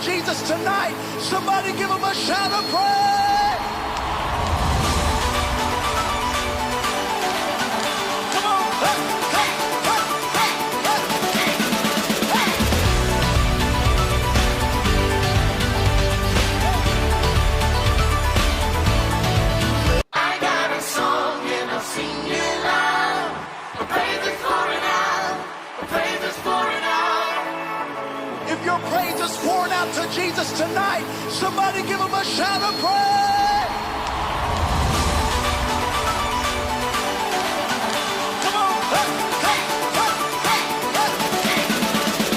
Jesus tonight, somebody give him a shout of praise. Come on. Hey, hey, hey, hey, hey, hey. I got a song and I'll sing it loud. My praise is pouring out. My praise is pouring out. If your praise is pouring out to Jesus tonight, somebody give him a shout of praise. Come on. Hey, hey, hey, hey, hey,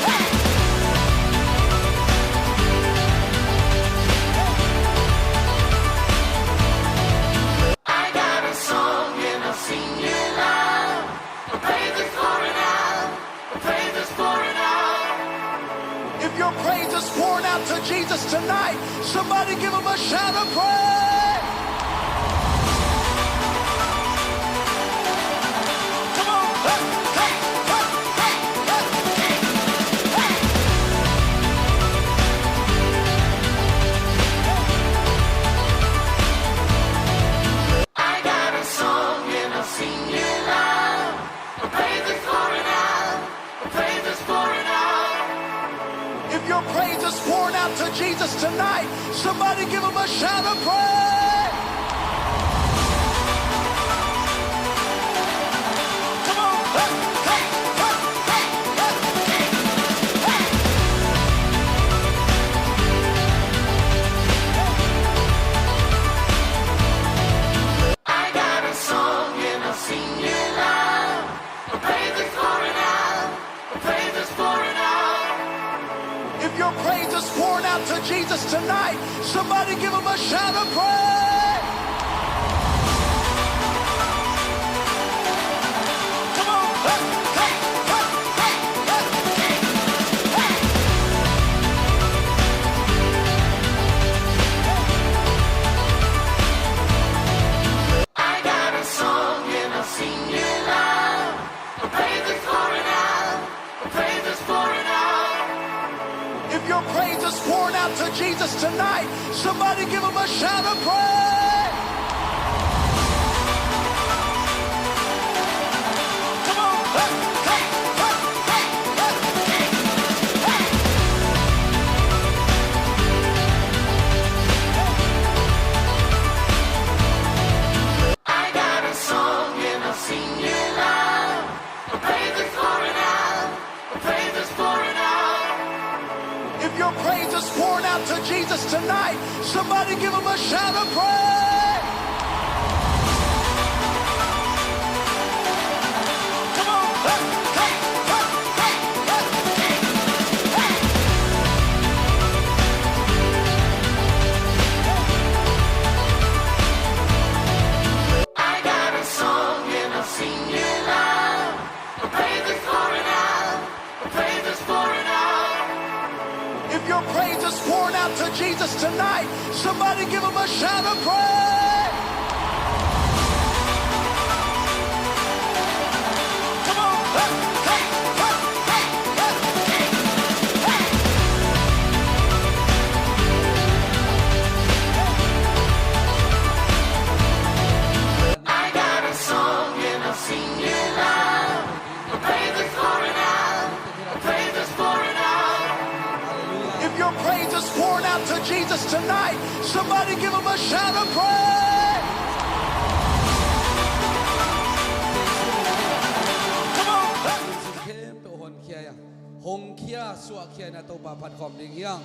hey. I got a song and I'll sing it loud. My praise is pouring out. My praise is pouring out. If your praise is pouring out to Jesus tonight, somebody give him a shout of praise. Come on. Hey, hey, hey, hey, hey, hey. I got a song and I'll sing it loud. My praise is pouring out. My praise is pouring out. If your praise is pouring out to Jesus tonight, somebody give him a shout of praise. Come on. Hey, hey, hey, hey, hey, hey. I got a song and I'll sing it loud. My praise is pouring out. My praise is pouring out. If your praise is pouring out to Jesus tonight, somebody give him a shout of praise. Come on. Hey, hey, hey, hey, hey, hey. I got a song and I'll sing it loud. My praise is pouring out. My praise is pouring out. If your praise is pouring out to Jesus tonight, somebody give him a shout of praise. Come on. Hey, hey, hey, hey, hey, hey. I got a song and I'll sing it loud. My praise is pouring out. My praise is pouring out. If your praise is pouring out to Jesus tonight, somebody give him a shout of praise. Come on. Hey, hey, hey, hey, hey, hey. I got a song and I'll sing it loud. My praise is pouring out. My praise is pouring out. If your praise is pouring out to Jesus tonight, somebody give him a shout of praise. Come on. Hey, hey, hey, hey, hey, hey. I got a song and I'll sing it loud. My praise is pouring out. My praise is pouring out. If your praise is pouring out to Jesus tonight, somebody give him a shout of praise. Come on. Hey. 红起啊，刷起那都把拍ความดิ่งยัง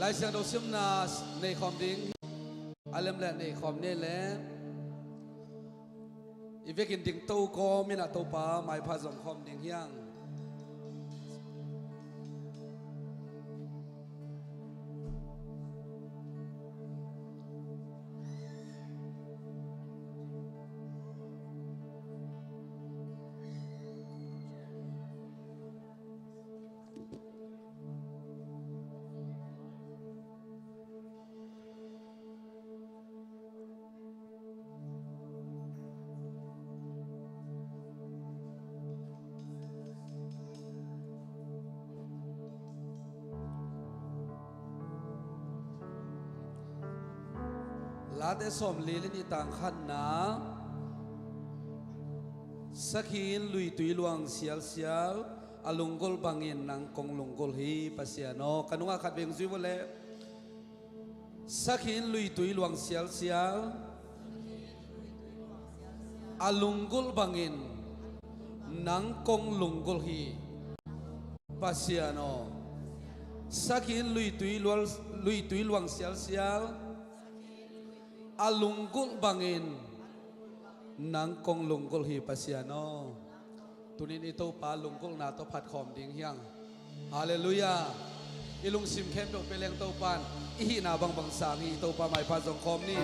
ลายเสียงดอกซิมนาในความดิ่งอารมณ์และในความนี่แหละอีเวกินดิ่งโตก็มีนะโตปาไม่พาสองความดิ่งยัง Late som li le ni tang khat na sakhin lui tui luang sial sial alunggol bangin nang kong lunggol hi pasiano kanunga khat beng zui vole sakhin lui tui luang sial sial alunggol bangin nang kong lunggol hi pasiano sakhin lui tui lual lui tui luang sial sial alunggul bangin nang kong lunggul hi pasiano tunin i to pa lungkul na to phat khom ding hiang hallelujah ilung sim khem to peleng to pan i hi na bang bang sang hi to pa mai pa zong khom ni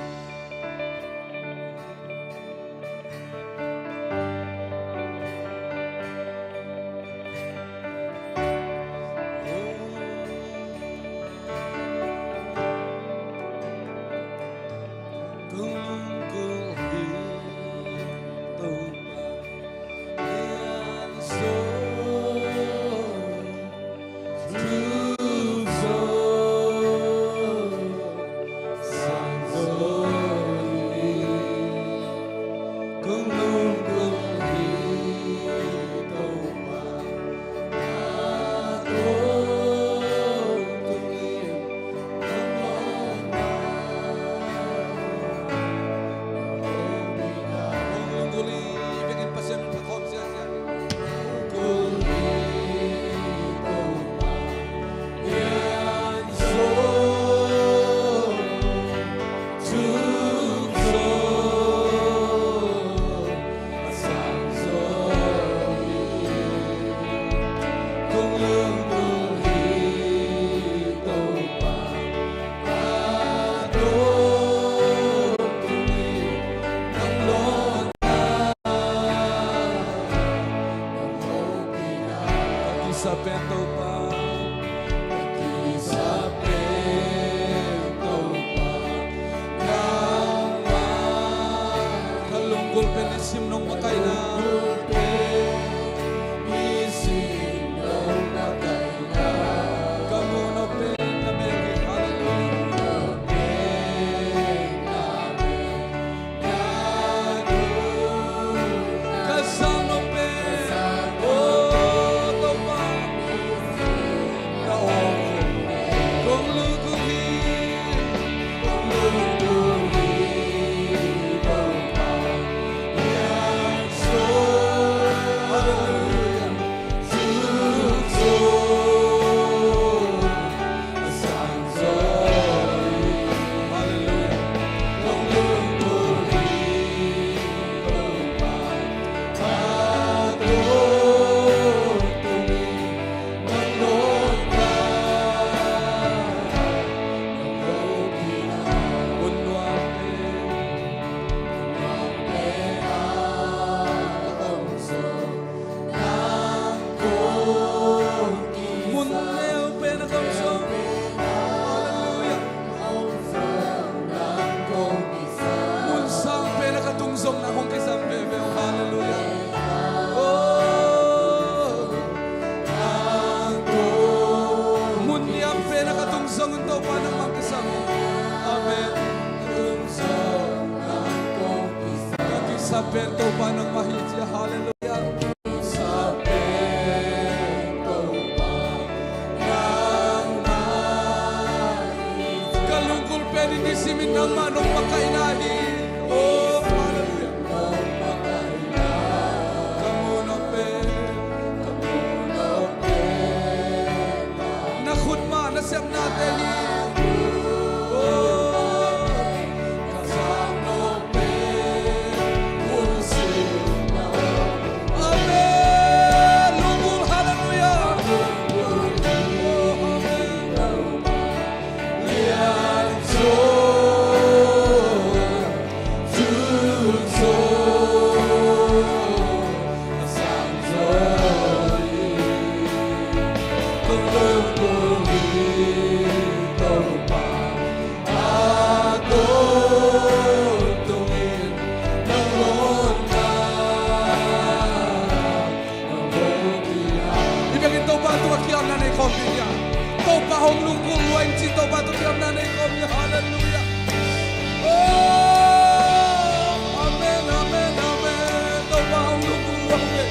luang nge.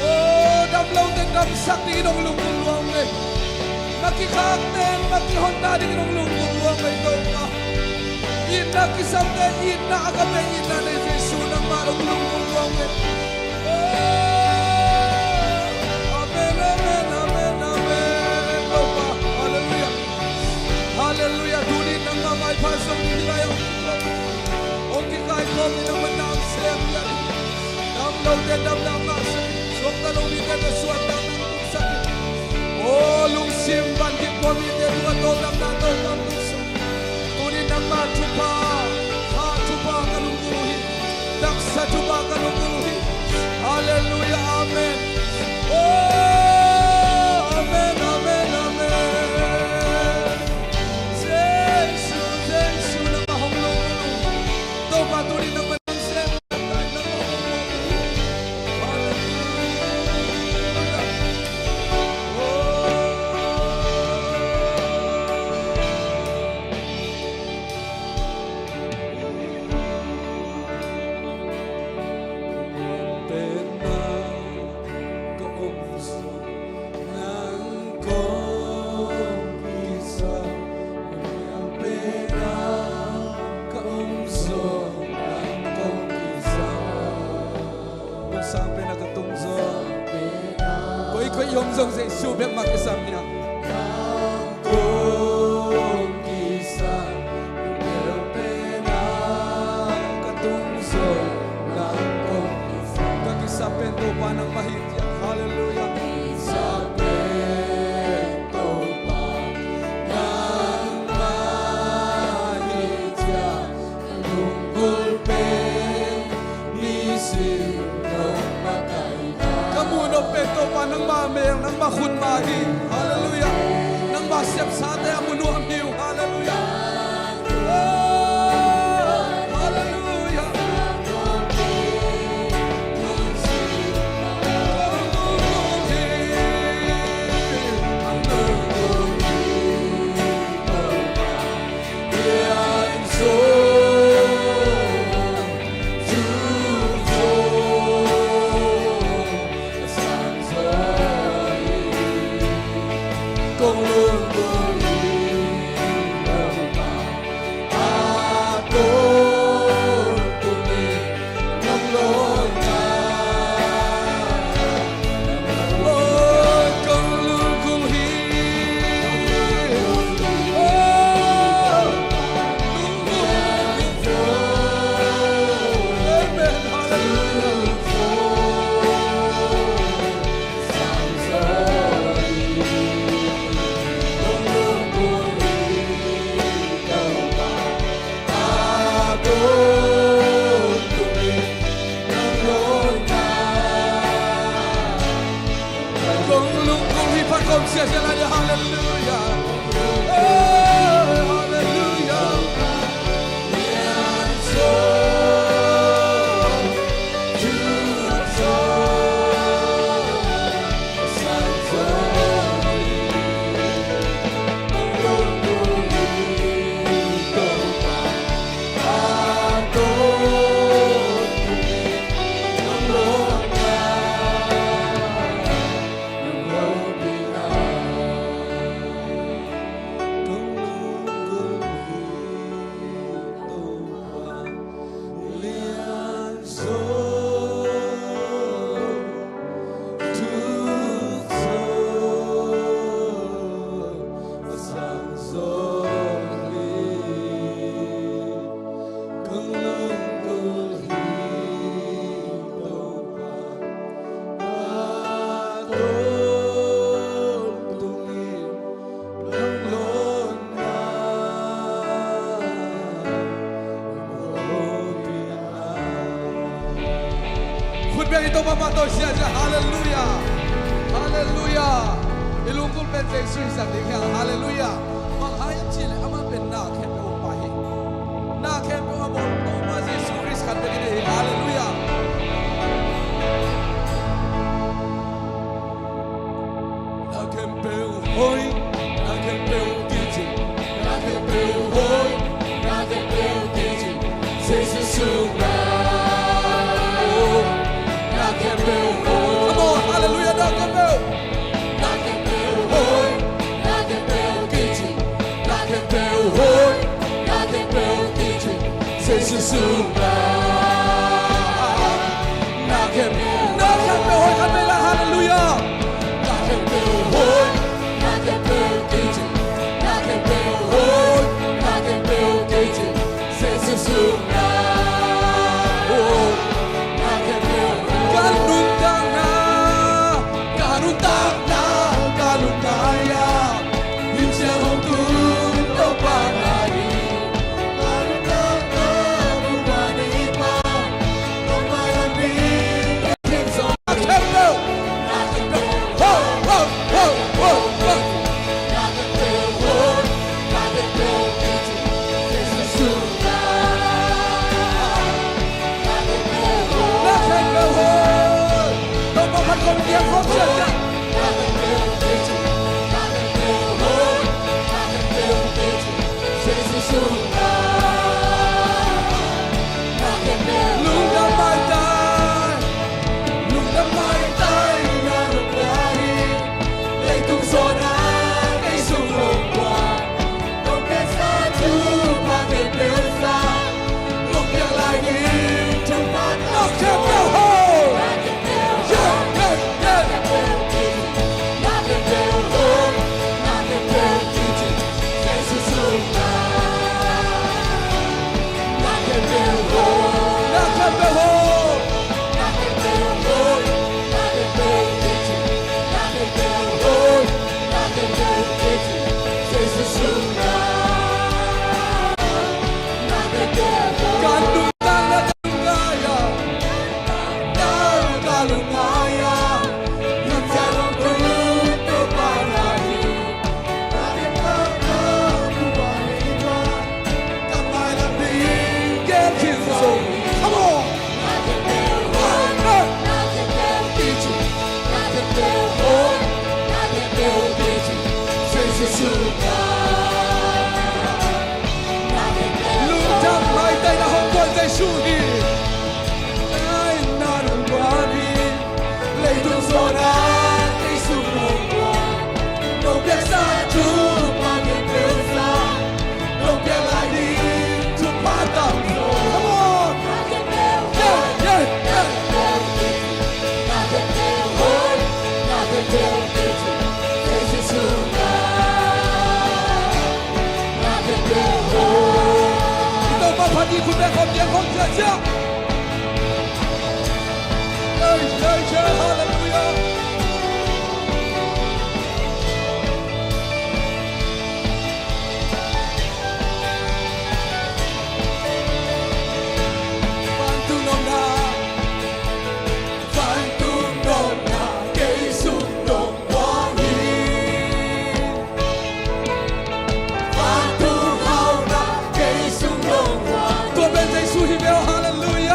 Oh, dam lo ten dam sak ding in ong lungkul luang nge. Makikhak ten makihon na ding in ong lungkul luang nge to pa. In na kisam te in na akame in na ne Jesu nang ma ong lungkul luang nge. Oh, amen, amen, amen, amen. To pa. Hallelujah. Hallelujah. Tunin nang mamay pasong ni hilayo. Ong kikai kom ni nang manam sem yan. Dam lo te dam na ma sa. Suak ta lo ni te na suat ta nang tuk sa. Oh, lung sim ban ki po mi te tua to dam na to dam tuk sa. Tunin nang ma chupa. Ha chupa ka lung hi. Dak sa chupa ka lung hi. Hallelujah. Amen. Oh, amen, amen, amen. Jesu, Jesu na mahong lung To patuloy ng manang sem. Hallelujah. Sampai nakatungzo. Koy koy yom zong Jesu bek makisam niya. Kongkisa katungso ng kongkisa. Kakisapento pa ng mahitya. Hallelujah. Sapento pa ng mahitya. Lunggulpe nisim Kamuno peto pa ng mamer ng makunmahi. Hallelujah. Nang masyap sa ate amuno ang hiw. Hallelujah. Oh, hallelujah. Oh, kong lungkong hi. Oh, Amen. Hallelujah. Kong lungkong hi pakom siya siya na hallelujah. Oh, hallelujah. So, to Ito pamato siya siya. Hallelujah. Hallelujah. Ilungkul pen Jesu sa ding Hallelujah. Manghayam chile ama pen na khen pe pa hi. Na khen pe amo to ma Jesu Christ khan pe ni Hallelujah. Na khen pe hoi, na khen pe ti chi. Na khen pe hoi, na khen pe ti chi. Jesu su na. Na Jesu na khem na khem pe hoi khan la hallelujah na khem pe hoi na khem pe ke na khem pe hoi na khem pe ke Jesu na oh na khem pe kanun tak na kanun tak na kanun kaya him sia hong tu to pa na hi kanun tak na bu ni pa to pa na ni kim so khem no ho ho ho ho ho na khem no ho to pa phat kom tiang khom sia sia lung dam mai tai lung dam mai tai na lung lai leitung zona kei sung rong qua dong ke sa chu pa ke pe sa lung piang lai ni chung pa nok che pe ho yeah yeah yeah na khem pe ho kan nu tang na kaya tang kalungaya yun sa rong tu to pa na hi Come on! Lung dam mai tay na hong buan tay su hi ai na nung quan hi lấy tung gió na tay su nung quan nông biết xa chú mà biết biết xa nông biết lại đi chú pa tạm come on yeah yeah yeah 到巴帕蒂坤边好点好姐姐，哎哎哎，哈利路亚！凡tu nôm na,凡tu nôm na,给su nôm qua hi. 凡tu hao na,给su nôm qua. 多边在苏西表，哈利路亚！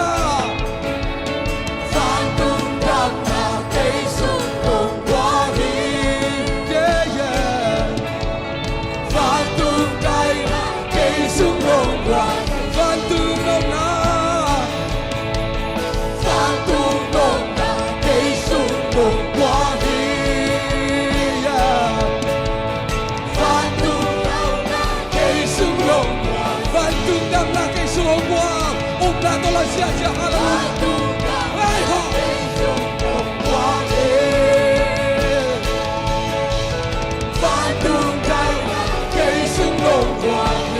凡tu nam na,给su nôm qua hi. Yeah yeah. 凡tu kai na,给su nôm qua. 凡tu nôm na. 凡tu nôm na,给su nôm qua hi. Yeah. 凡tu给su nôm qua. 凡tu nam na,给su nôm qua. 乌拉多拉西亚西哈利路亚。哎好。凡tu kai na,给su nôm qua hi.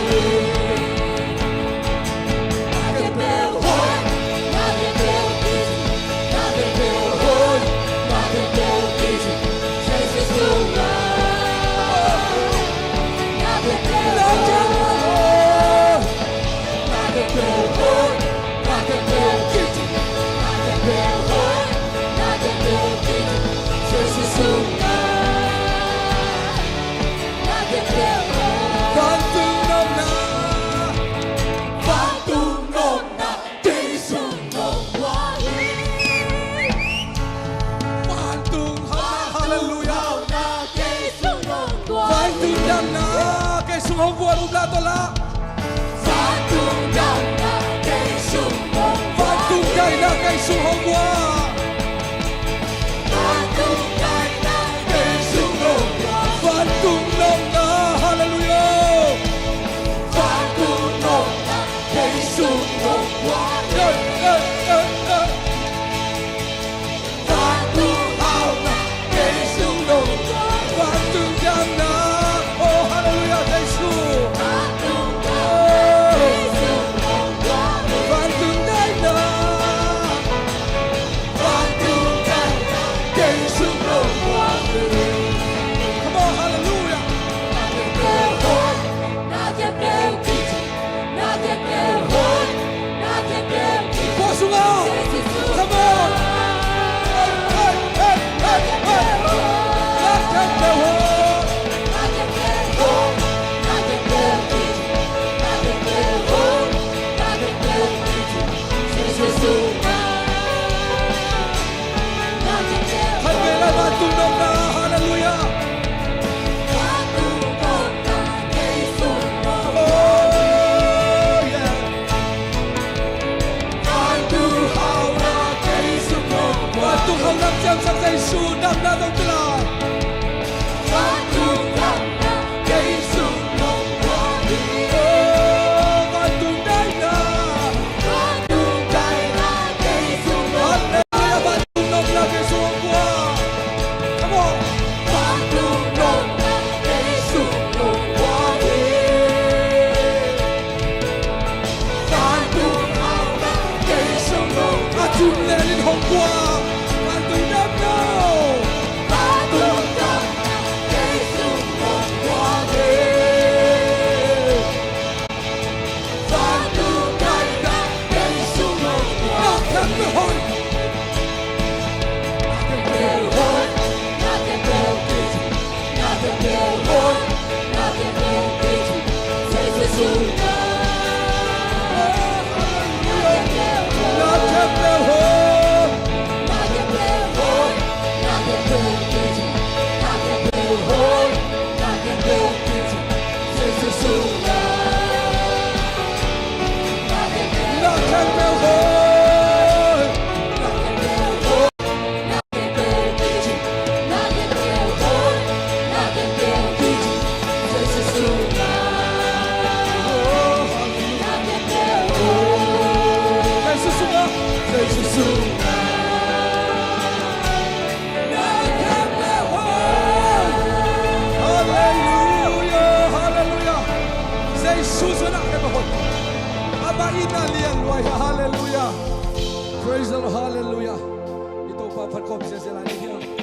凡tu nôm na, 凡tu nôm na,给su nôm qua hi. 凡tu hao na, 哈利路亚。凡tu dam na, 给su hong qua um la to la. 凡tu kai na, 给su hong qua. 给su nôm qua. 凡tu nôm na, 哈利路亚。凡tu nôm na, 给su nôm Praise the Lord. Hallelujah. Ito pa phat kom se se lai ni hiang.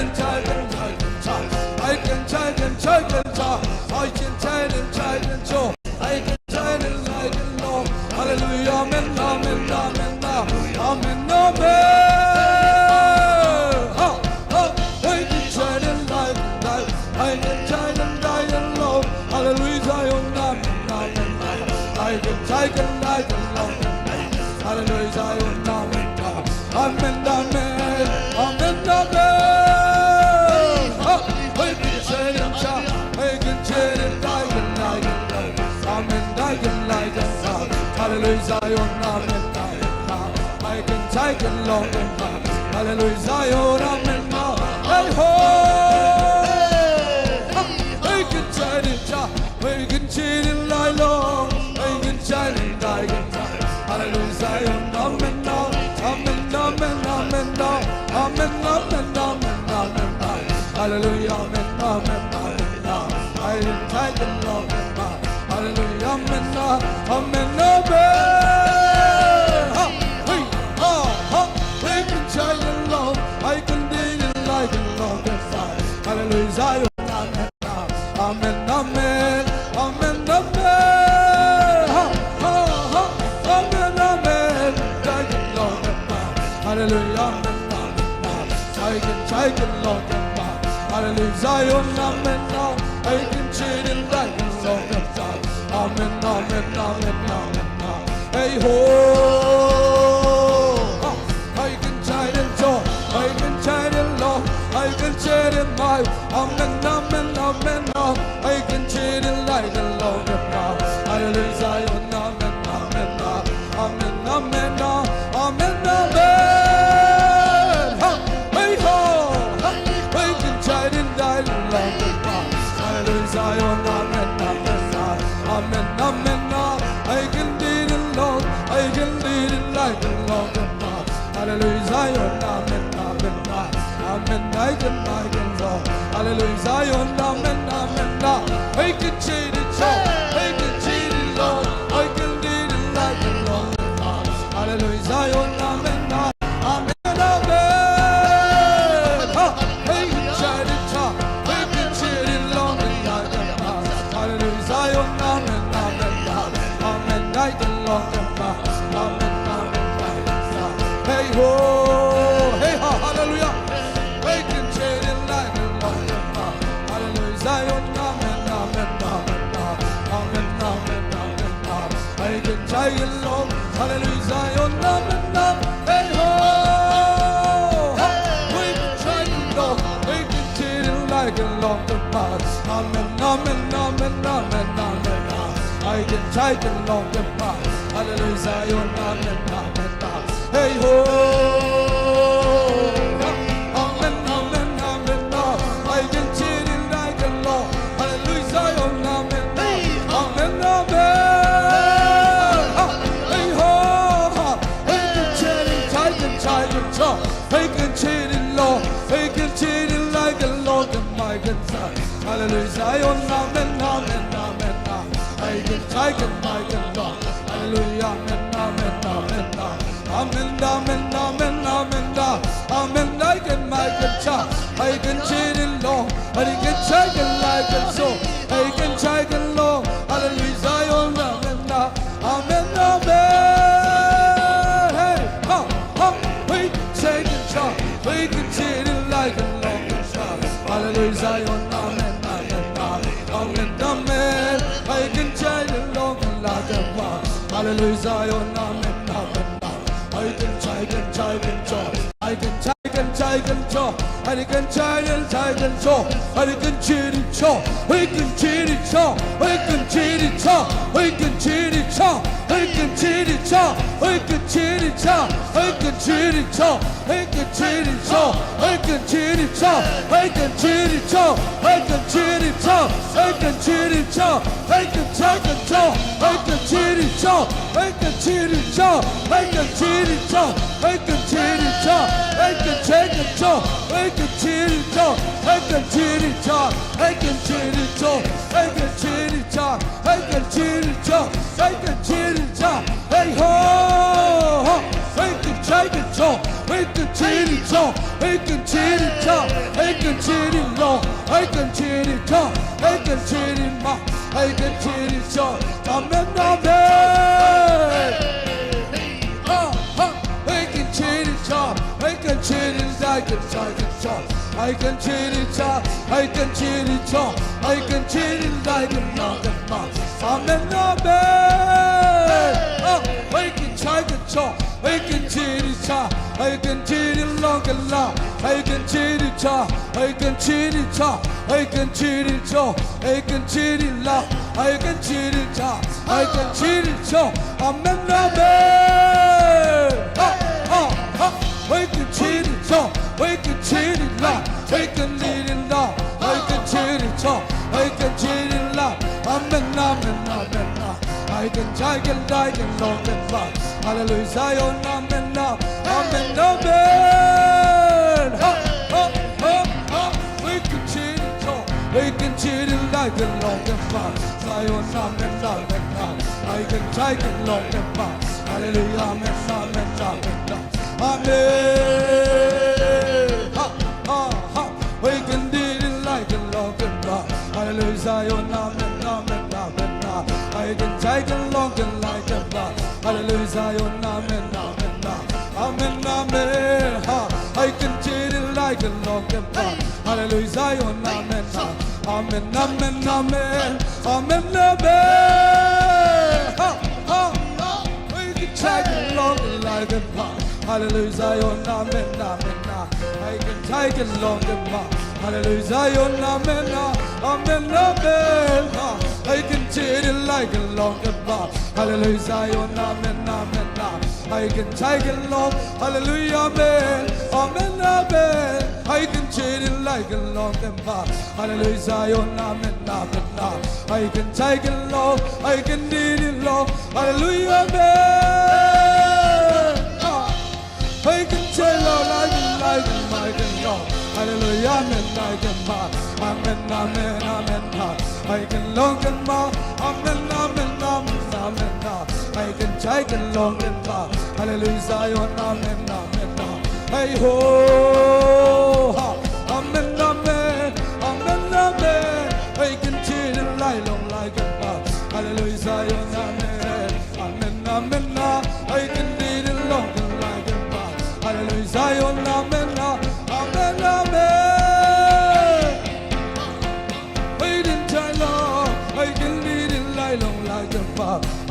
Zion amen amen ai kan chai kan long kan ma Hallelujah Zion amen ma hey ho ai kan chai din cha ai kan chi din lai long ai kan chai din dai kan chai Hallelujah Zion amen amen amen amen amen amen amen amen Hallelujah amen amen amen ai kan chai kan long kan ma Hallelujah amen amen amen ha hey ha ha ai kan chai din long ai kan din lai kan long kan sai Hallelujah Zion amen amen amen amen amen ha ha ha amen amen chai kan long kan ma Hallelujah amen amen ai kan chai kan long kan ma Hallelujah Zion amen ai kan chi din lai kan long kan sai amen amen amen amen hey ho ai kan chai din cho ai kan chai din lo ai kan chi din mai amen amen amen ai kan chi din lai kan long kan ma Hallelujah Zion amen amen amen amen amen amen ha hey ho ai kan chai din dai long kan ma Hallelujah Zion amen amen amen amen ai kan din long ai kan din lai kan long kan ma Hallelujah Zion amen amen amen ai kan mai kan zo Hallelujah Zion amen amen ai kan chi din cho ai kan chi din long ai kan din lai kan long kan ma Hallelujah Zion amen amen amen ha ai kan chai din cha ai kan chi din long kan lai kan ma Hallelujah Zion amen amen amen ai kan long kan ma amen amen hey ho hey ha hallelujah ai kan chi din lai kan long kan ma Hallelujah Zion amen amen amen amen amen amen ai kan chai din long Hallelujah Zion amen hey ho ai kan chai din long ai kan chi din lai kan long kan ma amen amen amen amen amen ai kan chai kan long kan ma Hallelujah Zion amen amen hey ho amen amen amen ai kan chi din lai kan long Hallelujah Zion amen amen amen hey ho ai kan chi din chai kan chai kan cho ai kan chi din long ai kan chi din lai kan long kan mai kan sai Hallelujah Zion amen amen amen ai kan chai kan mai kan long Hallelujah amen amen amen amen amen amen amen amen ai kan mai kan cha ai kan chi din long ai kan chai kan lai kan so ai kan chai kan long Hallelujah Zion amen amen amen hey ha ha ai chai kan cha ai kan chi din lai kan long kan cha Hallelujah Zion amen amen amen amen ai kan chai kan long kan la kan ma Hallelujah Zion amen amen ai kan chai kan chai kan cho ai kan chai kan chai kan cho ai kan chai kan chai kan cho ai kan chi din cho ai kan chi din cho ai kan chi din cho ai kan chi din cho ai kan chi din cho ai kan chi din cho ai kan chi din cho ai kan chi din cho ai kan chi din cho ai kan chi din cho ai kan chi din cho ai kan chi din cho ai kan chai kan cho ai kan chi din cho ai kan chi din cho ai kan chi din cho ai kan chi din cho ai kan chai kan cho ai kan chi din cho ai kan chi din cho ai kan chi din cho ai kan chi din cho ai kan chi din cho ai kan chi din cho hey ho ai kan chai kan cho ai kan chi din cho ai kan chi din cho ai kan chi din lo ai kan chi din cho ai kan chi din ma ai kan chi din cho amen amen ha ha ai kan chi din cho ai kan chi din ai kan chai kan cho ai kan chi din cha ai kan chi din cho ai kan chi din lai kan la kan ma amen amen ai kan chai kan cho ai kan chi din cha ai kan chi din long kan la ai kan chi din cha ai kan chi ni cha ai kan chi ni cho ai kan chi ni la ai kan chi ni cha ai kan chi ni cho amen amen ha ha ha ai kan chi ni cho ai kan chi ni la ai kan ni ni la ai kan chi ni cho ai kan chi ni la amen amen amen ai kan chai kan dai kan long kan ba hallelujah Zion amen amen amen ha ha ha ha we can chi ni cho ai kan chi ni la kan long kan ba Zion amen amen ai kan chai kan long kan ba hallelujah amen amen amen amen ha ha ha we can di lai kan long kan ba hallelujah Zion amen amen amen ai kan chai kan long kan lai kan ba hallelujah Zion amen amen amen amen ha ai kan chi lai kan long kan ba hallelujah Zion amen amen amen amen amen amen ha ha ai kan chai kan long kan lai kan ba hallelujah Zion amen amen ai kan chai kan long kan ba hallelujah Zion amen amen amen ha ai kan chi lai kan long kan ba hallelujah Zion amen amen ai kan chai kan long hallelujah amen amen amen ai kan chi lai kan long kan ba hallelujah Zion amen amen ai kan chai kan long ai kan di long hallelujah amen ai kan chai lo lai kan lai kan mai kan long hallelujah amen lai kan ma amen amen amen ai kan long kan ma amen amen amen amen ai kan chai kan long kan ma hallelujah Zion amen amen hey ho ha amen amen amen amen ai kan chi lai long lai kan ma hallelujah Zion amen amen amen ai kan di long kan lai kan ma hallelujah Zion amen amen amen ai din chai lo ai kan di lai long lai kan ma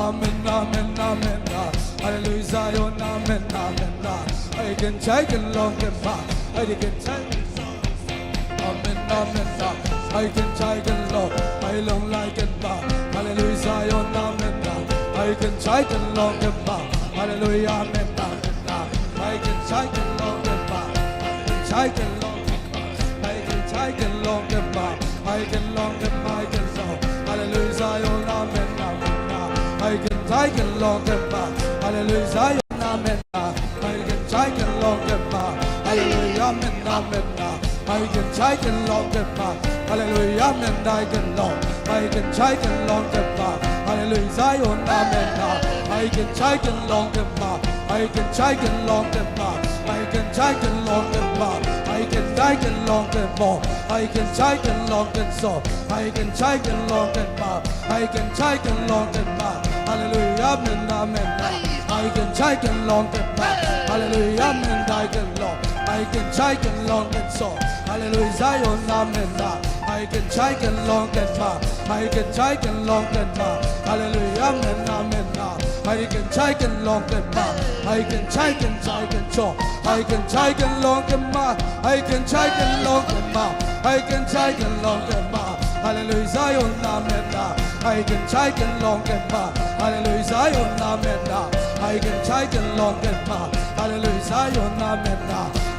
amen amen amen hallelujah Zion amen amen ai kan chai kan long kan ma ai kan chai amen amen ai kan chai kan long ai long lai kan ma hallelujah Zion amen ai kan chai kan long kan ma hallelujah amen amen ai kan chai kan long kan ma chai kan long ai kan chai kan long kan ma ai kan long kan mai kan so hallelujah Zion amen amen ai kan chai kan long kan ma hallelujah Zion amen ai kan chai kan long kan ma hallelujah amen amen ai kan chai kan long kan ma hallelujah amen ai kan long ai kan chai kan long kan ma hallelujah Zion amen ai kan chai kan long kan ma ai kan chai kan long kan ma ai kan chai kan long kan ma ai kan dai kan long kan mo ai kan chai kan long kan so ai kan chai kan long kan ma ai kan chai kan long kan ma hallelujah amen amen ai kan chai kan long kan ma hallelujah amen ai kan long ai kan chai kan long kan so hallelujah Zion amen ai kan chai kan long kan ma ai kan chai kan long kan ma hallelujah amen amen ai kan chai kan long kan ma ai kan chai kan chai kan cho ai kan chai kan long kan ma ai kan chai kan long kan ma ai kan chai kan long kan ma hallelujah Zion amen ai kan chai kan long kan ma hallelujah Zion amen ai kan chai kan long kan ma hallelujah Zion amen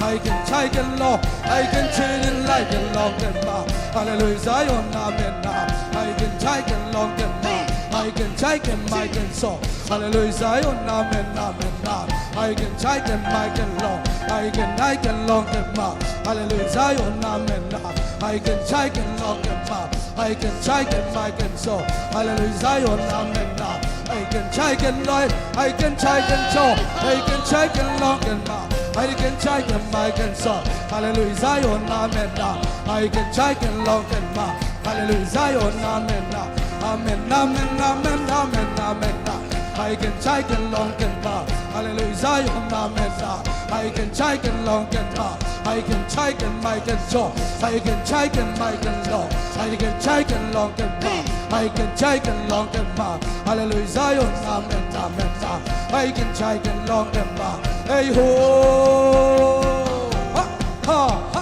ai kan chai kan long ai kan chin lai kan long kan ma hallelujah Zion amen ai kan chai kan long kan ma ai kan chai kan mai kan so hallelujah Zion amen amen ai kan chai kan mai kan long ai kan ai kan long kan ma hallelujah Zion amen ai kan chai kan long kan ma ai kan chai kan mai kan so hallelujah Zion amen ai kan chai kan loi ai kan chai kan cho ai kan chai kan long kan ma ai kan chai kan mai kan so hallelujah Zion amen ai kan chai kan long kan ma hallelujah Zion amen amen amen amen amen amen ai kan chai kan long kan ma hallelujah Zion amen ai kan chai kan long kan ma ai kan chai kan mai kan cho ai kan chai kan mai kan long ai kan chai kan long kan ma ai kan chai kan long kan ma hallelujah Zion amen amen ai kan chai kan long kan ma hey ho ha ha ha.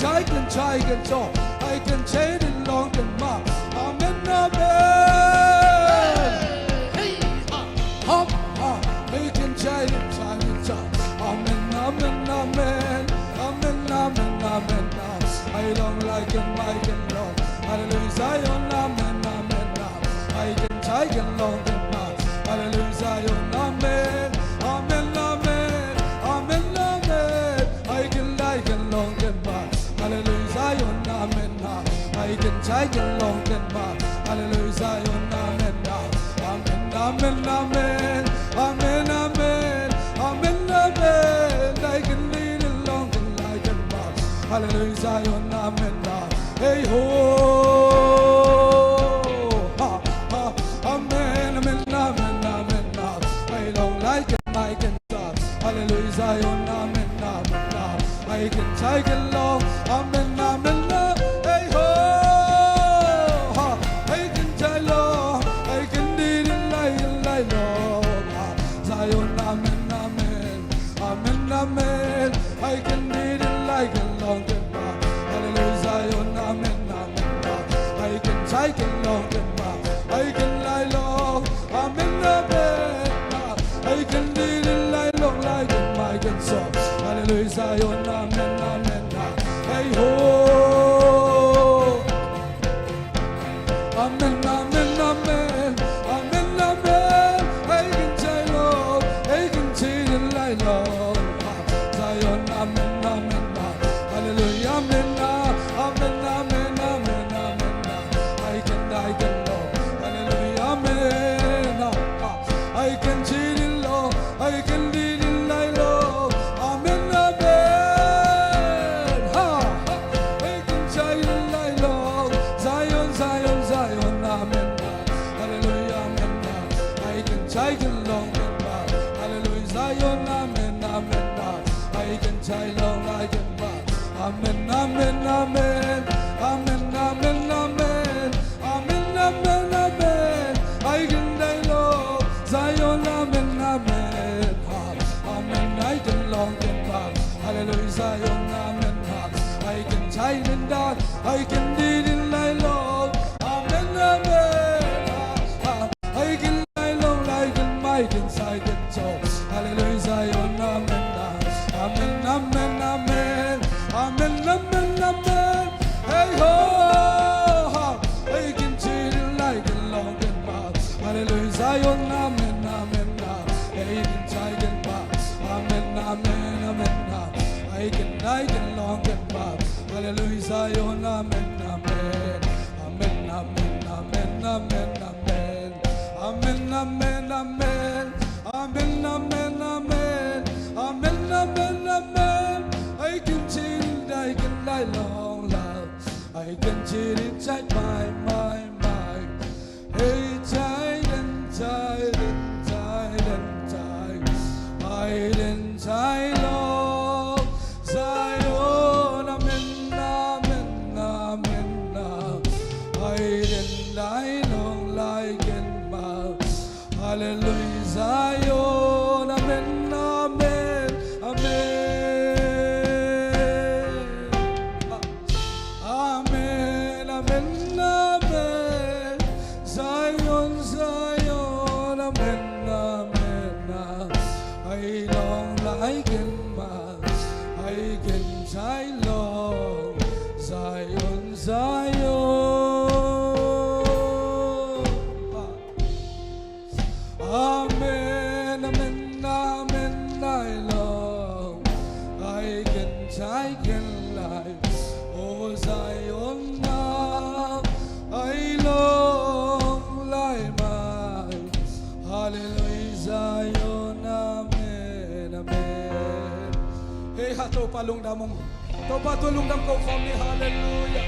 chai kan chai kan cho ai kan che din long kan ma amen amen hop ha ai kan chai din chai din cha amen amen amen amen amen amen ai long lai kan mai kan long hallelujah Zion amen amen ai kan chai kan long kan ma hallelujah Zion amen amen amen amen amen ai kan lai kan long kan ma hallelujah Zion amen ai kan chai kan long kan ma hallelujah Zion amen amen amen amen amen amen amen amen ai kan li long kan lai kan ma hallelujah Zion amen hey ho ha ha amen amen amen amen ai long lai kan mai kan sa hallelujah Zion amen amen ai kan chai kan long amen amen hey ho ha ai kan chai lo ai kan di lai lai lo Zion amen amen amen amen ai kan di lai kan long kan ma hallelujah Zion amen amen ai kan chai kan long kan ma ai kan lai long amen amen ai kan di lai long lai kan mai kan so hallelujah Zion amen amen hey ho amen amen amen amen amen ai kan chai lo ai kan chi lai lo Zion amen amen hallelujah amen amen amen amen amen ai kan dai kan lo hallelujah amen ai kan chi lo ai kan di lai lo amen amen ha ai kan chai lai lo Zion Zion Zion amen hallelujah amen ai kan chai kan long kan ba hallelujah Zion amen amen ai kan chai long lai kan ba amen amen amen amen amen amen amen amen amen ai kan dai lo Zion amen amen ha amen ai kan long kan ba hallelujah Zion amen ha ai kan chai din da ai kan di din lai lo amen amen ha ai kan lai long lai kan mai kan sai kan cho hallelujah Zion amen amen amen amen amen amen amen hey ho ha ai kan chi din lai kan long kan ba hallelujah Zion amen amen ai kan chai kan ba amen amen amen ai kan dai kan long kan ba hallelujah Zion amen amen amen amen amen amen amen amen amen amen amen amen amen amen amen amen ai kan chi dai kan lai long la ai kan chi chai mai mai mai hey chai den chai den chai den chai ai den chai lo Zion amen amen amen ai den lai long lai ken ma hallelujah Zion amen amen amen amen amen amen Zion Zion amen amen ai long lai ken ma ai ken chai long Zion Zion Amen amen amen ai long ai ken chai ken lai o Zion na ai long lai mai Hallelujah Zion amen amen Hey ha to pa lung damong to pa to lung dam ko khom ni hallelujah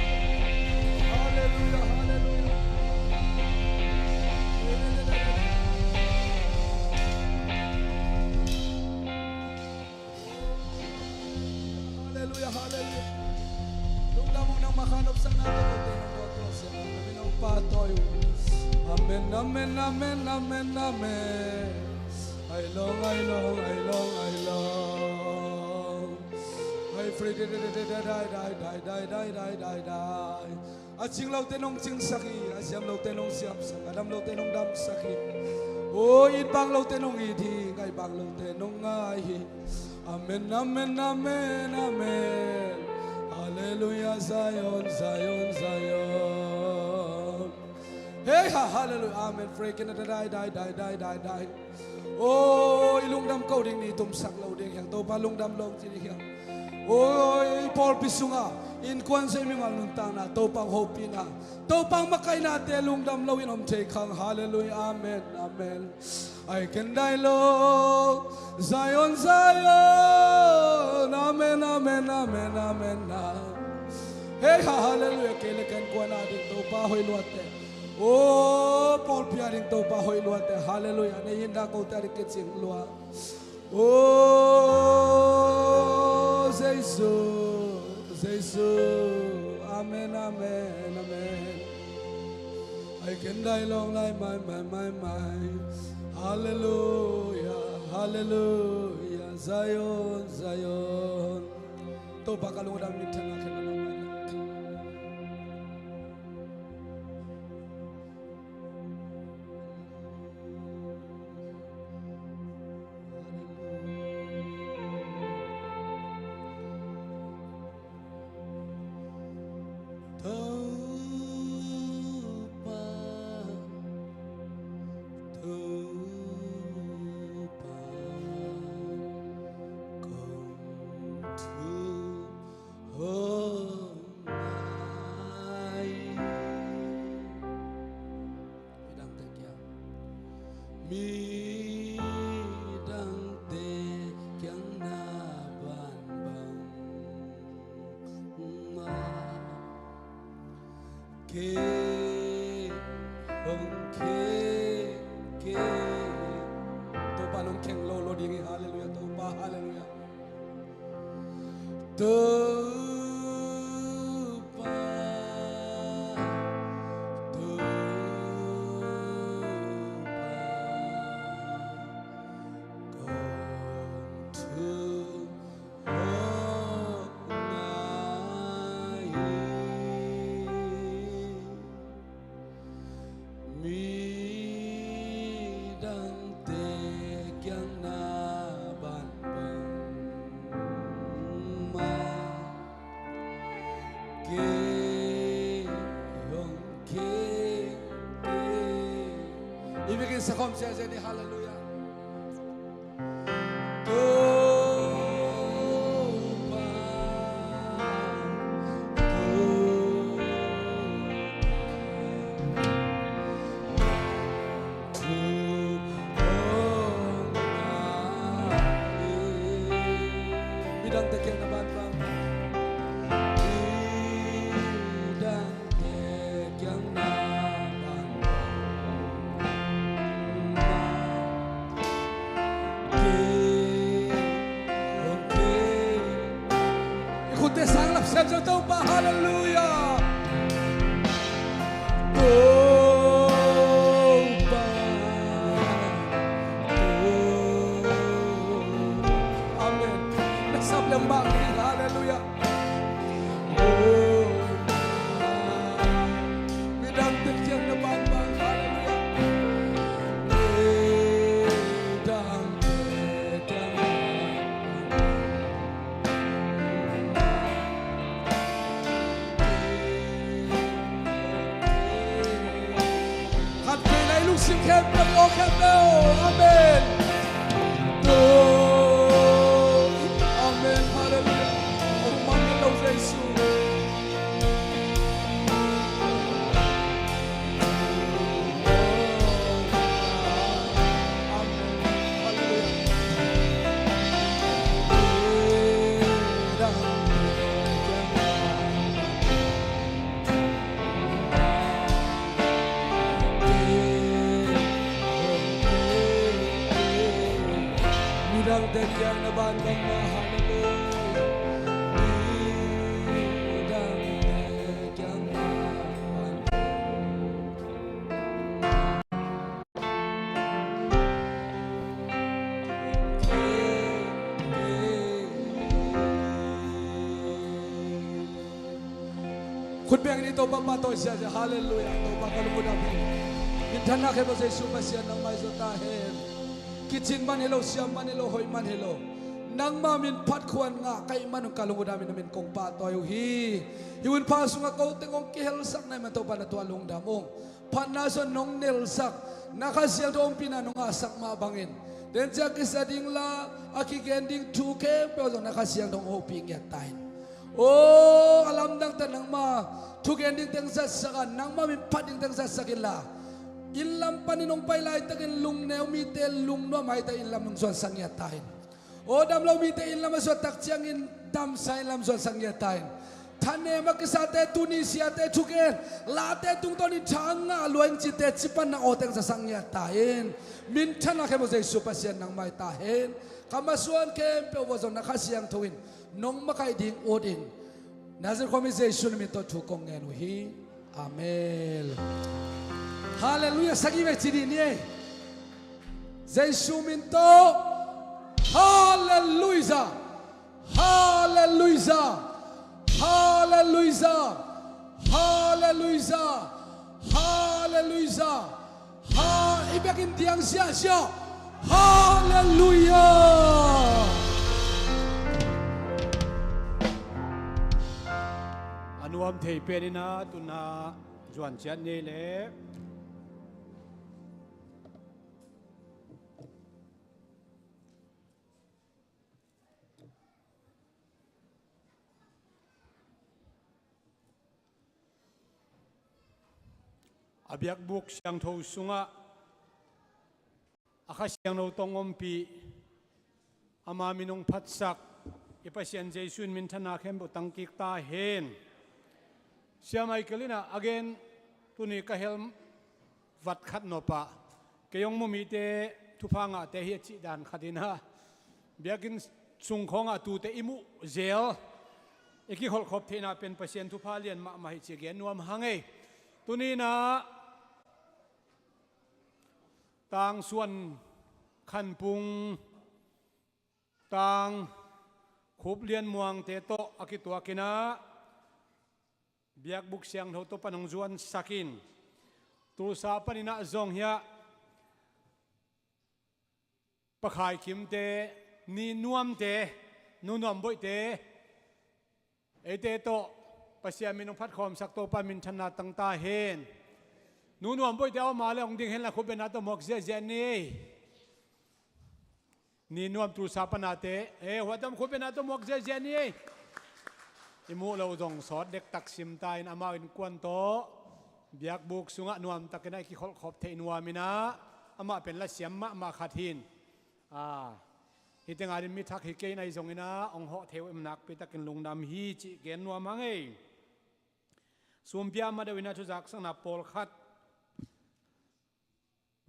hallelujah hallelujah Hallelujah, hallelujah. Lung damong nang makanop sa nato ko tinong doto siya. Amen patoy. Amen, amen, amen, amen, amen. Ai long, ai long, ai long, ai long. Ai Free dai dai dai dai dai dai dai dai dai dai. A ching lo te nong ching saki, a siam lo te nong siam sak, a dam lo te nong dam saki. O in bang lo te nong i thi, ngai bang lo te nong ngai hi. Amen, amen, amen, amen. Hallelujah, Zion, Zion, Zion. Hey ha, hallelujah, amen. Freaking dai dai dai dai dai dai. Oi lungdam ko ding ni tum sak lo ding hiang to pa lungdam long chi hiang. Oi Paul pisunga in kwan se mi mal nun ta na to pang ho pi na to pang makai na te lungdam lo in om the khang hallelujah amen amen. I can die lo Zion Zion amen amen amen amen. Hey ha hallelujah ke le kan kwan a ding to pa hoi luat te. O Paul pia ding to pa hoi lua te hallelujah ne yin da ko ta ri ke ching lua. O Jesu Jesu amen amen amen. I can die long lai my my my my hallelujah hallelujah Zion Zion to pa ka lung dam min thana khen na mai. Mi dang te kyang na ban bang ma ke hong ke ke to pa long kheng lo lo ding hallelujah to pa hallelujah to pa to pa kong thu hok ngai mi dang te kyang na ban bang ma ke yong ke ke ibigin sa kom siya ni hallelujah to pa to thu hong ngai midang te kyang na ban bang midang te kyang na ban ma ke hong ke Ikute sang lap siam to pa hallelujah to pa to amen nasap lang ba hallelujah oh midang te kyang na ban bang hallelujah midang te kyang na Khat ke lai lungsim khem lam o khem lo amen to amen hallelujah ong mang lo Jesu amen hallelujah Midang te kyang na ban bang ma hallelujah Midang te kyang na ban Khut beng ni to pa pa to sia sia hallelujah to pa ka lungu dam hi. Min than nak he bo Jesu Pasian nang mai zo ta he. Kitchen man hello siam man hello hoi man hello. Nangma min phat khuan nga kai man ka lungu dam in min kong pa to yu hi. Hi un pha sunga ko te ngong ki hel sak nai man to pa na to lung dam ong. Phat na so nong nel sak na kha sial dom pina nonga sak ma bangin. Den cha kisa ding la aki gen ding thu ke pe zo na kha siang dong ho pi ngia tain. O alam dang ta nangma thu gen ding teng sa saka nangma min phat ding teng sa sakin la. In lam panin ong pai lai takin lung neu mi te lung no mai ta in lam nung zuan sang ya tain. O dam lo mi te in lam so tak chiang in dam sai lam zuan sang ya tain. Thane ma kisa te Tunisia te thuken la te tung ton in thanga luang chi te chipan na o teng sa sang ya tain. Min thana khe mo Jesu pasian nang mai ta hen. Kama suan kem pe wo zon na kha siang thoin nong makai ding ot in Nazir khomi Jesu min to thu kong ngen hi Amen. Hallelujah sagi ve chidi ni Jesu min to Hallelujah Hallelujah Hallelujah Hallelujah Hallelujah Ha ibiakin tiang sia sia Hallelujah Anuam thei pen ina tuna juan chiat ne le A biakbuk siangtho sungah a kha siangno tongompi ama minung phatsak i Pasian Jesuh min thana khem bu tangkik ta hen siamai kalina again tuni ka hel vat khat no pa keyong mu mi te thupanga te hi chi dan khatina biakin sungkhong a tu te imu zel Iki khol khop theina pen pasien thu pha lian ma ma hi chi gen nuam hangei tuni na tang suan khan pung tang khup lian muang te to akitua kina biak buk siang tho to panong zuan sakin tu sa panina zong hia Pakhai kim te, ni nuam te, nu nuam boi te, ete to pasia minung phat khom sak to pa min thana tang ta hen. Nu nuam boi te ma le ong ding hen la khu ben to mok zia zia ni. Ni nuam tu sa pana te, e huatam khu ben to mok zia zia ni. Imu lo dong sot dek tak sim ta in amau in kuan to biak buk sunga nuam takina ki khol khop the nuamina ama pen la siam ma ma khat hin a hi tenga rin mi thak hi ke nai zong ina ong ho theu em nak pi takin lungnam hi chi gen nuam hangei sumpia ma dewina chu zak sang na pol khat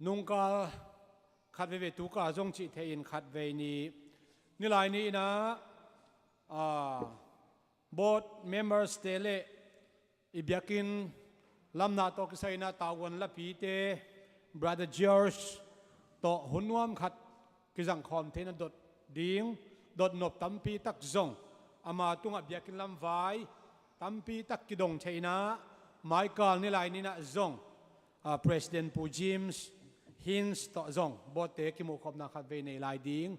nungkal khat ve ve tu ka zong chi the in khat ve ni ni lai ni na a board members te le I biakinn lamna to kisaina tawan la pi te Brother George to hunuam khat kizang khom the na dot ding dot nop tampi tak zong ama tunga biakinn lam vai tampi tak kidong theina Michael ni lai ni na zong President Pu James Hins to zong bote kimu khop na khat ve nei lai ding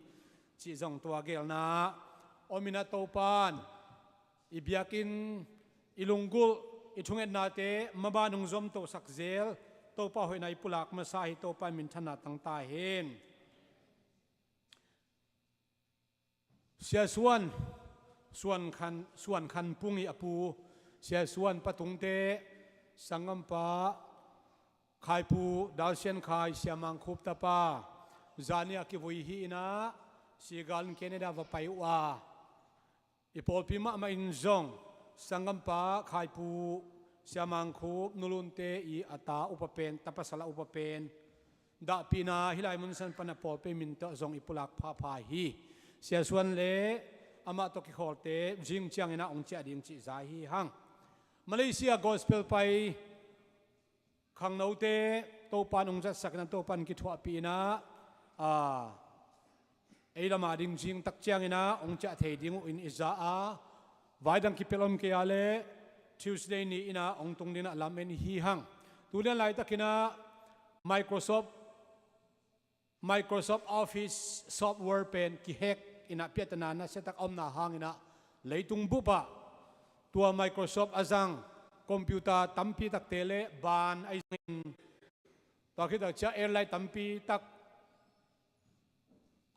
chi zong tua gel na omina topan I biakinn i lungkulh i thunget na te maba nung zom to sak zel to pa hoi nai pulak masa hi to pa min thana tang ta hen sia suan suan khan suan khan pung i apu sia suan patung te sangam pa khai pu dalsian khai siamang khup ta pa zania ki vui hi ina sigal Canada va pai wa I pawlpi mah ma in zong sangam pa khaipu siamang khup nulun te i ata upapen tapasala upapen da pina hilai mun san pana pawlpi min to zong i pulak pha pha hi sia suan le ama to ki khol te jing chiang ina ong chia ding chi zai hi hang Malaysia gospel pai khang no te to pan ong zat sak na to pan ki thwa pi na a ei lama ding jing tak chiang ina ong cha thei ding in iza a vai dang ki pelom ke ale Tuesday ni ina ong tung dina lam en hi hang tulen lai takina Microsoft Microsoft Office software pen ki hack ina piatana na setak om na hang ina leitung bupa tua Microsoft azang computer tampi tak tele ban ai in to khi tak cha airline tampi tak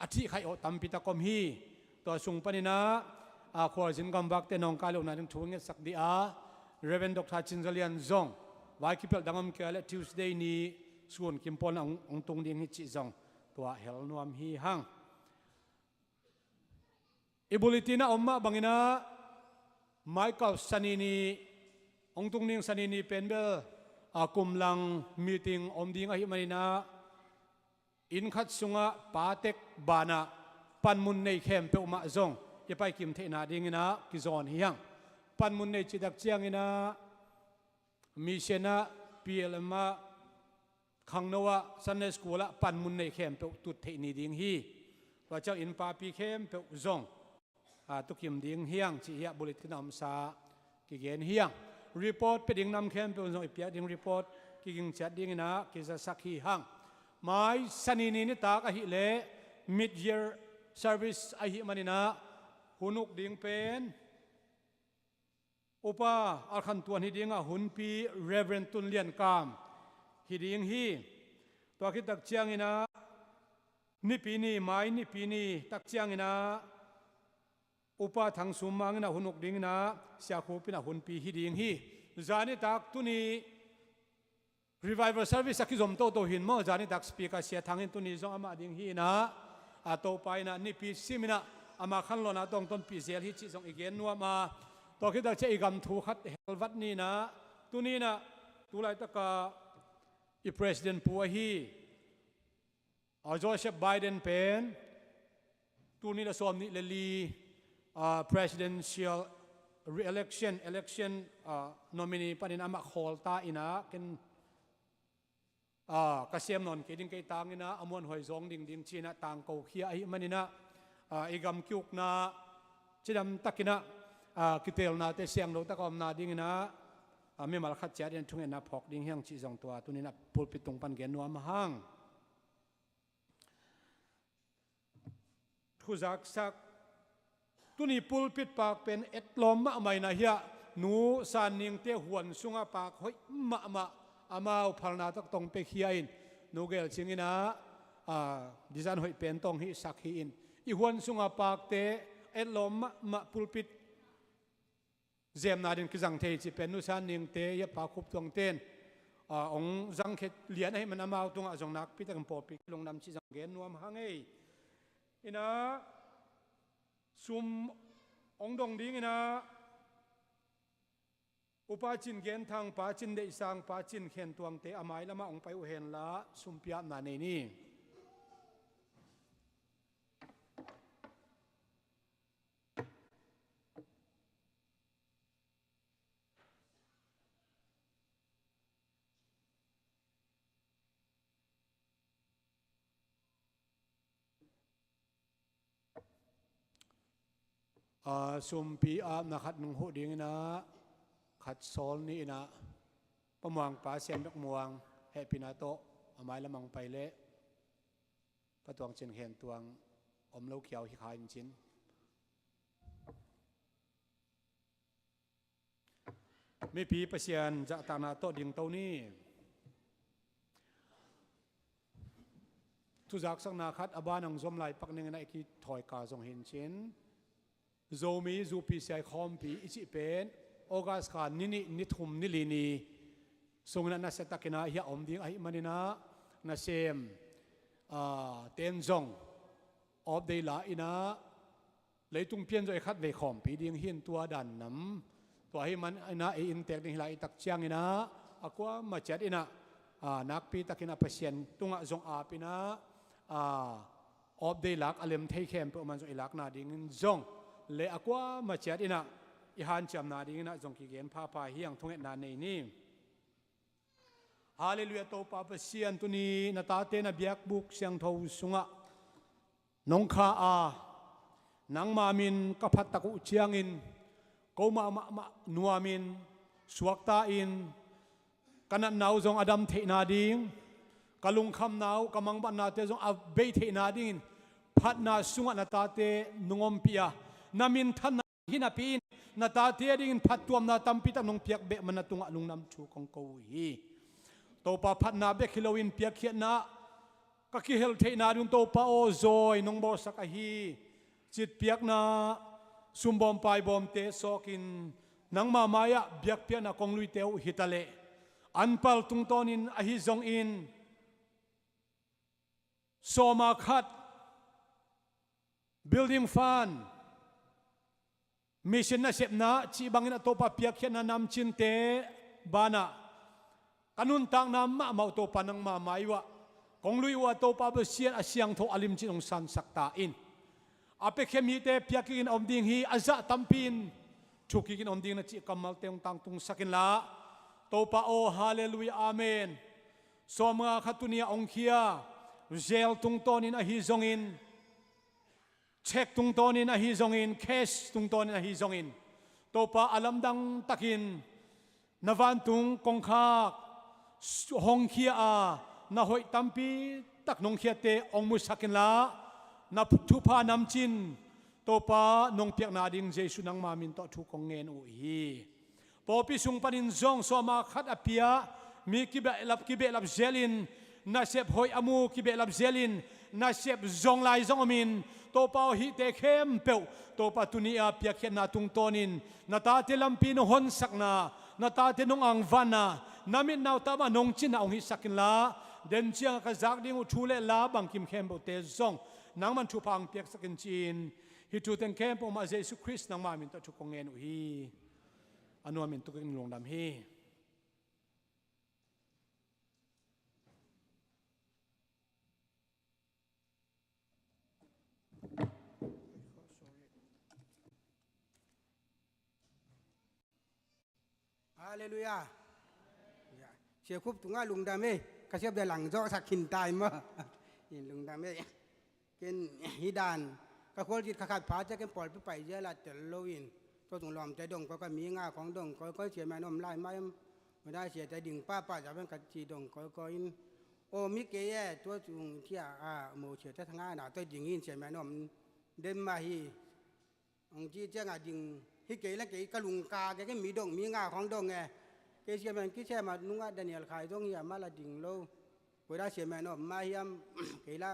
athi khai o tampi tak kom hi to sung panina a khwar jin gam bak te nong ka lo na ding thu nge sak di a Reverend Dr. Chinzalian Zong vai kipel dangam ke le Tuesday ni suan kim pon ang ong tung ding hi chi zong tua hel nuam hi hang Ibulitina omma bangina Michael Sanini ong tung ning Sanini penbel a kumlang meeting om ding a hi manina inn khat sungah pa tek ban ah panmun nei khem pe uma zong i pai kim theih na ding ina ki zawn hi hang panmun nei chi dak chiang ina mission ah PLM ah khangno ah Sunday school ah panmun nei khem pe tut theih ni ding hi wa chang in pa pi khem pe zong a tukim ding hiang chi hi bulit ki nam sa ki gen hiang report pe ding nam khem pe zong ipia ding report ki ging chat ding ina ki za sak hi hang mai sani ni ni tak a hi le mid year service a hi manina hunuk ding pen upa arkhan tuan hi ding a hunpi Reverend Tun Lian Kam hi ding hi to ki tak chiang ina nipi ni mai nipi ni tak chiang ina upa thang sum mang ina hunuk ding ina sia khu pina hunpi hi ding hi zani tak tuni revival service aki zom to to hin mo zani tak speaker sia thangin tuni zong ama ding hi na a to pa ina ni pi simina ama khan lo na tong ton pi zel hi chi zong igen nuam a to khi dak che igam thu khat helvat ni na tuni na tulai taka i president pu hi Joseph Biden pen tuni la som ni le li presidential re-election election nominee panin ama khol ta ina ken ka siam non ke ding ke tang ina amuan hoi zong ding ding china tang ko khia ai manina igam kyuk na chidam takina kitel na te siang lo takom na ding ina mi mal khat cha den thung na phok ding hiang chi zong tua tunina pulpit tung pan gen nuam hang thuzak sak tuni pulpit pak pen et lom ma mai na hia nu san ning te huan sunga pak hoi ma ma amau phalna tak tong pe khia in nu gel chingina a design hoi pen tong hi sak hi in i huan sunga pak te et lom ma ma pulpit zem na din kizang thei chi pen nu san ning te ya pa khup tuang ten ong zang khet lian ai man amau tung a zong nak pi tak po pi long nam chi zang gen nuam hangei ina sum ong dong ding ina upa chin gen thang pa chin dei sang pa chin khen tuang te amai lama ong pai u hen la sum pia na nei ni Sumpi a na khat nung hu ding ina khat sol ni ina pamuang pa siam bek muang he pina to amai lamang pai le patuang chin hen tuang om lo khiao hi khain chin mi pi pasian ja ta na to ding to ni thu zak sang na khat aban ang zom lai pak ning na ki thoi ka zong hin chin zomi zu pi sai khom pi ichi pen August kha nini ni thum ni li ni sungna na se takina hi om ding ai manina na sem a ten zong of day la ina leitung pian zo khat ve khom pi ding hin tua dan nam tua hi man ina e in tek ding lai tak chiang ina akwa ma chat ina a nak pi takina pasien tunga zong a pina a of day lak alem thei khem pe man zo ilak na ding in zong le akwa ma chat ina i han cham na ding ina zong ki gen pha pa hiang thunge na nei ni Hallelujah to pa pasian tuni na ta te na biak buk siang tho sunga nong kha a nangma min ka phat taku chiangin ko ma ma ma nuamin Suak ta in kanan nau zong adam theih na ding ka lungkham nau ka mangban na te zong a bei theih na ding in phat na sungah na ta te nungom pia na min than na hin a pin na ta te ding in phat tuam na tampi tak nung piak be man na tungah lungnam thu kong ko hi to pa phat na be khilo in piak khiat na ka ki hel theih na dun to pa o zoi nong bo sak a hi chit piak na sumbom pai bom te sokin nangma maya biak piak na kong lui teu hitale an pal tung ton in a hi zong in soma khat building fund mission na sep na chi bangin atopa piak khian na nam chin te bana kanun tang na ma mau to pa nang ma mai wa kong lui wa to pa ba sian asiang tho alim chin ong san sakta in ape khemi te piak in om ding hi aza tampin thuki kin om ding na chi kamal te ong tang tung sakin la to pa o hallelujah amen somnga khatunia ong khia zel tung ton in a hi zong in check tung ton in a hi zong in cash tung ton in a hi zong in topa alam dang takin na van tung kong khak hong khia a na hoi tampi tak nong khia te ong mu sakin la na thu pha nam chin topa nong piak na ding Jesu nang ma min to thu kong ngen u hi popi sung panin zong soma khat apia mi ki be lap ki be lap zelin na sep hoi amu ki be lap zelin na sep zong lai zong amin to pao hi te khem peu to pa tunia pia khen na tung tonin na ta te lampi no hon sakna na ta te nong ang vana namin nau ta ma nong chin na ong hi sakin la den chiang ka zak ding u thu le la bang kim khem bo te zong nang man thu phang piak sakin chin hi thu ten khem po ma Jesu Christ nang ma min to thu kong ngen u hi anuam in tukin lungdam hi. Hallelujah. Chia khup tunga lungdam e ka siap da lang zo sak khin tai ma in lungdam e ken hi dan ka khol jit kha khat pha cha ken pol pi pai je la tel lo in to tung lom te dong ko ka mi nga khong dong ko ko che ma nom lai mai ma da che te ding pa pa ja ben ka chi dong ko ko in o mi ke ye to chung thia a mo che te thanga na to ding in che ma nom dem ma hi ong chi che nga ding hi ke la ke ka lung ka ke ke mi dong mi nga khong dong e ke che man ki che ma nunga Daniel khai dong ya ma la ding lo เวลาเสียแม่นอมาเฮียมเกล่า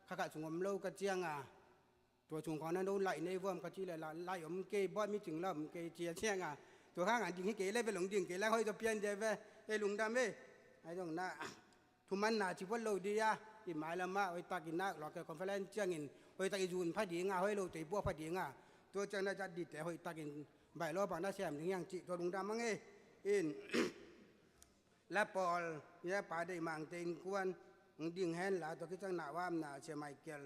ขะกะสุงอมโลกะเจียงอ่ะตัวชุงของนั้นโดนไหลในวอมกะจีเลยละไหลอมเกยบอยมีจึงละอมเกยเจียเชียงอ่ะตัวข้างอ่ะดิ่งให้เกยเลยไปหลงดิ่งเกยแล้วห้อยตัวเปลี่ยนเจไปไอ้ลุงดำเอ้ไอ้ตรงน่ะทุมันน่ะชีวิตโลดีอ่ะอีหมายละมาไอ้ตากินนักหลอกเกคอนเฟอเรนซ์เจียงอินไอ้ตากิจูนพอดีงาห้อยโลตีบัวพอดีงาตัวจังน่ะจะดีแต่ห้อยตากินใบล้อบางน่าเสียมถึงยังจิตัวลุงดำมั้งเอ้อินและปอลเนี่ยป่าได้มังเต็นกวนดิ่งแหนละตัวคิดจังหน้าว่ามหน้าเสียไม่เกล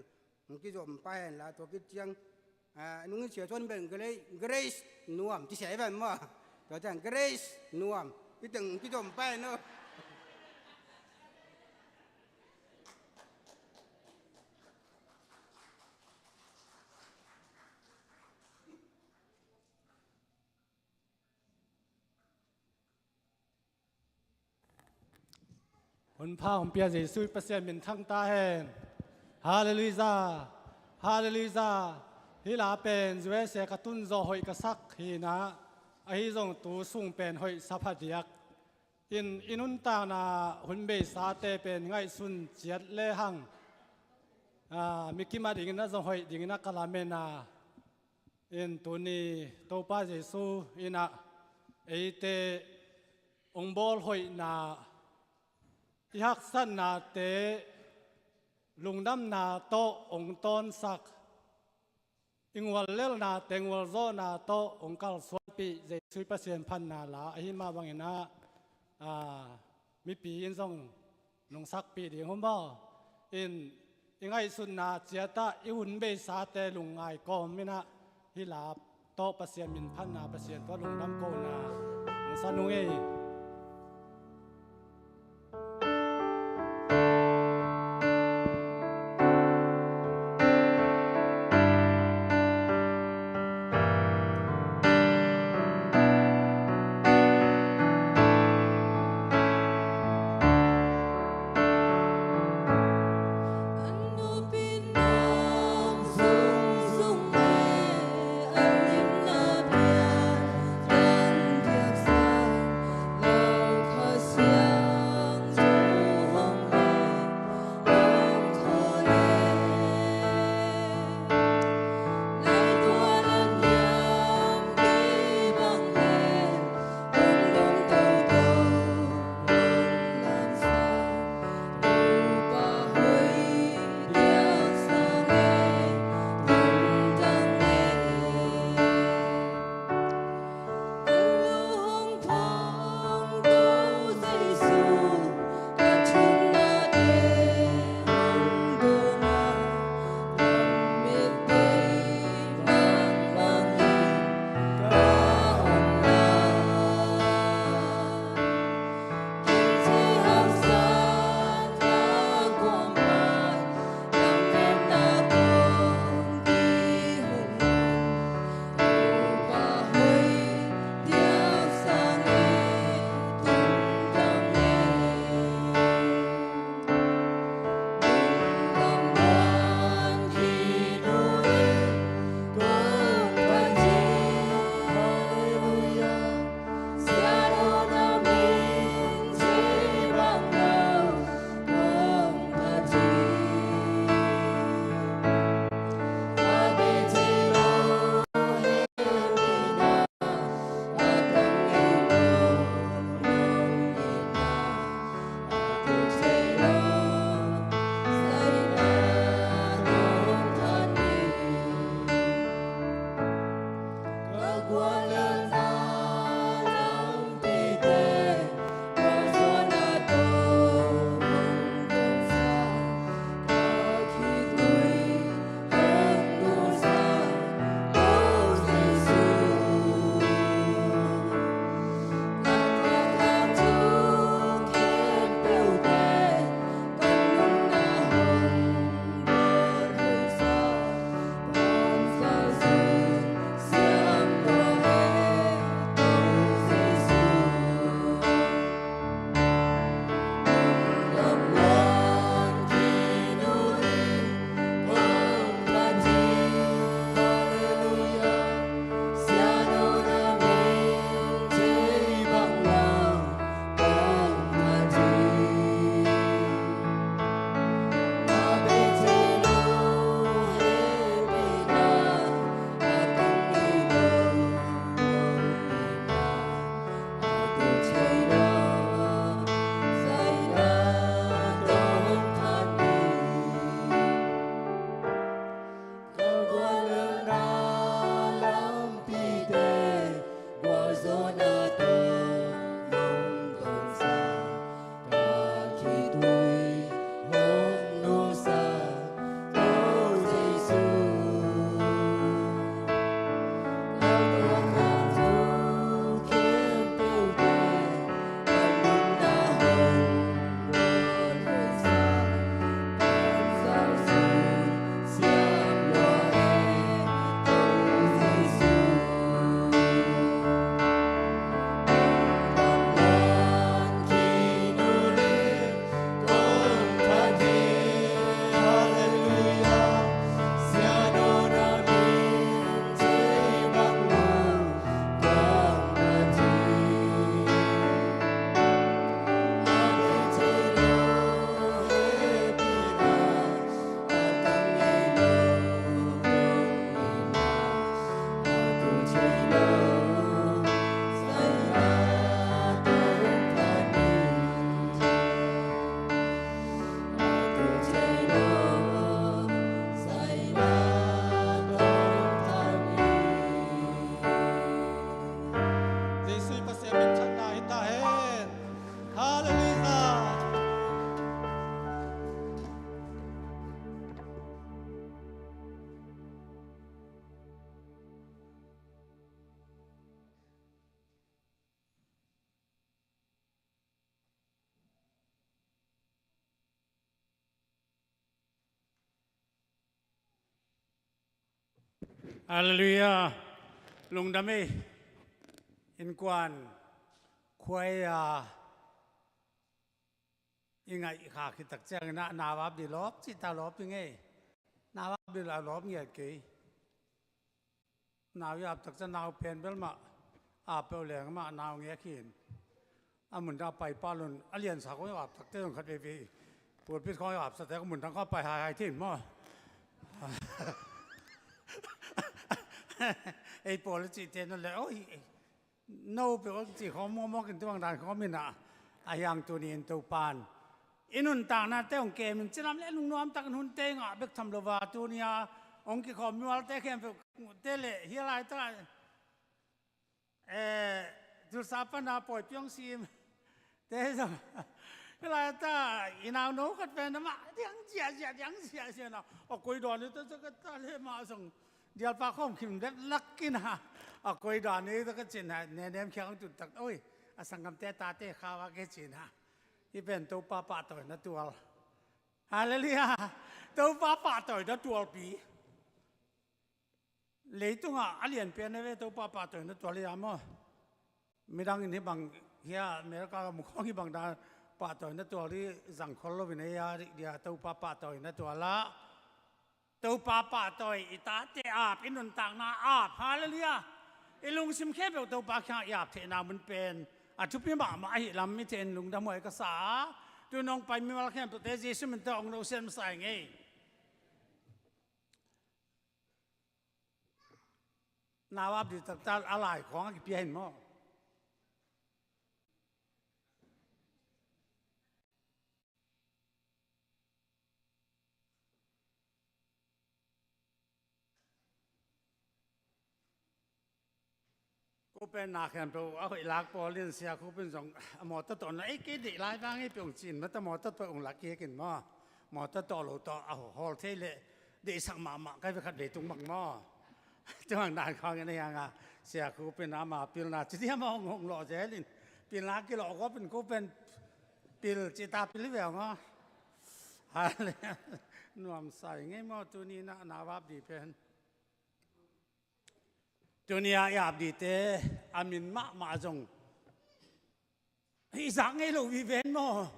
คิดจมไปแหนละตัวคิดเจียงนุ่งเสียชนเป็นเกรเกรซนวมที่เสียไปมั้งตัวจังเกรซนวมที่ตึงคิดจมไปเนาะ Hun pha hom pia Jesu Pasien min thang ta hen Hallelujah Hallelujah hi la pen zwe se ka tun zo hoi ka sak hi na a hi zong tu sung pen hoi sa pha diak in inun ta na hun be sa te pen ngai sun chiat le hang a mikima ding na zong hoi ding na kalame na in tu ni to pa Jesu ina eite ong bol hoi na ยักสันนาเตลุงน้ำนาโตองตอนสักอิงวัลเลลนาเตงวัลโซนาโตองกัลสวนปีเจสุยปะเซียนพันนาลาอหิมาบังเอนามีปีอินซองนงสักปีดีหอมบ่อินอิงไอสุนนาเจียตาอิหุนเบสาเตลุงไงกอมมินะฮิลาโตปะเซียนมินพันนาปะเซียนตัวลุงน้ำโกนาลุงสนุงเอ Hallelujah. Lungdam e in kuan khuai a ingai kha khi tak chang na na wap di lop chi ta lop nge na wap di la lop nge ke nau yap tak cha nau pen bel ma a pe leng ma nau nge khin amun da pai pa lun alian sa ko ap tak te khat ve ve pur pit ko ap sa te ko mun tang ko pai hai hai thin mo ei pol chi te no le oi no pe ko chi kho mo mo kin tuang dan kho min a ayang tu ni to pan inun ta na te ong ke min chinam le lung nuam tak hun te nga bek tham lova tu nia ong ki kho mual te khem te le hi lai ta เอจุสาปนาปล่อยเปียงซีมเตะเวลาตาอีนาวโนกัดเป็นมาเดียงเจียเจียเดียงเจียเจียนะออกกุยดอนนี่ตัวก็ตาเลมาส่งเดียวปลาข้อมขิมเด็ดลักกินฮะออกกุยดอนนี่ตัวก็จินฮะเนเนมเขียงจุดตักโอ้ยอสังกำเตตาเตขาวะเกจินฮะที่เป็นตัวปลาปะตัวนั่นตัวฮาเลลูยาตัวปลาปะตัวนั่นตัวปีเลยตัวอ่ะอเลียนเป็นเวตัวปลาปะตัวนั่นตัวเลยอะมั้ง midang in hi bang hia America mu khong hi bang da pa toy na to ri zang khol lo vin ya dia to pa pa toy na to la to pa pa toy ita te ap inun tak na ap hallelujah ilung sim khe pe to pa kha yap the na mun pen a thu pi ma ma hi lam mi ten lung da moi ka sa tu nong pai mi mal khem te Jesu min ta ong no sen sai nge nawab di tak tal alai khong ki pi hin mo Pen na khem to a hoi lak pawl in sia khu pin zong a mo ta to na ei ke di lai bang i pyong chin ma ta mo ta to ung la ke kin mo mo ta to lo to a hol the le di sak ma ma kai khat ve tung bang mo chuang dan khong ne yang a sia khu pin a ma pil na chi dia ma ngong lo zel in pil na ki lo ko pin ko pen pil chi ta pil ve ngo ha le nuam sai ngai mo tu ni na na wap di pen Tuni ah i ap dih te a min mah mah zong izak ngei lo vi ven maw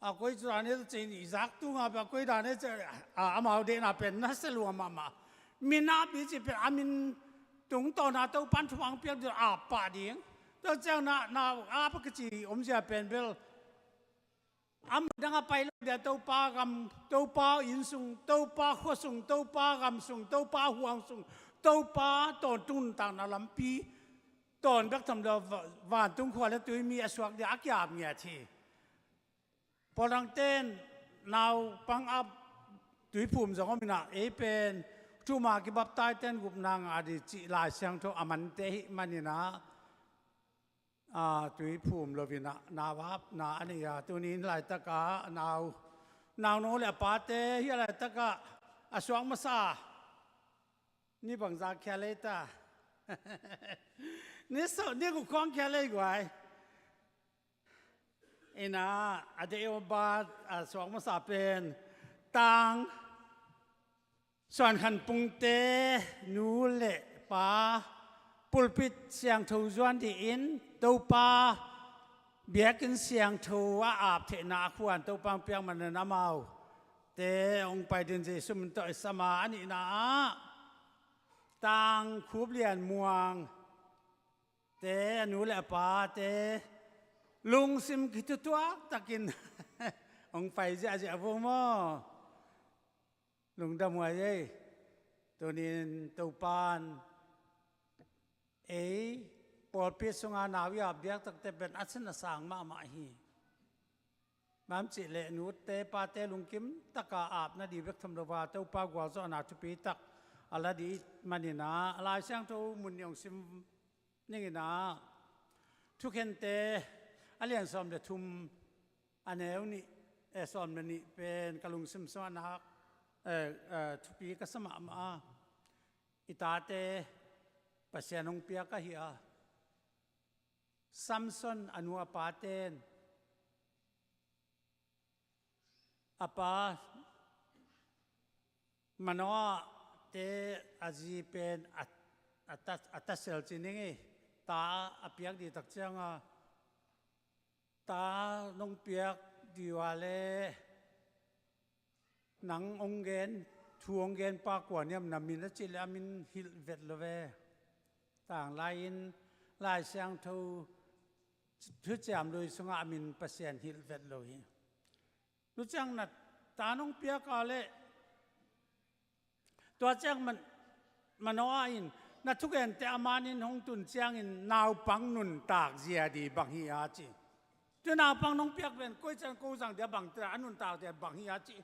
a koi cu ane chin izak tu nga ba koi da ne a amau de na pen na se lu ma ma min a bi chi pe amin tung to na to pan thuang piak a pa ding to chang na na a pa ki chi om zia pen bel Am dang a pai lo bia topa ram topa inn sung topa khua sung topa ram sung topa huang sung topa ton tun tang na lampi ton bak tham lo van tung khua le tui mi a suak dia a kiap ngia thi porang ten nau pang ap tui phum zong omina e pen tu ma ki bap tai ten gup na nga di chi lai siang tho aman te hi manina Tui phum lovin ah nau ap na an i a tunin lai tak ah nau nau no le pa te hi lai tak ah a suang masa ni bang za khia le ta ni so ni ku khong khia le guai ina ade o ba a suang masa pen tang Suan khan pungte nu le pa pulpit siangtho zuan dih topa biakinn siangtho a ap the na khuan topang piang man na mau te ong pai din Jesu min to sama ani na a tang khup lian muang te nu le pa te lungsim khi tu tuak takin ong pai zia zia vu mo Lungdam ngai ei tunin topan ei pawlpi sungah nau i biak tak te ben achin a sang ma ma hi mam chi le nu te pa te lungkim taka ap na di vek tham lova to pa gwa zo na chu pi tak ala di manina alai siang to mun yong sim ningina thu khen te alian som le thum Aneu nih sawm na nih pen ka lungsim suanak thupi ka sama ma itate Pasian hung pia ka hi a Samson anu apa ten apa Manoah te azi pen atasel chining i ta apiak di tak chiang a Ta nong piak diwa le nang ong gen thu ong gen pa kwa niam na min a chi le amin hil vet lo ve tang lai in lai siang tho thu chiam lui sunga amin pasian hil vet lo hi nu chang na ta nong piak a le Tua chiang man manoa in na thuken te aman in hong tun chiang in nau pang nun tak zia di bang hi a chi. Tu nau pang nong piak ven koi chan ko zang dia bang te anun tak dia bang hi a chi.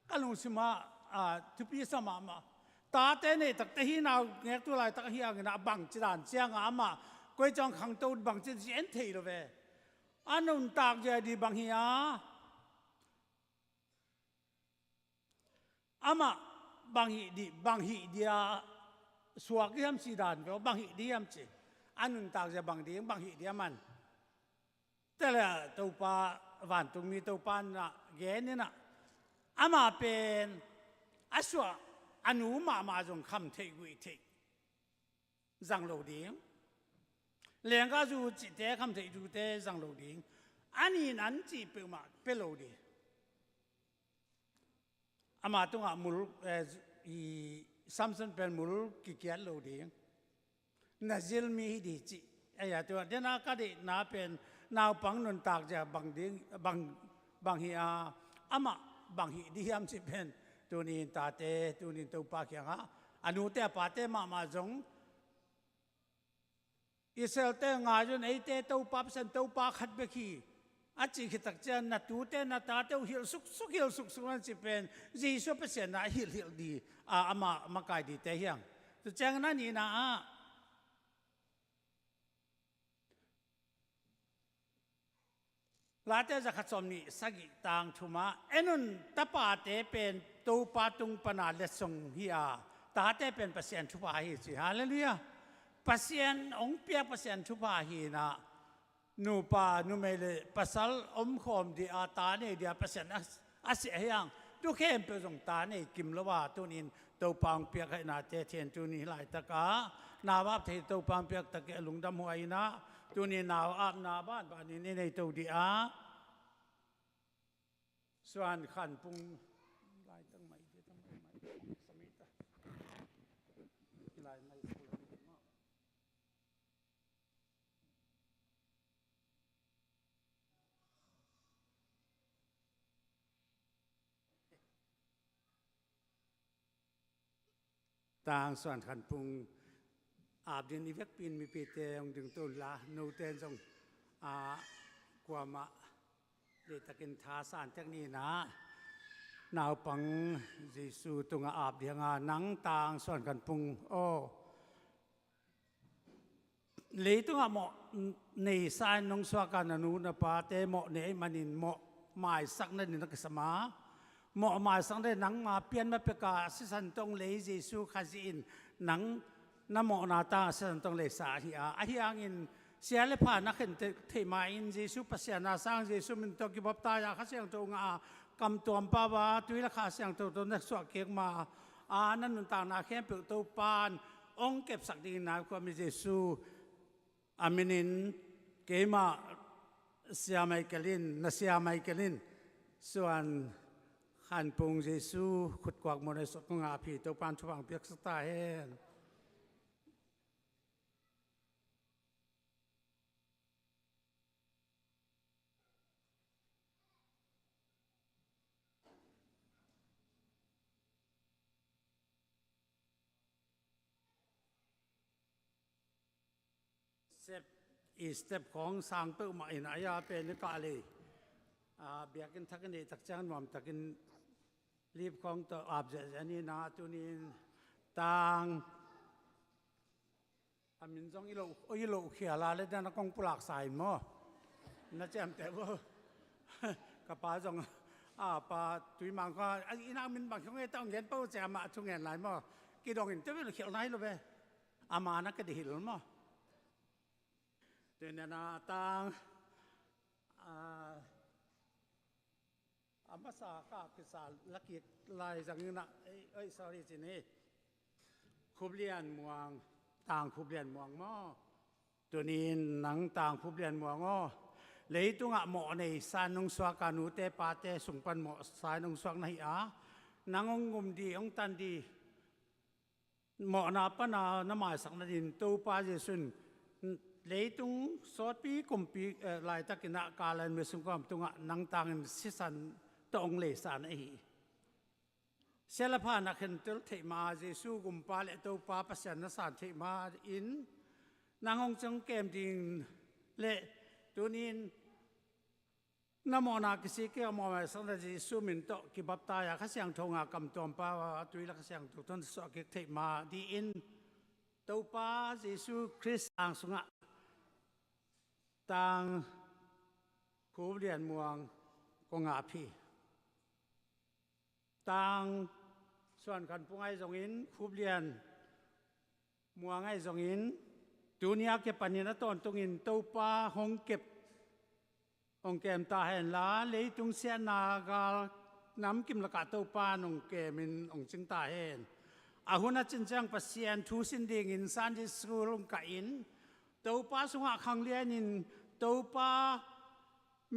Kalung sima a thupi sama ma. Ta te ne tak te hi nau ngek tu lai tak hi ang na bang chi dan chiang a ma koi chong khang to bang chi en thei lo ve. Anun tak zia di bang hi a. Amah bang hi di bang hi dia suak yam si dan ko bang hi diam chi anun tak ja bang ding bang hi dia man tele to pa van tung mi to pa na ge ni na ama pen aswa anu ma ma jong kham thei gui thei zang lo ding leng ka zu chi te kham thei zu te zang lo ding ani nan chi pe ma pe lo di Amah tungah mul i Samson pen mul ki kiat lo ding. Na zil mi hi di chi aya tu dena ka di na pen nau pang nun tak ja bang ding bang bang hi a ama bang hi di hiam chi pen tunin ta te tunin to pa kyang a anu te pa te ma ma zong Israel te nga jun ei te to pa sen to pa khat be khi a chi khi tak chen na tu te na ta te hil suk suk hil suk suk an chi pen Jesu pa sen na hil hil di a ama ma kai di te hiang tu cheng na ni na a. Late zakhat som ni sagi tang thuma enun tapa te pen to pa tung pana le sung hi a ta te pen pasian thu pa hi chi. Hallelujah. Pasian ong pia pasian thu pa hi na nu pa nu me le pasal om khom di a ta ne dia pasian a se hiang tu khem pe jong ta ne kim lo wa tunin to pang piak hai na te thian tu ni lai taka na wa the to pang piak tak lungdam huai na tu ni naw ap na ban ba ni ni nei to di aส่วนขันปุงลายตั้งไม่ตั้งไม่สมิตลายไม่ต่างส่วนขันปุงอาบดินอีเวกปินมีปีเตงดึงตุลาโนเตนจงอากวามะเลตะกินทาสานจากนี้นะนาวปังเยซูตุงอาบเดียงานังต่างส่วนกันปุงโอเลยตุงอะหมอในสายนงสวกันนูนปาเตหมอเนมันินหมอหมายสักนั่นนักสมาหมอหมายสักได้นังมาเปลี่ยนมาเปกาสิสันตรงเลยเยซูคาจินนังนโมนาตาสิสันตรงเลยสาหิอาอหิอังอินเสียเลผ่านักเห็นเทมาอินเยซูปัสยานาสังเยซูมินตกิบตายาข้าเสียงตรงอากำตัวปาวาตุยละข้าเสียงตัวตัวนักสวกเกียกมาอานันนุนตานาเข้มเปิดตัวปานองเก็บสักดีนาความเยซูอามินินเกมาเสียไมเกลินนาเสียไมเกลินส่วนขันปุงเยซูขุดกวักมนสกงาพีตัวปานทุวังเปียกสตาเฮนเซปอีสเต็ปของสางเปิ้ลมาอินอายาเป็นกาเลยเบียกินทักนี่ทักจังหวมทักินรีบของตัวอาบเจนี่นาตุนินต่างอามินจงอีโลอีโลเขียลาเลยนะกงปุหลักใส่มั้น่าจะแต่ว่ากระป๋าจงอาปาตุยมังก็อีนามินบางช่วงไอ้ต้องเงินเป้าจะมาช่วงเงินไหลมั้กี่ดองเงินจะไม่เขียวไหนหรอเปอามานักก็ดีหิลมั้ตัวนี้นะตังอามาสากากิสาลักลายจังนะเอ้ย sorry จีนี่คุบเลียนมวงต่างคุบเลียนมวงมอตัวนี้หนังต่างคุบเลียนมวงอ้อเลยตุงอะหมอในสานงสวกานุเตปาเตสุงปันหมอสายนงสวกในอานังองงุมดีองตันดีหมอนาปนานมาสักนาดินตูปาเจสุนเลยตุงสอดปีกุมปีลายตะกินะกาลันเมสุงกอมตุงอะนังต่างสิสันตองเลสานไอเสลพานักเห็นตุลเทมาเยซูกุมปาเลตูปาปัสสนสานเทมาอินนางองจงเกมดิงเลตุนินนโมนากิสิเกอมอเมสังเยซูมินโตกิบับตายาขเสียงทงอากำตอมปาวตุยละขเสียงตุต้นสอกิเทมาดีอินตูปาเยซูคริสต์อังสุงะต่างคูเรียนมวงกงอาพีต่างส่วนขันปุงไอจงอินคูเรียนมวงไอจงอินตูนี้เก็บปัญญาตอนตรงอินตูปาหงเก็บองเกมตาเห็นละเลยตุงเสียนากาลน้ำกิมละกะตูปานองเกมินองจิงตาเห็นอาหุนาจินจังปัสเซียนทูสินดิงอินซันดิสกูลงกะอินตูปาสุงะขังเลียนินตูปา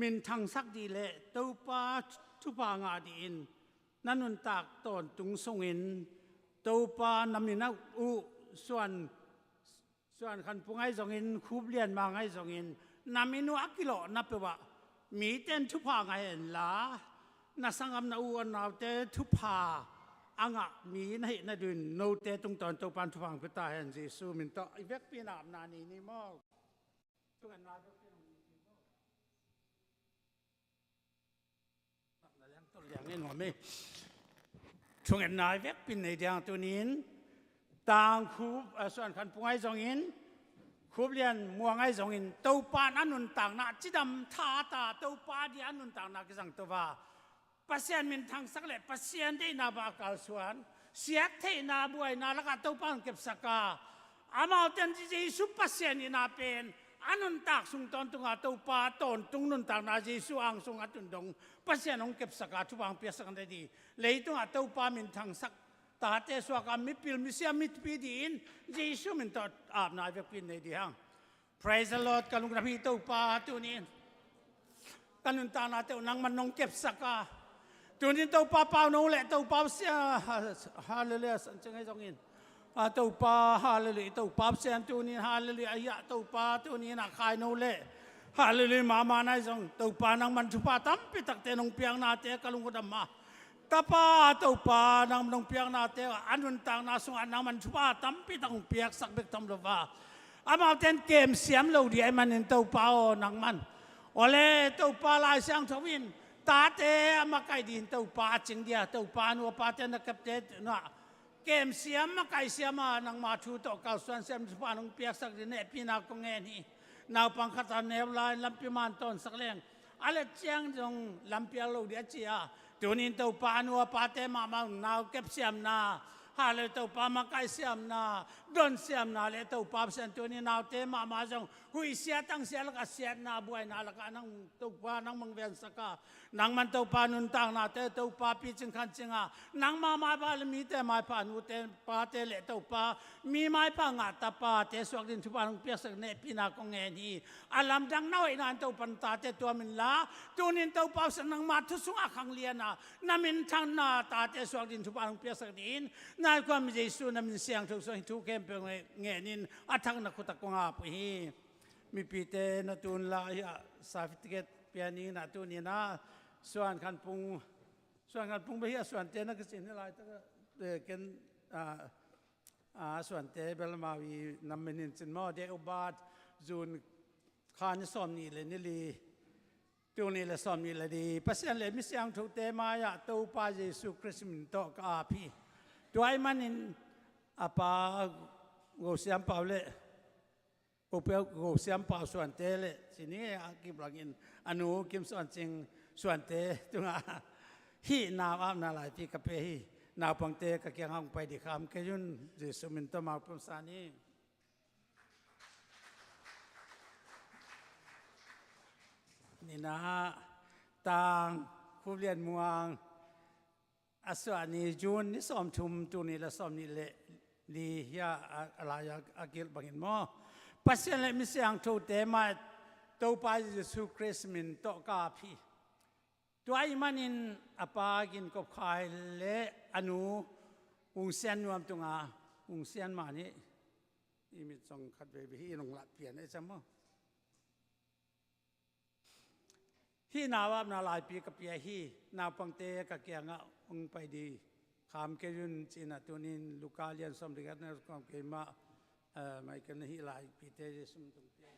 มินทังสักดีเลตูปาทุปางาดีอินนันนุนตากตอนตุงทรงอินตูปานำมินักอุส่วนส่วนขันปุงไอจงอินคูบเลียนมาไอจงอินนามินุอักิโลนับเปว่ามีเต้นทุพาไงเห็นละนาสังอำนาอูอันนาวเตทุพาอังะมีนะเหนะดุนโนเตตุงตอนตัวปันทุพังพิตาเห็นเยซูมินโตอีเวกปีนามนานีนี่มอกทุกันนาตัวอย่างนี้หน่อยไหมช่วงนายเวกปีในเดียงตัวนี้ต่างคูส่วนขันปุงไอจงอิน Khuplian muangai zong in topan anun tang na chidam tha ta topa di anun tang na ki zang to wa Pasian min thang sak le Pasian de na ba kal suan siak thei na buai na laka topan kep saka amau ten Jesu Pasian ina pen anun tak sung ton tunga topa ton tung nun tak na Jesu ang sung atun dong Pasian ong kep saka thubang pia sak de di leitung a topa min thang sak ta te suak a mipil misia mitpi diin Jesuh min to ap nai vek pin nei di hang praise the Lord kalung rami to pa tu ni kanun ta na te nang man nong kep saka tu ni to pa pau no le to pa sia hallelujah san chengai jong in a to pa hallelujah to pa sian tu ni hallelujah aya to pa tu ni na khai no le hallelujah mama nai jong to pa nang man thu pa tam pi tak te nong piang na te kalung dam ma Tapa topa nang nong piak na te anun tang na sung nang man chupa tampi tang piak sak bek tam lova amau ten kem siam lo di ai man in topa o nang man ole topa lai siang thowin ta te ama kai din topa ching dia topa nu pa te na kap te na kem siam ma kai siam a nang ma thu to kal suan siam chupa nong piak sak di ne pi na ko nge ni naw pang khat ne lai lampi man ton sak leng ale chiang jong lampial lo dia chia tunin to pa nu pa te ma ma nau kep siam na ha le to pa ma kai siam na don siam na le to pa siam tunin nau te ma ma jong hui sia tang sia la ka sia na buai na la ka nang to pa nang mang ven saka nang man to pa nun tang na te to pa pi ching khan chinga nang ma ma ba le mi te mai pa nu te pa te le to pa mi mai pa nga ta pa te suak din thu pa nong pia sak ne pi na ko nge ni alam dang noi nan to pan ta te tua min la tunin to pau sang nang ma thu sung a khang lian a namin thang na ta te suak din thu pa nong pia sak din nai kwam Jesu namin siang thu so thu kem pe nge nin a thang na khuta ko nga pu hi mi pi te na tun la ya certificate piani na tu ni na suan khan pung suan khan pung be hi suan te na ka sin lai ta ken a suan te belmawi naminin chin mo de ubat zun khan som ni le ni li tu ni le som ni le di pasian le mi siang thu te ma ya to pa Jesu Christ min to ka phi tuai manin apa go siam pau le go pe go siam pau suan te le chini a kim langin anu kim suan ching suan te tunga hi na am na lai pi ka pe hi naw pang te ka kyang hang pai di kham ke yun Jesu min to ma pum sa ni ni na tang khu lian muang aswa ni June ni som thum tu ni la som ni le li hiya alaya akil bangin mo pasien le mi siang tho te ma to pa Jesu Christ min to ka phi tuai manin apa gin kop khai le anu ung sian nuam tunga ung sian ma ni imi chong khat ve hi nong la pian e chamo hi nawap na lai pi ka pia hi naw pangte ka kia nga ung pai di kham ke yun china tunin luka lian som rigat na kom ke ma mai kan hi lai pi te sum tung pia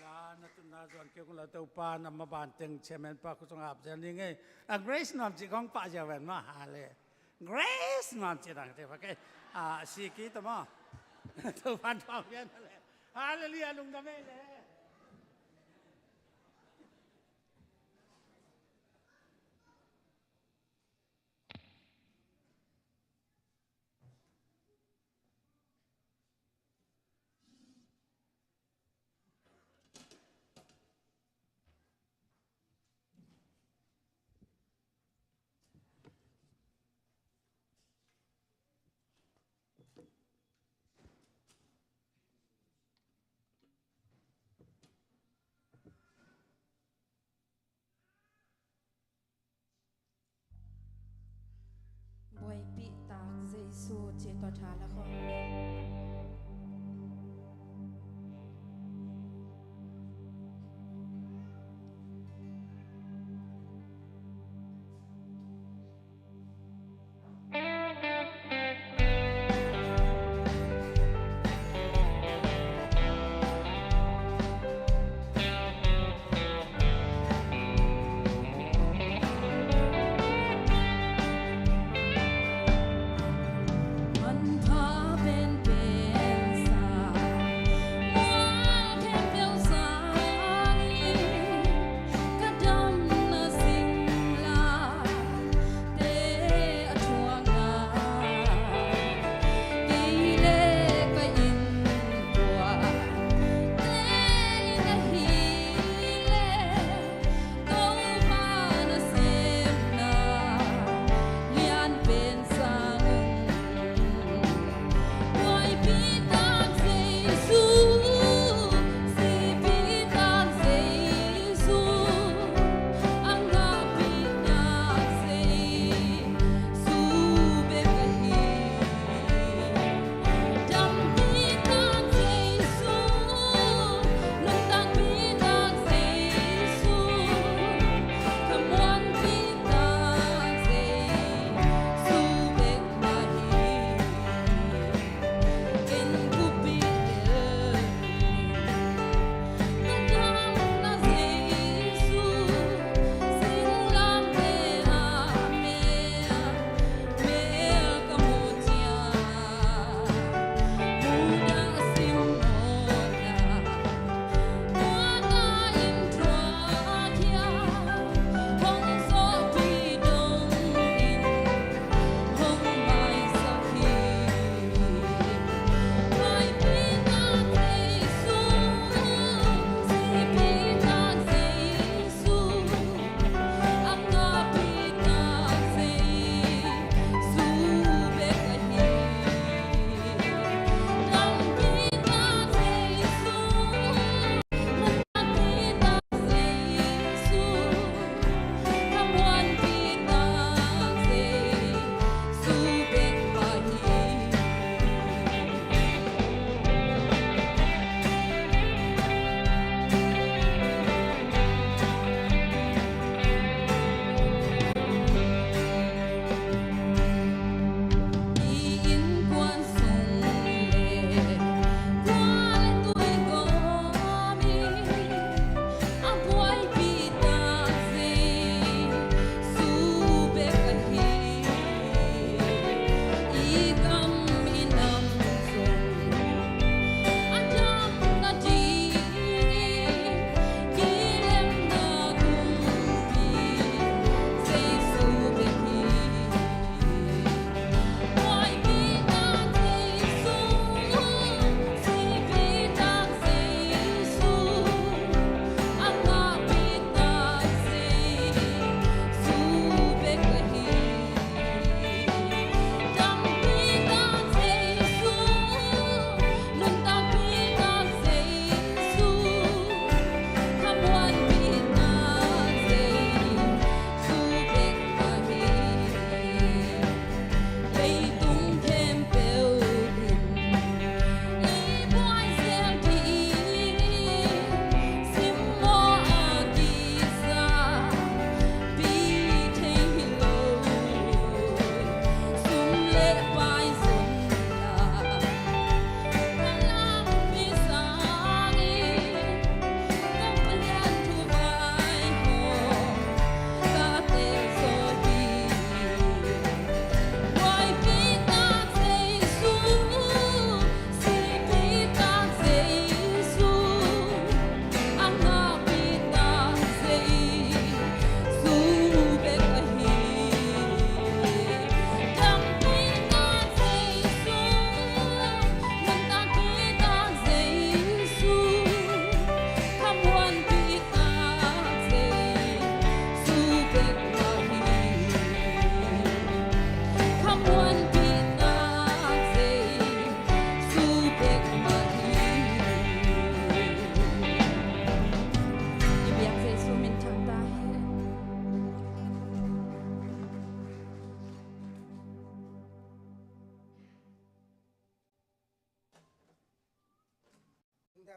la na tu na zon ke la to pa na ma ban teng chairman pa ku chong ap jan ni nge a grace nam chi kong pa ja wen ma ha le grace nam chi dang te pa ke a si ki to ma to pan thong yan le hallelujah lung da me le Bawipi tak Jesuh ce to ṭha la khom.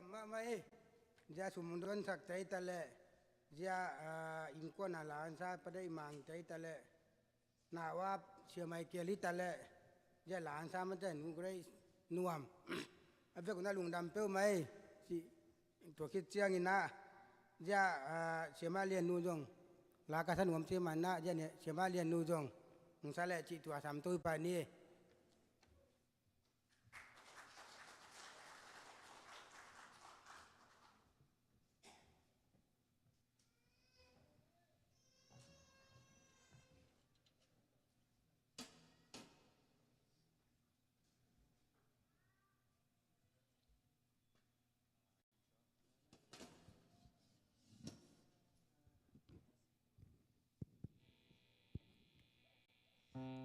Lungdam ma mai ja sumundron sak tai tale ja ingko na lan sa padai mang tai tale na wa siamai keli tale ja lan sa ma ta nu grei nuam ave kuna lungdam pe mai si to ki chiang ina ja siama lian nu jong la ka san nuam chi man na ja ne siama lian nu jong nung sa le chi tua sam tu pa ni.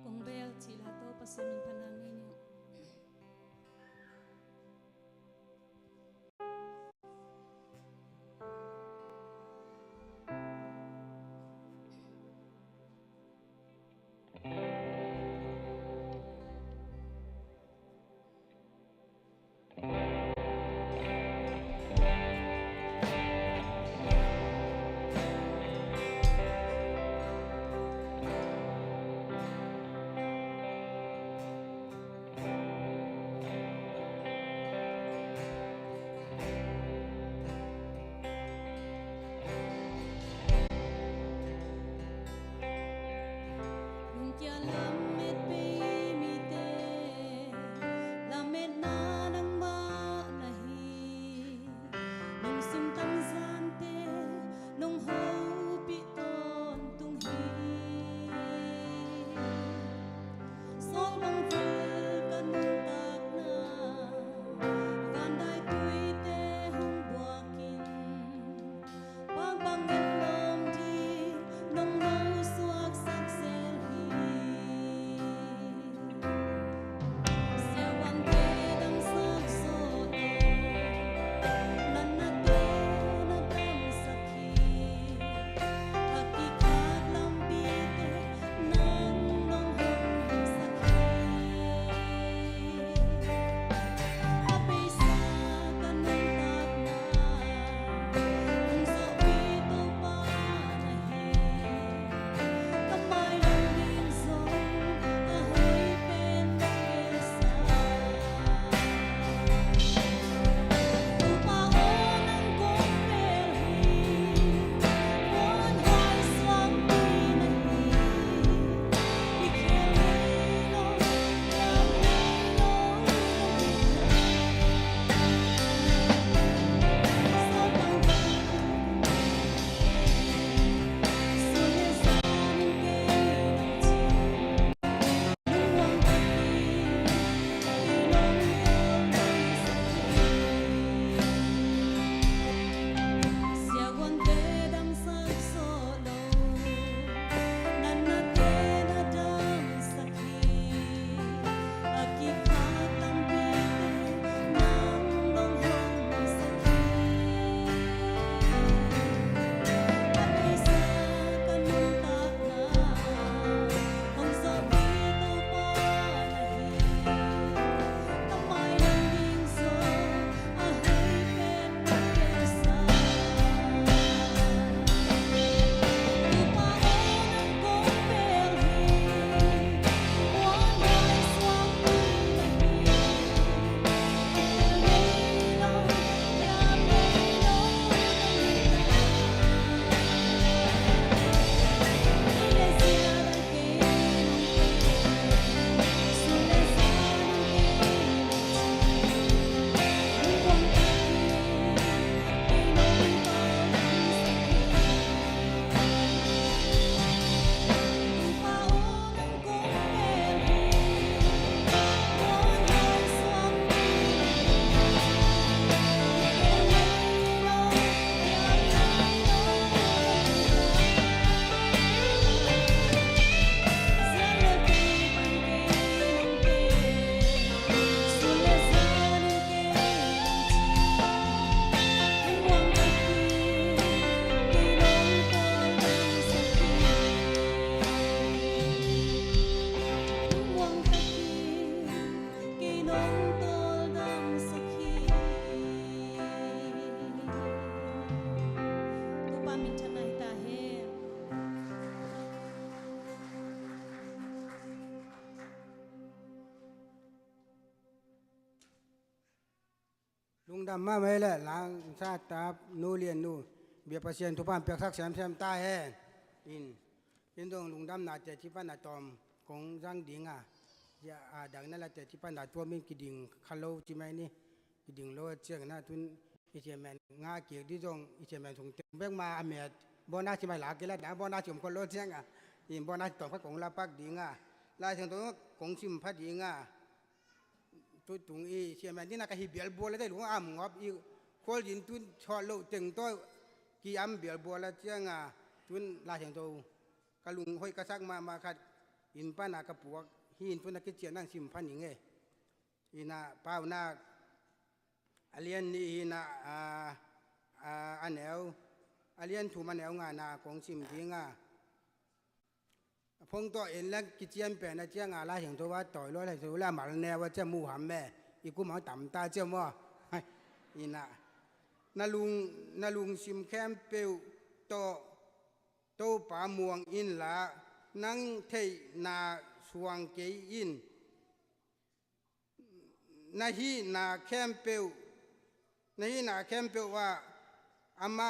Kong bel chi la to pasamin panang ni. Lungkia lam met pe mi te la met na nang ma na hi nong sim tang zan te nong ho pi ton tung hi sol bang vul ka nung tak na van dai tui te hung buakin bang bang en nom di nong no suak sak sel hi sia wan te dam sak so to nan na te na dam sakhi hakikat lam bi te nang nong hong sakhi Apay sa kanang tak na kung sa ito pa nahi kamay ng ginzong ahoy pen sa Upaon ang kong pelhi Buwan hay swang pinahi Ikelino, lamino, sa Sulisanin kay Lungwang taki Inong tolong sakhi Sia guante dam sak solo Nana te na dam sakhi Akikat lam pite Nang nong hong sakhi Apay sa kanong tak na Hong sa bito pa nahi Kamay ng ginso Ahoy pen sa Upaon ang kong pelhi Buwan ay swang pinahi Ikelino, lamino, Iglesia del Sulisanin kay Lungwang taki Inong tolong sakhi Upaon ang kong pelhi Buwan ay swang pinahi Ikelino, lamino, Lungwang taki Inong tolong sakhi Lungwang taki Kinong toldang sakhi. Lungdam ma mai le lang sa tap nu lian nu bia pasien thupan pek sak siam siam ta he in in dong lungdam na te chi pan na tom kong jang ding a ya a dang na la te chi pan na tua min ki ding khalo chi mai ni ki ding lo chiang na tun i che men nga ki di jong i che men thung te bek ma a me bo na chi mai la ki la da bo na chum ko lo chiang a in bo na tong pha kong la pak ding a la chang to kong sim pha ding a tu tung i che men ni na ka hi bial bo le dai lu am ngop i khol yin tun cho lo teng to ki am bial bo la chiang a tun la chang to ka lung hoi ka sak ma ma khat in pa na ka puak hi in tun na ki chian nang sim pha ni nge ina pau na alian ni hi na a a aneu alian thu ma neu nga na kong sim dinga phong to en la ki chian pe na chia nga la hiang to wa toy lo la su la mal ne wa che mu ham me i ku ma tam ta che mo ina na lung na lung sim khem peu to to pa muang in la nang thei na suang ke in na hi na khem peu na hi na khem peu wa ama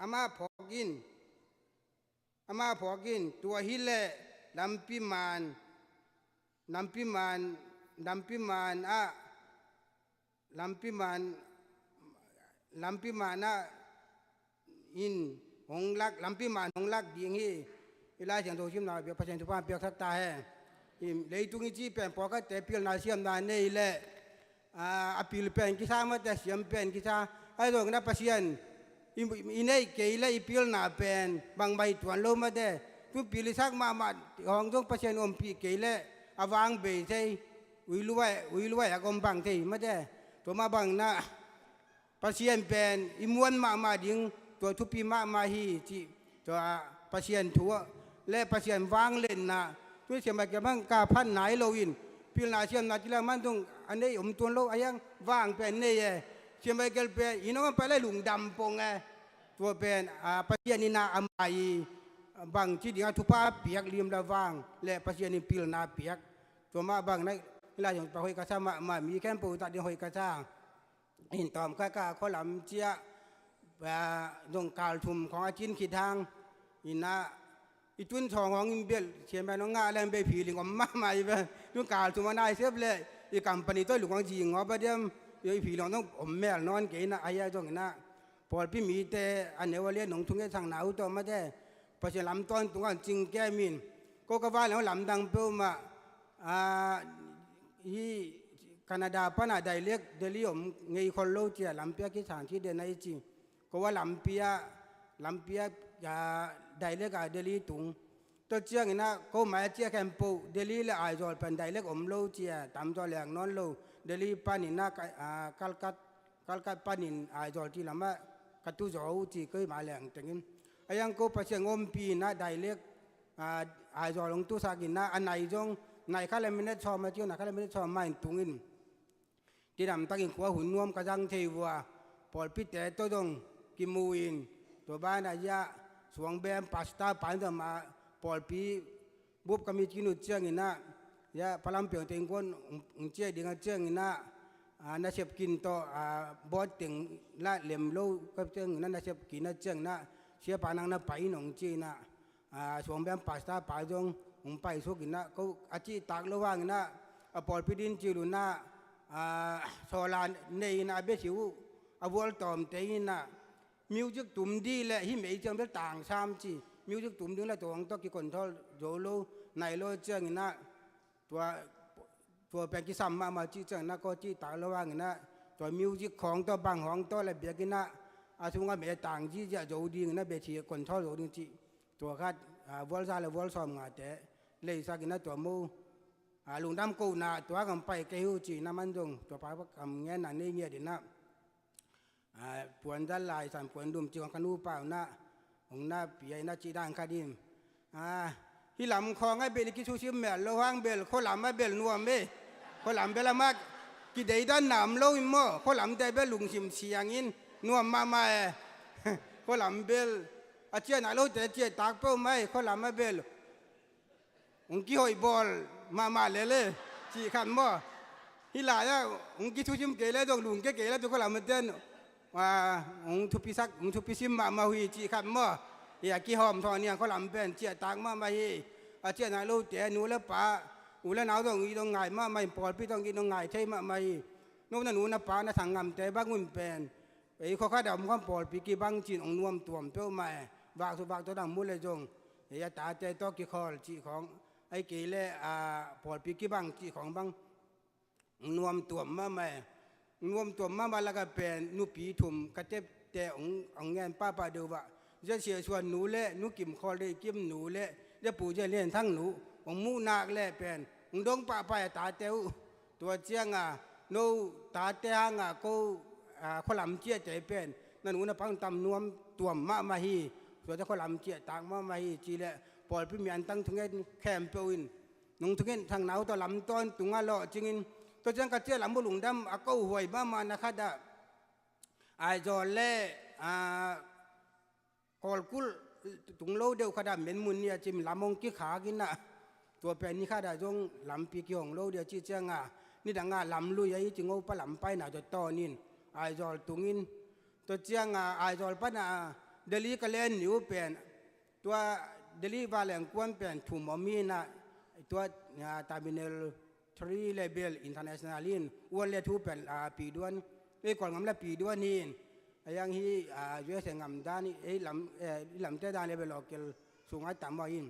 ama phok in ama phok in tua hi le lampi man lampi man lampi man a lampi man lampi man a in hong lak lampi man hong lak ding hi ilai siang to sim na bia pasien tu pa piak thak ta he im leitung chi pen po ka te pil na siam na nei le a pil pen ki sa ma te siam pen ki sa ai dong na pasien i nei ke le i pil na pen bang bai tuan lo ma te tu pil sak ma ma hong dong pasien om pi ke le awang be sei ui luai ui luai agom bang thei ma te to ma bang na pasien pen i muan ma ma ding to thu pi ma ma hi chi to pasien thua le pasien wang len na tu siam ba ke bang ka phan nai lo in pil na siam na chila man tung anei um tuan lo ayang wang pen nei e siam ba kel pe ino pa le lung dam pong eตัวเป็นอ่าปะเชียนนี่นาอำไอบางที่ดีทุพาเปียกริมละวางและปะเชียนนี่ปิลนาเปียกตัวมาบางในลายอย่างปะหอยกระซ่ามามามีแค่ปูตัดดีหอยกระซ่าหินตอมก้ากาข้อลำเจียดงกาลทุมของอาจินขีดทางอินะอีจุนทองของอินเบลเชียนไปน้องงาแลมไปผีลิงอมมาใหม่ไปจุนกาลทุมนายเสียบเลยอีกัมปนีตัวหลวงจีงอปะเดียมอีผีหลงต้องอมแม่นอนเกนะอายะจงนะพอพี่มีแต่อันเนวเลียนงทุงเงทางหนาวตัวมาแต่พอเสียลำต้นตรงกันจริงแก้มินก็ก็ว่าแล้วลำดังเปิ้ลมาอ่าที่แคนาดาปนาไดเล็กเดลี่อมเงยคนโลเจียลำเปียกิสานที่เดนไอจีก็ว่าลำเปียลำเปียไดเล็กอะเดลี่ตุงตัวเจียงนะก็หมายเจียแคมปูเดลี่ละไอจอลเป็นไดเล็กอมโลเจียตามจอแหลงนอนโลเดลี่ปานินะอ่ากัลกัดกัลกัดปานินไอจอลที่ละมะกตุจอจีเคยมาแหลงจังอินอายังก็ปัจเจงอมปีนะไดเล็กอ่าไอจอลงตุสากินนะอันไหนจงไหนข้าเลยไม่ได้ชอบมาเที่ยวไหนข้าเลยไม่ได้ชอบมาตุงอินที่ดำตั้งอินขวาหุ่นนวมกระจังเทวะปอลพิเตตัวจงกิมูอินตัวบ้านอายะสวงแบมปัสตาปานจะมาปอลปีบุบก็มีจินุเจียงอินนะยะพลังเปียงเต็งคนอุเจียดิงเจียงอินนะน่าเสียบกินต่อบอดถึงละเหลี่ยมโลก็เจียงนั่นน่าเสียบกินน่าเจียงนะเสียปานังน่าไปหนองจีนะสวงแบมปัสตาปาจงอุไปสุกินนะก็อาชีตากระว่างนะปอลพิดินจิลุนะโซลานในนะเบสิวอวอลตอมเตยนะมิวจิกตุ่มดีและหิเมจังเป็นต่างสามจีมิวจิกตุ่มดึงและตัวของตัวกี่คนทอโจโลในโลเจียงนะตัวตัวเป็นกิสัมมามาจีจังนะก็จีตาระว่างนะตัวมิวจิกของตัวบางของตัวและเบียกินะอาสุงก็เมต่างจีจะโจดีนะเบชีคนทอโจดีจีตัวคัดวอลซาและวอลซอมงาแต่เลยสักินะตัวมูลุงดำกูนะตัวกำไปเกี่ยวจีน้ำมันจงตัวปลากำเงี้ยนั่นนี่เงี้ยดีนะปวนด้านลายสันปวนดุมจีของขนูเปล่านะองหน้าเปียนะจีด้านคดีมที่ลำคองไอ้เบลกิชูชิมเมลระวังเบลโคลำไอ้เบลนัวเมโคลำเบลมากกิเดด้านหนามโลอิมโมโคลำแต่เบลลุงชิมเชียงอินนัวมามาโคลำเบลอาเจียนอาโลแต่เจียตากเป้าไม่โคลำไอ้เบลองกี้หอยบอลมามาเลเลจีขันโม Hi la ya ung ki thu chim ke le dong lung ke ke le tu ko lam ten wa ung thu pi sak ung thu pi sim ma ma hui chi khat mo ya ki hom tho nia ko lam pen chia tak ma ma hi a chia na lo te nu le pa u le nau dong i dong ngai ma mai pol pi dong ki dong ngai thei ma ma hi nu na nu na pa na thang ngam te ba ngun pen ei kho kha dam khom pol pi ki bang chin ong nuam tuam pe ma wak su wak to dang mu le jong ya ta te to ki khol chi khong ai ke le a pol pi ki bang chi khong bang nuam tuam ma mai nuam tuam ma ma la ka pen nu pi thum ka te te ong ong ngen pa pa de wa je xie chuan nu le nu kim khol le kim nu le je pu je len thang nu ong mu nak le pen ong dong pa pa ta teu ตัวเจียงอ่ะโนตาเตหงอ่ะกูอ่าขลำเจียใจเป็นนั่นอุณปังตำนวมตัวมะมาฮีตัวจะขลำเจียต่างมะมาฮีจีเลปอลพิมีอันตั้งทุงเงินแคมเปวินนุงทุงเงินทางหนาวตัวลำต้นตุงอ่ะเลาะจริงอินตัวเจียงกระเจียลำบุหลุงดำอากูหวยมามานะคดาไอจอเล่อ่ากอลกุลตุงโลเดียวขดาเหม็นมุนเนี่ยจิมลำมงกี้ขากินน่ะตัวเป็นนี่ขดาจงลำปีกี่ของโลเดียวจีเจียงอ่ะนี่ดังอ่ะลำลุยไอ้จิงโอปะลำไปน่ะจะต่อนินไอจอลตุงินตัวเจียงอ่ะไอจอลปะน่ะเดลีก็เล่นนิวเป็นตัวเดลีวาแหลงกวนเป็นถุมมีน่ะตัวตาบิเนล3 level international in วันเลทูเป็นปีด้วนไอ้ก่อนงำละปีด้วนนี่ยังฮียูเอสงำด้านไอ้ลำลำเตดานเลเวลอเกลสูงไอ้ต่ำว่าอิน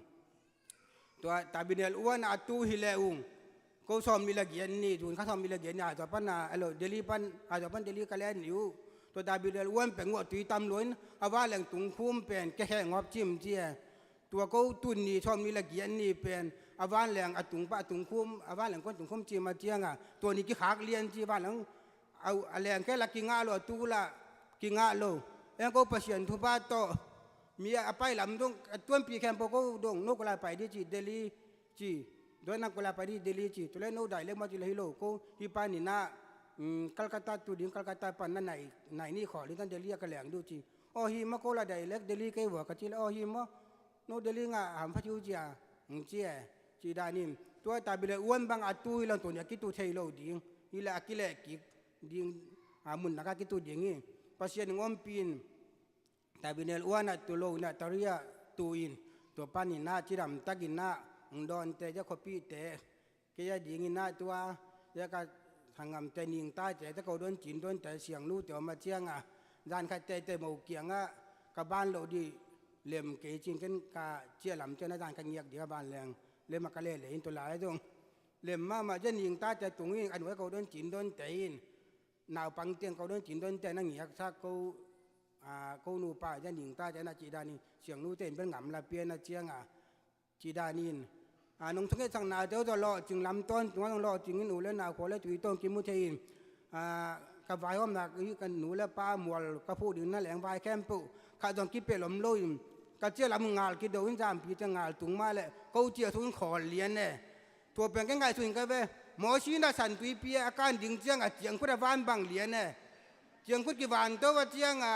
ตัวตาบิเนลอ้วนอาตูฮิเลอุงกูสอมมีละเกียนนี่จูนข้าสอมมีละเกียนนี่อาจจะปันอ่ะเดลีปันอาจจะปันเดลีกะเลนอยู่ตัวตาบิเนลอ้วนเป็นหัวตุยตำล้วนอาว่าแหล่งตุงคุ้มเป็นแค่งอบจิ้มเจียตัวกูตุนนี่ชอมมีละเกียนนี่เป็นอาว่าแหล่งอตุงปะตุงคุ้มอาว่าแหล่งคนตุงคุ้มจีมาเจียงอ่ะตัวนี้กี่ขากเลียนจีบ้านหลังเอาแหล่งแค่ละกิงาโลตูละกิงาโลเอ็งก็เปลี่ยนทุบาโตมีอไปลำดงต้นปีแคมปก็ดงนกลาไปดิจีเดลีจีด้วยนักลาไปดิเดลีจีตัวเล่นโนได้เล็กมาจีเลยโลก็ที่ปานี่นะกัลกัตตาตูดิงกัลกัตตาปันนั่นไหนไหนนี่ขอลิตันเดลีกระแหลงดูจีอ๋อฮีมาโกลาได้เล็กเดลีเกวัวกะจีอ๋อฮีมาโนเดลีงะหำพัชิวจีอ่ะเจียจีดานิมตัวตาบิเลอ้วนบางอาตุยลังตัวเนี่ยกิตูเทโลดิงอีละกิเลกิดิงอามุนนักกิตูดิงนี่ปัสยานงอมปินตาบิเนลอ้วนตัวโลนะตริยตูอินตัวปานินาจิรัมตักินาองดอนเตจะขปีเตเกียดิงนาตัวยะกะทางงามเตนิงตาเจตะโกดนจีนดนแต่เสียงรู้เตียวมาเจียงอ่ะด้านข้าเตเตโมเกียงอ่ะกะบ้านโลดีเล่มเกจิงกันกะเจียลำเจ้าหน้าด้านกันเงียกเดียวบ้านแรงเล่มกะเล่เหลนตัวลายตรงเล่มมามาเจนิงตาเจตรงนี้อันไว้เขาโดนจีนโดนเตีนหนาวปังเตียงเขาโดนจีนโดนเตนั่งเงียกซักเขาเขานูป่าเจนิงตาเจน่าจีดานีเสียงนู้เต็นเป็นหงำละเปียน่าเจียงอ่ะจีดานีนน้องทุกข์สังนาเจ้าตัวเลาะจึงลำต้นตัวต้องเลาะจึงหนูและนาขอและตุยต้นกินมุเทีนกับวายอ้อมหนักกันหนูและป้าหมวลกระพูดอยู่นั่นแหลงวายแคมปุข้าต้องกินเป็ดลมลุยกระเจี๊ยลำงานกินโดนจามปีจะงานตุงมาเลยเขาเจียทุนขอเลี้ยนเนี่ยตัวเป็นกันไงทุนกันไปหมอชีน่าสันตุยเปียอาการดิ่งเจียงอ่ะเจียงคุดวานบังเลี้ยนเนี่ยเจียงคุดกี่วันตัวเจียงอ่ะ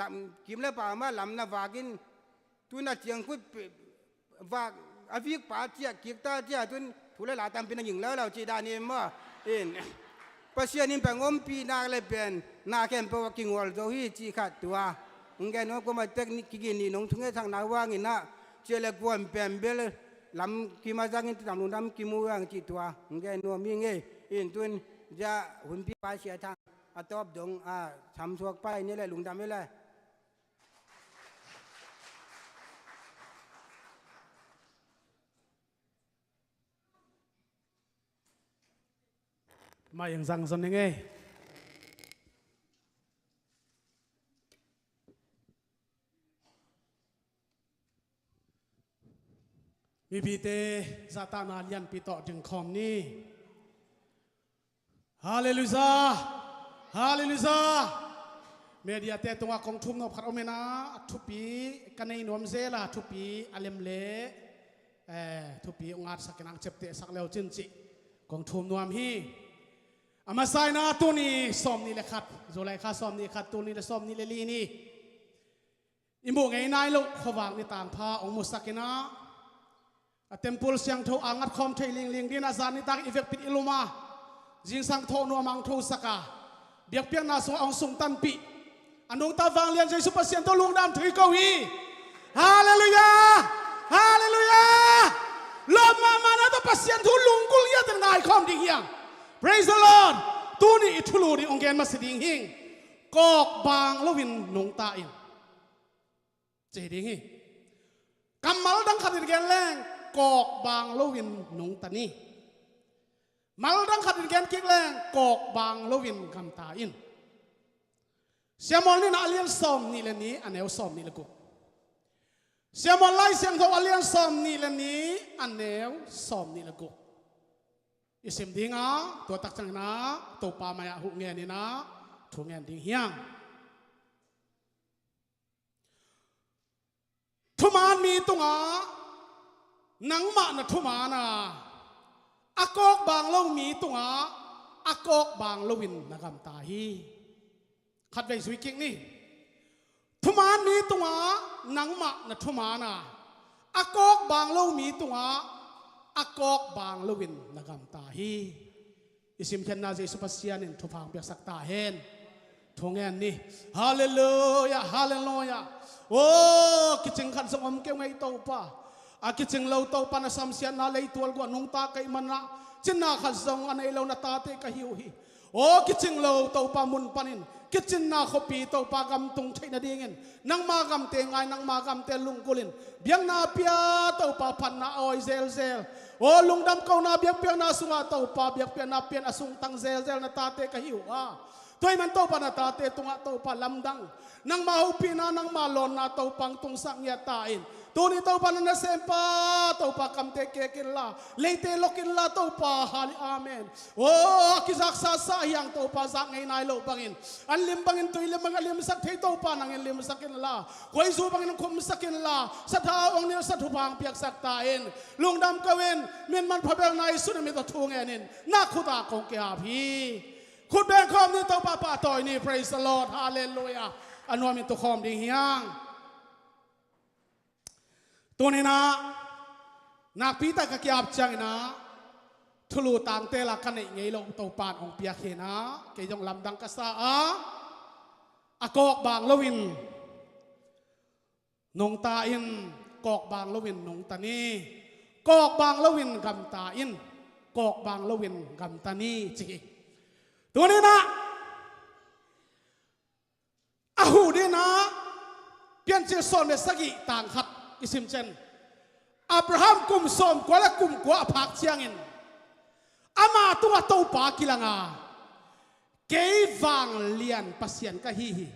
ลำกิมและป่ามาลำนาวากินตัวน่ะเจียงคุดวากอวิกป่าเจียกิกตาเจียทุนทุเลหลาตามเป็นหญิงแล้วเราจีดานี่มาเอ็นปัสยานิเป็นงมปีนาเลยเป็นนาแค่เป็นว่ากิงวอลตัวฮีจีขัดตัวงแกน้องก็มาเทคนิคกินนี่น้องทุกข์ทางนาว่างนี่นะเจริญกวนเป็นเบลลำกิมาจังอินตามลุงดำกิมูวังจีตัวงแกนัวมีเงยอินตุนจะหุ่นพี่ปาเสียทางอาตอบดงอ่าทำสวกไปนี่แหละลุงดำนี่แหละมาอย่างสั่งสนยังไงมีพีเตซาตานาเลียนปีต่อจึงคอมนี่ฮาเลลูยาฮาเลลูยาเมเดียเตตัวกองทุ่มนบขัดอเมนาทุปีกันในนวมเซลาทุปีอเลมเลเอทุปีองอาจสักนังเจ็บเตะสักเลวจินจิกองทุ่มนวมฮีอามาไซนาตัวนี้ซ้อมนี่แหละครับโจไลข้าซ้อมนี่ครับตัวนี้และซ้อมนี่เลลีนี่อิมุไงนายลูกขวางนี่ต่างพาองมุสักินาเต็มพูลเสียงเท่าอางัดคอมเทลิงลิงดีนาซานิตังอีเฟกปิดอิลุมา Jingsang tho nuam ang tho saka. Biak piang na sung ong sung tan pi. Anung ta vang lian Jesu Pasian to lung dam thui ko hi. Hallelujah! Hallelujah! Lom ma ma na to Pasian thu lungkul ya ten ngai khom ding hiang. Praise the Lord. Tu ni i thulu ding ong gen ma si ding hing. Kok bang lovin nung ta in. Che ding hi. Kamal dang khat in gen leng kok bang lovin nung ta ni. Mal dang khat in gen kik leng kok bang lovin gam ta in. Siamol ni na alian som ni le ni aneu som ni le kuk. Siamol lai siang tho alian som ni le ni aneu som ni le kuk. Isim dinga tua tak chang na to pa maya hu nge ni na thu ngen ding hiang. Thuman mi tunga nangmah na thuman a akok bang lo mi tunga akok bang lo in na gam ta hi khat vei sui king ni thuman mi tunga nangmah na thuman a akok bang lo mi tunga akok bang lo in na gam ta hi Isim khen na Jesu Pasian in thufang biak sak ta hen. Thungen ni. Hallelujah, hallelujah. Oh, kiching khan song om ke ngai to pa. A kiching lo to pa na sam sian na lei tual gwa nung ta kai man na. Chin na khan song anei lo na ta te ka hiu hi. Oh, kiching lo to pa mun panin. Kichin na khopi to pa gam tung thei na dingin. Nang ma gam te ngai nang ma gam te lungkulin. Biang na pia to pa phan na oi zel zel. O lungdam ko na biak piang na sunga to pa biak piang na pian asung tang zel zel na ta te ka hiu a. Toy man to pa na ta te tunga to pa lamdang. Nang ma hu pi na nang ma lon na to pang tung sak nya ta in. Tu ni to pa na sem pa to pa kam te ke kin la. Leite lokin la to pa hali amen. O kizak sa sa yang to pa zak ngai nai lo bangin. An lim bangin tui lim bang lim sak thei to pa nang in lim sakin la. Koi zu bangin khum sakin la. Satha ong nil sathu bang piak sak ta in. Lungdam kawin min man phabel nai sun mi to thu ngenin na khuta kong ke ha phi. Khut beng khom ni to pa pa toy ni praise the Lord hallelujah. Anuam in to khom ding hiang. Tuni na nak pi ta ka kiap chang na thulu tang te la kan nei ngei lo to pan ong pia khe na ke jong lam dang ka sa a akok bang lowin nong ta in kok bang lowin nong ta ni kok bang lowin gam ta in kok bang lowin gam ta ni chi tuni na ahu di na pian chil son me sagi tang khat isim chen Abraham kum som kwa la kum kwa phak chiang in ama tunga to pa kilanga kei wang lian pasian ka hi hi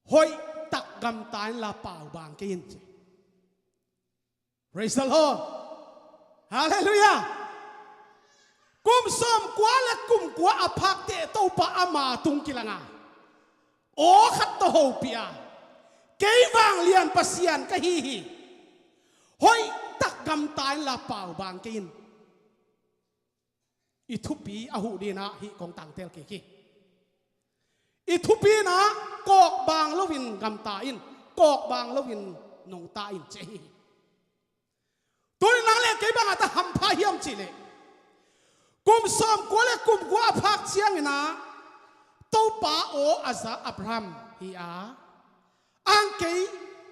hoi tak gam tain la pau bang ke in che Praise the Lord. Hallelujah. Kum som kwa le kum kwa a phak te to pa ama tung kilanga. O khat to ho pia. Kei wang lian pasian ka hi hi. Hoi tak gam tai la pau bang ke in. I thupi a hu di na hi kong tang tel ke ki. I thupi na kok bang lovin gam ta in kok bang lovin nong ta in che hi. Tun nang le kei bang ata ham pha hiam chi le. Kum som ko le kum gua phak chiang ina to pa o aza Abraham hi a ang kei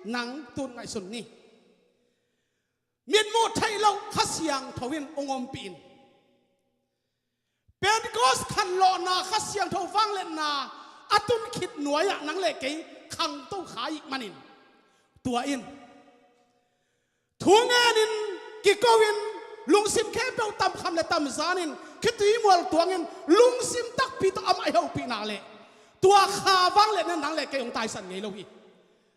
nang tun ngai sun ni. Mitmu theih lo kha siang tho in ungom pin. Pentecost khan lo na kha siang tho wang le na atun khit nuai ah nang le kei khang to khai manin tua in thu ngen in ki ko in lungsim khe pe tam kham le tam zan in khitui mual tuang in lungsim tak pi to am ai ho pi na le tua kha wang le na nang le kei ong tai san ngei lo hi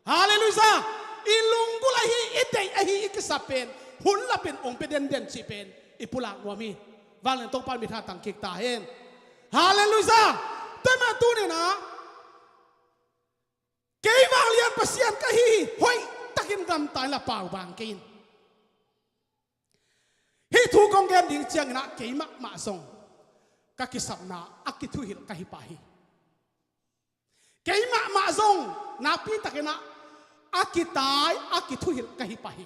Hallelujah! I lungkula hi i dei a hi i kisapen hun la pen ong pe den den chi pen i pulak nuami wang len tong pan mi tha tang kik ta hen. Hallelujah! Toi ma tu ni na kei wang lian pasian ka hi hoi takin gam tai la pau bang kein. Hi thu kong gen ding chiang na keima ma song ka kisap na akithu hil ka hi pa hi. Keimah mah zong napi takin ah a ki tai a ki thuhil ka hi pa hi.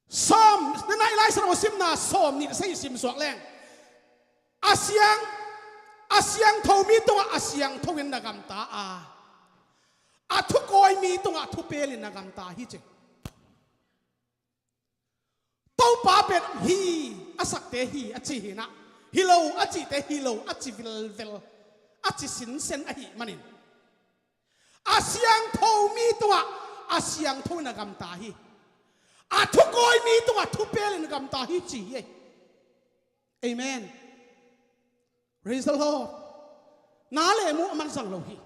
Som na nai lai saro sim na som nih sei sim suak leng. Asiang asiang tho mi tungah asiang tho in na gam ta a. A thu koi mi tungah thu pel in na gam ta hi che. Topa pen hi asak te hi achi hi na hi lo achi te hi lo achi vil vel achi sin sen a hi manin. A siang thomi tungah a siang tho in a gam ta hi. A thukawimi tungah thupel in a gam ta hi chi hi. Amen. Praise the Lord. Na le mu aman sang lo hi.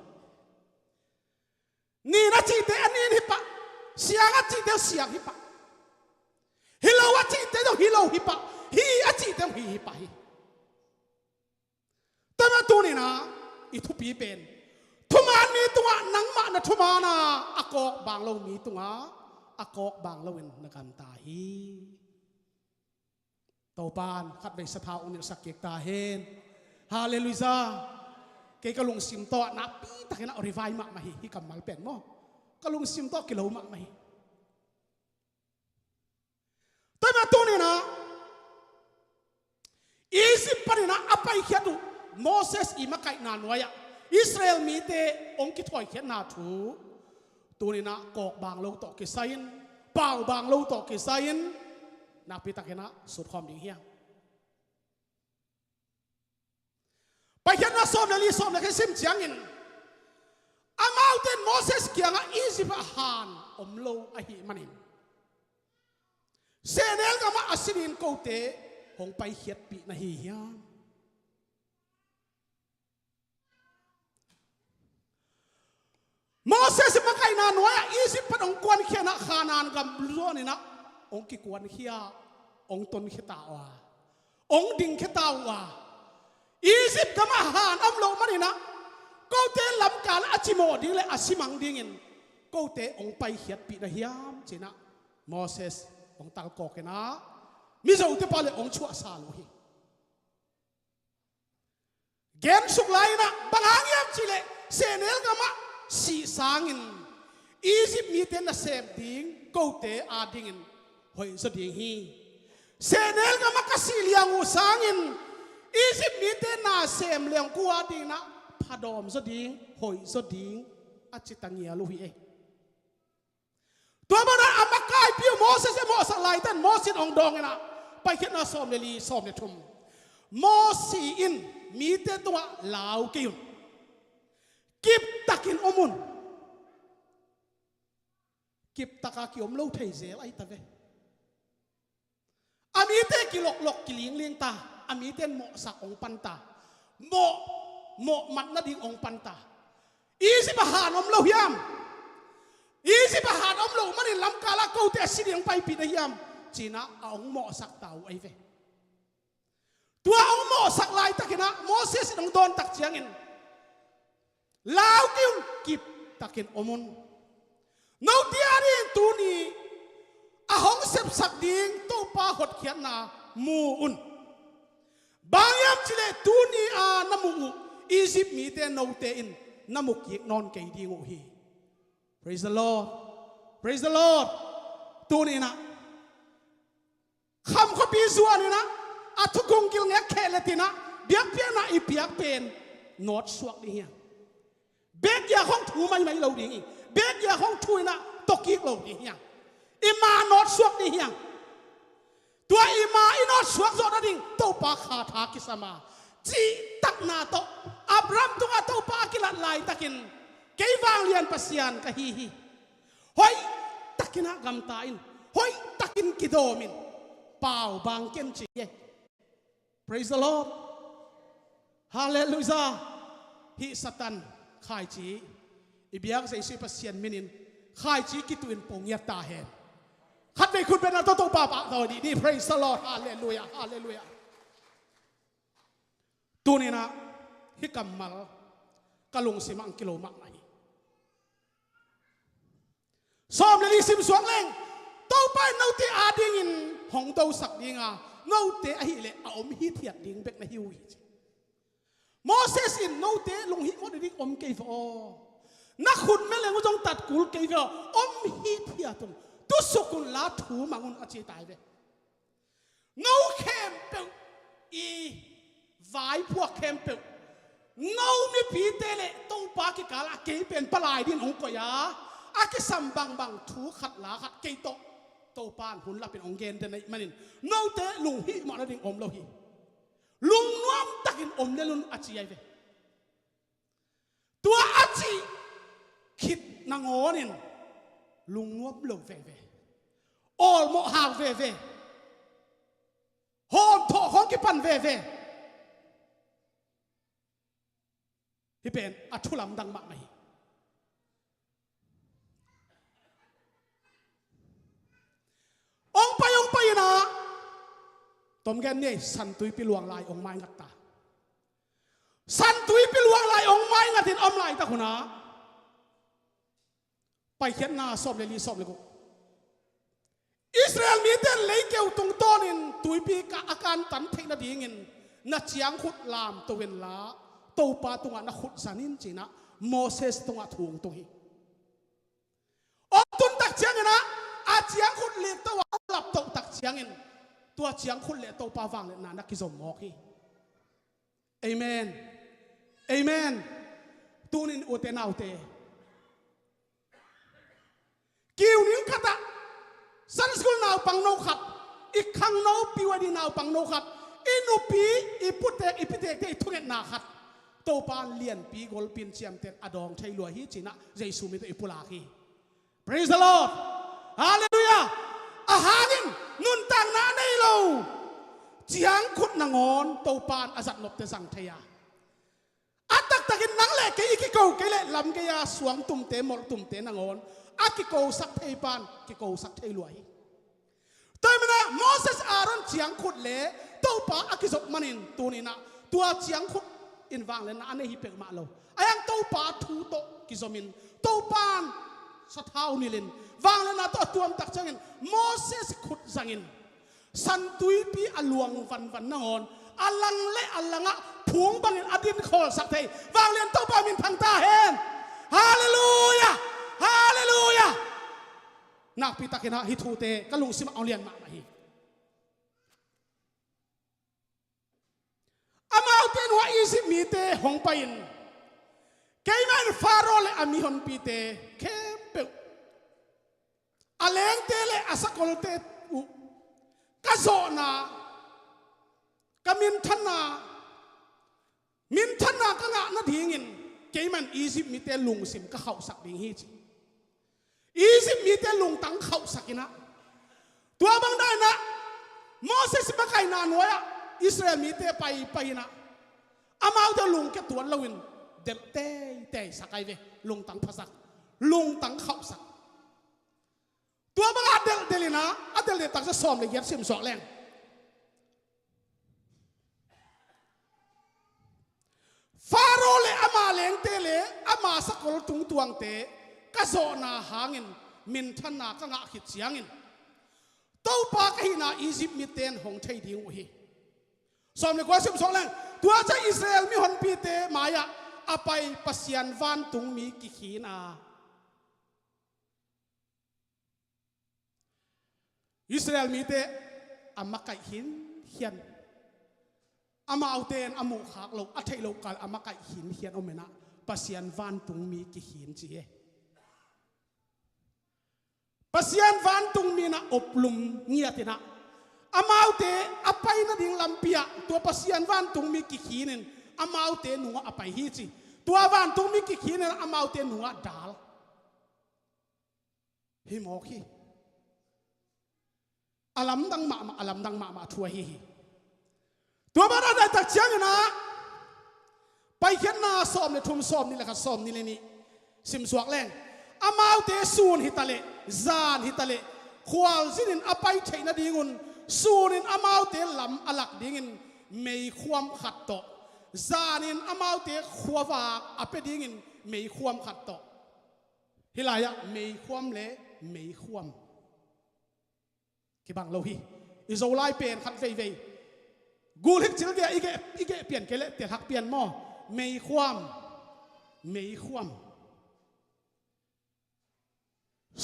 Ni na chi te anin hi pa. Siang a chi te siang hi pa. Hi lo a chi te hi lo hi pa. Hi a chi te hi hi pa hi. Tama tu ni na i thupi pen thuman mi tungah nangmah na thuman ah a kok bang lo mi tungah a kok bang lo in na kam ta hi topan khat ve satha ung sak kek ta hen hallelujah ke ka lung sim to na pi takin a revive ma ma hi hi kamal pen mo ka lung sim to kilo ma ma hi Tama tu ni na Egypt panina apai khiatu Moses i makai na nuaya Israel mi te ong ki thoi khiat na thu tunina kok bang lo to ki sain pau bang lo to ki sain na pi takena sut khom ding hiang Pathian na som le li som le khi sim chiang in amau ten Moses kianga Egypt a han om lo a hi manin senel kama asinin ko te hong pai hiat pi na hi hian Moses makai na noya Egypt pan ong kuan khia na Khanan gam zo ni na ong ki kuan khia ong ton khia ta wa ong ding khia ta wa Egypt gama han am lo mani na ko te lam kal achimo ding le asimang ding in ko te ong pai hiat pi na hiam china Moses ong tal ko ke na mizo te pa le ong chua sa lo hi Gen suk lai na bangang yam chi le senel gama si sang in Egypt mi te na sem ding ko te a ding in hoi za ding hi senel gama ka si liang u sang in Egypt mi te na sem liang ku a ding na phadom za ding hoi za ding a chi tangia lu hi e tua mana amakai piu Moses e Moses lai tan Moses ong dong ina pai khet na som le li som le thum Moses in mi te tua lau kiun kip takin omun kip taka ki om lo thei zel ai ta ve ami te ki lok lok ki ling ling ta ami ten mo sak ong pan ta mo mo mat na ding ong pan ta isi ba han om lo hiam isi ba han om lo manin lam kala ko te siding pai pi na hiam china a ong mo sak tau ai ve tua ong mo sak lai takina Moses ong don tak chiang in lau kiu kip takin omun no tiarin tu ni a hong sep sak ding to pa hot khian na mu un bangyam chile tu ni a namu u Egypt mi te no te in namu ki non ke ding u hi praise the Lord praise the Lord tu ni na kham khuapi zuan ina a thukung kil nge khe le tina biak pian na i piak pen not suak ding hian bek ya khong thu mai mai lo ding i bek ya khong thu ina tokik lo ding hian ima not suak ding hian tua ima i not suak zo na ding to pa kha tha kisama chi tak na to Abraham tunga to pa kilat lai takin keivang lian pasian ka hi hi hoi takina gam ta in hoi takin kidomin pau bang ken chi ye praise the lord hallelujah hi satan khai chi ibiak sei si pasian minin khai chi kitu in pong ya ta hen khat ve khut ben to to pa pa to di di praise the lord hallelujah hallelujah tunina hi kamal kalung simang kilo mak mai Som le li sim suang leng to pai no te a ding in hong do sak ding a no te a hi le a om hi thiat ding bek na hiu hi Moses in no te lung hi mo ding om ke fo na khun me le jong tat kul ke fo om hi thiatung. Tu sukun la thu mangun a chi tai ve. No khem pe i vai phuak khem pe no mi pi te le to pa ki kala ke pen palai din ong ko ya a ki sam bang bang thu khat la khat ke to to pan hun la pin ong gen te nei manin no te lung hi ma na ding om lo hi lung nuam takin om le lun a chi ai ve tua a chi khit na ngon in lung nuam lo ve ve ol mo hang ve ve hom tho khong ki pan ve ve hi pen a thulam dang ma mai Ong pai ong pai na tom gen ne san tui pi luang lai ong mai ngat ta san tui pi luang lai ong mai ngat in om lai ta khuna pai khian na som le li som le ku Israel mi ten lei keu tung ton in tuipi ka akan tan theih na ding in na chiang khut lam to wen la to pa tunga na khut zanin china Moses tunga thung tung hi om tun tak chiang ina a chiang khut le to wa lap to tak chiang in tua chiang khut le to pa wang le na na ki zom mok hi amen amen tunin ute naute Kiu ning khat ah Sunday school naupang no khat i khang no PYD naupang no khat i nupi i putek i pitek te i thunget na khat topa lian pi gol pin chiam ten adong thei lua hi china Jesu mi to i pula khi Praise the Lord Hallelujah a hangin nun tang na nei lo chiang khut na ngon topan azat nop te zang theya A taktak in nang le kei ki ko kei le lam ke ya suang tum te mol tum te na ngon a ki ko sak thei pan ki ko sak thei luai toi mana Moses Aaron chiang khut le to pa a ki zop manin tunina tua chiang khut in wang le na ane hi pek ma lo ayang to pa thu to ki zomin to pan sathau nilin wang le na to tuam tak changin Moses khut zangin San tuipi a luang van van na ngon alang le alanga phung bangin adin khol sak thei wanglian to pa min thang ta hen hallelujah hallelujah nak pi takin ha hi thu te ka lung sim ong lian ma ma hi amau ten wa Egypt mi te hong pa in keiman Pharaoh le ami hon pi te khem pe a leng te le a sakol te u ka zawh na ka min than na min than na ka ngah na ding in keiman Egypt mi te lungsim ka khauh sak ding hi chi Egypt mi te lungtang khauh sak ina tua bang dai na Moses bakai na nuaya Israel mi te pai pai na amau te lung ke tuan loin del te te sakai ve lungtang phasak lungtang khauh sak tua bang a del delina a del de tak sa som le yep sim sok leng Faro le ama leng te le ama sakol tung tuang te ka zawh na hangin min than na ka ngah khit chiangin topa ka hi na Egypt mi ten hong thei ding u hi som le kwa sim sok leng tua cha Israel mi hon pi te maya apai pasian van tung mi ki khi na Israel mi te ama kaih hin hian ama auten amu khak lo a thei lo kal ama kaih hin hian omena pasian van tung mi ki hin chi he pasian van tung mi na oplum ngiatina amau te apai na ding lampia tua pasian van tung mi ki khinin amau te nunga apai hi chi tua van tung mi ki khinin amau te nunga dal hi maw khi alam dang ma ma alam dang ma ma thua hi hi tua ba dai tak chiang na pai khian na som le thum som ni la kha som ni le ni sim suak leng amau te sun hi tale zan hi tale khwal zinin apai theina dingun sunin amau te lam alak dingin mei khuam khat to zanin amau te khuawa ape dingin mei khuam khat to Hi lai ah mei huam le mei huam ki bang lo hi i zo lai pen khat vei vei gul hik chil ge ige ige pian ke le tel hak pian mo mei huam mei huam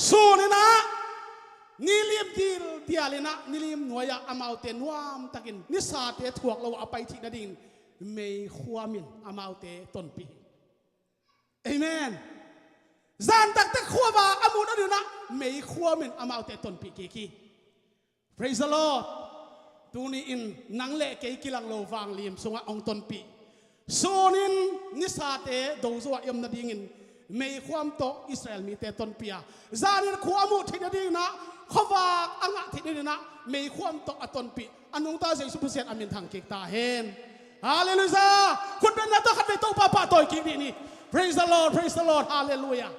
su ni na. Nilim dil dialin ah nilim nuai ah amau te nuam takin nisa te thuak lo a pai thi na ding mei huamin amau te tonpi. Amen. Zan tak te khuawa amun aduna mei khuamin amau te tonpi ki ki. Praise the Lord. Tuni in nang le kei kilang lo wang lim sunga ong tonpi. Sonin nisa te dozo yom na ding in mei khuam to Israel mi te ton pia. Zanin khu amu thina ding na khowak anga thina na mei khuam to aton pi. Anung ta Jesu Pasien amin thang kik ta hen. Hallelujah. Khut ben na to khat ve to pa pa toy ki ni ni. Praise the Lord, praise the Lord. Hallelujah.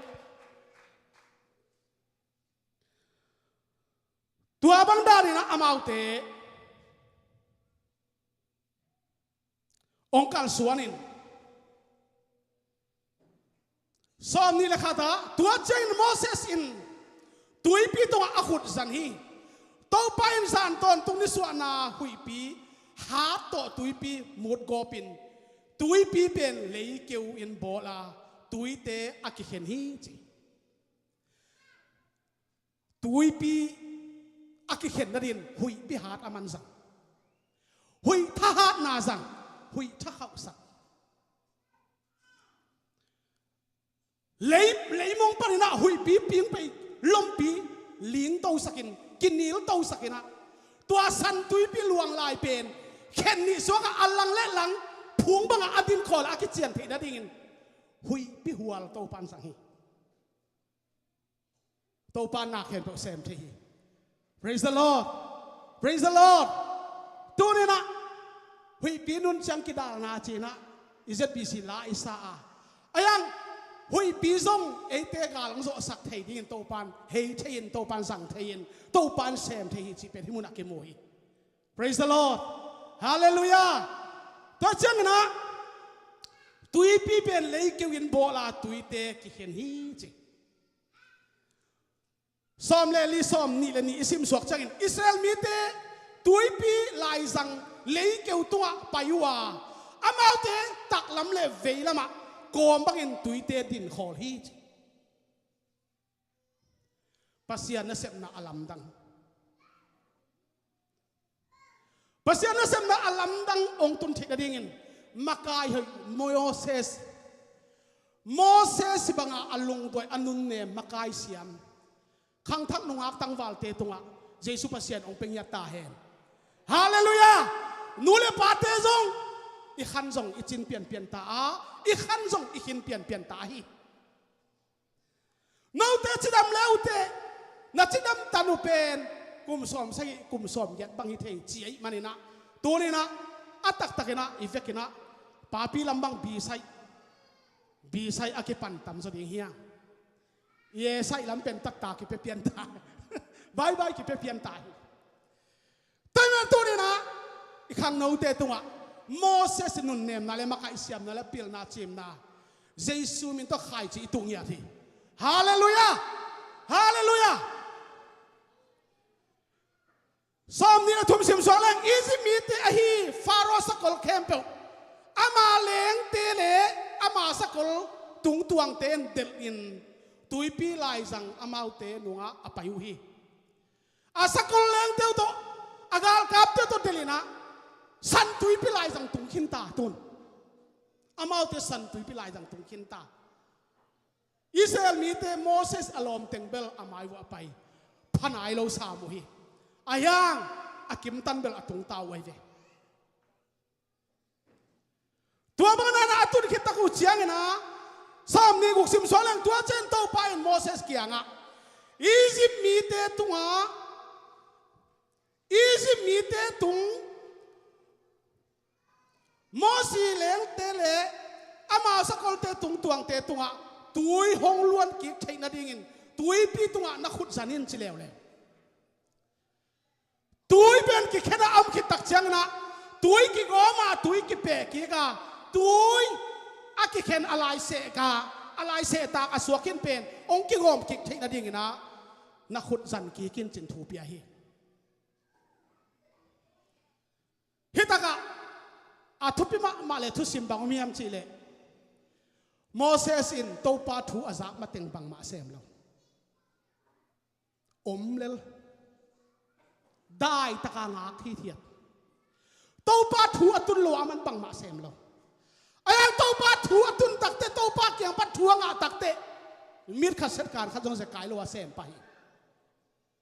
Tua bang dan ina amau te ongkal suanin som ni le khata tua cheng Moses in tuipi tonga ahut zan hi to pain zan ton tung ni suwa na huipi ha to tuipi mut gopin tuipi pen lei keu in bola tuite akikhen hi chi Tuipi a ki khen na din hui pi hat aman zang. Hui tha hat na zang. Hui tha khau sak. Lei lei mong parina hui pi ping pe lom pi ling to sakin kinil to sakina tua san tui pi luang lai pen khen ni so ka alang le lang phung banga adin khol a ki chian the na ding in hui pi hual to pan sang hi To pa nak hen to sem the hi. Praise the Lord. Praise the Lord. Tu ni na hui pi nun chang ki dal na chi na ZBC la isa a. Ayang hui pi zong ei te ga lang zo sak thei ding in to pan hei thei in to pan sang thei in to pan sem thei hi chi pe hi mun ki mu hi. Praise the Lord. Hallelujah. To chang na tui pi pen lei keu in bola tui te ki hen hi chi. Som le li som ni le ni isim suak changin Israel mi te tuipi laizang lei keu tunga paiwa amau te tak lam le vei lama kom bangin tuite din khol hi Pasian na semna alam dang Pasian na semna alam dang ong tun thik dingin makai hoi Moses Moses banga alung doi anun ne makai siam khang thak nungak tangwal te tunga Jesu Pasian ong pengya ta hen Hallelujah nu le pa te zong i khan zong i chin pian pian ta a i khan zong i hin pian pian ta hi Note chidam le ute na chidam tanu pen kum som sai kum som get bang hi thei chi ai manina tunina atak takina ifekina papi lambang bi sai bi sai ake pan tam zo ding hiang ye sai lam pen tak ta ki pe pian ta bye bye ki pe pian ta hi Tana tunina ikhang note tunga Moses nun nem na le makai siam na le pil na chim na Jesu min to khai chi tung ya thi Hallelujah Hallelujah Som ni na thum sim so leng Egypt mi te a hi Pharaoh sakol khem pe ama leng te le ama sakol tung tuang ten del in tuipi lai zang amau te nunga apayu hi A sakol leng teu to agal kap te to delina san tui pi lai jang tung khin ta tun amau te san tui pi lai jang tung khin ta Israel mi te Moses alom teng bel amai wa pai phanai lo sa mu hi ayang akim tan bel atung ta wai ve tua bang na na atun khit taku chiang ina sam ni guk sim so leng tua chen to pa in Moses kianga Egypt mi te tunga Egypt mi te tung Mosi leng te le ama sakol te tung tuang te tunga tui hong luan ki theina ding in tui pi tunga na khut zanin chilew le Tui pen ki khena am khi tak chiang na tui ki goma tui ki pe ki ka tui a ki khen alai se ka alai se ta a suakin pen ong ki gom ki theina ding ina na khut zan ki kin chin thu pia hi hi taka a thupi ma ma le thu sim bang miam chi le Moses in topa thu azak ma teng bang ma sem lo om lel. Dai taka ngak hi thiat. Topa thu atun lo aman bang ma sem lo. Ayang topa thu atun takte topa kiang pat thu nga takte mir kha set kar kha jong se kai lo a sem pa hi.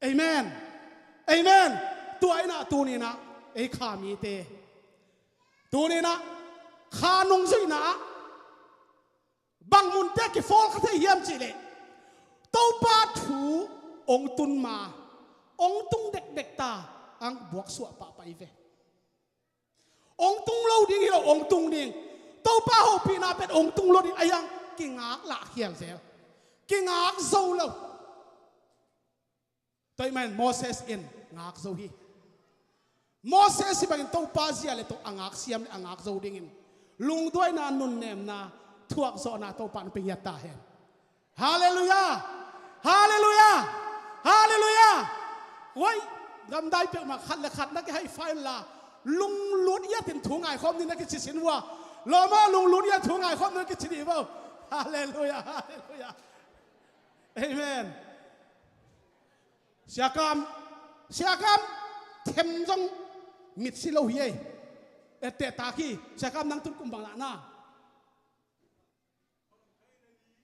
Amen. Amen. Tua ina tu ni na ei kha mi te. Tu ni na kha nung zui na bang mun te ki fall kha thei hiam chi le topa thu ong tun ma ong tung dek dek ta ang buak suah pa pai ve ong tung lo ding hi lo ong tung ding topa ho pi na pet ong tung lo ding ayang ki ngak la hial zel ki ngak zo lo Toiman Moses in ngak zo hi. Moses hi bangin topa zia le to angak siam le angak zo ding in lungduai na nun nem na thuak zo na topa na pingyat ta hen. Hallelujah! Hallelujah! Hallelujah! Wai gam dai pe ma khat le khat na ke hai file la lung lut ya tin thu ngai khom ni na ke chi sin wa lo ma lung lut ya thu ngai khom ni ke chi di bo Hallelujah! Hallelujah! Amen. Siakam siakam them zong mit si lo hi ei. Ette ta khi siakam nang tun kum bang la na.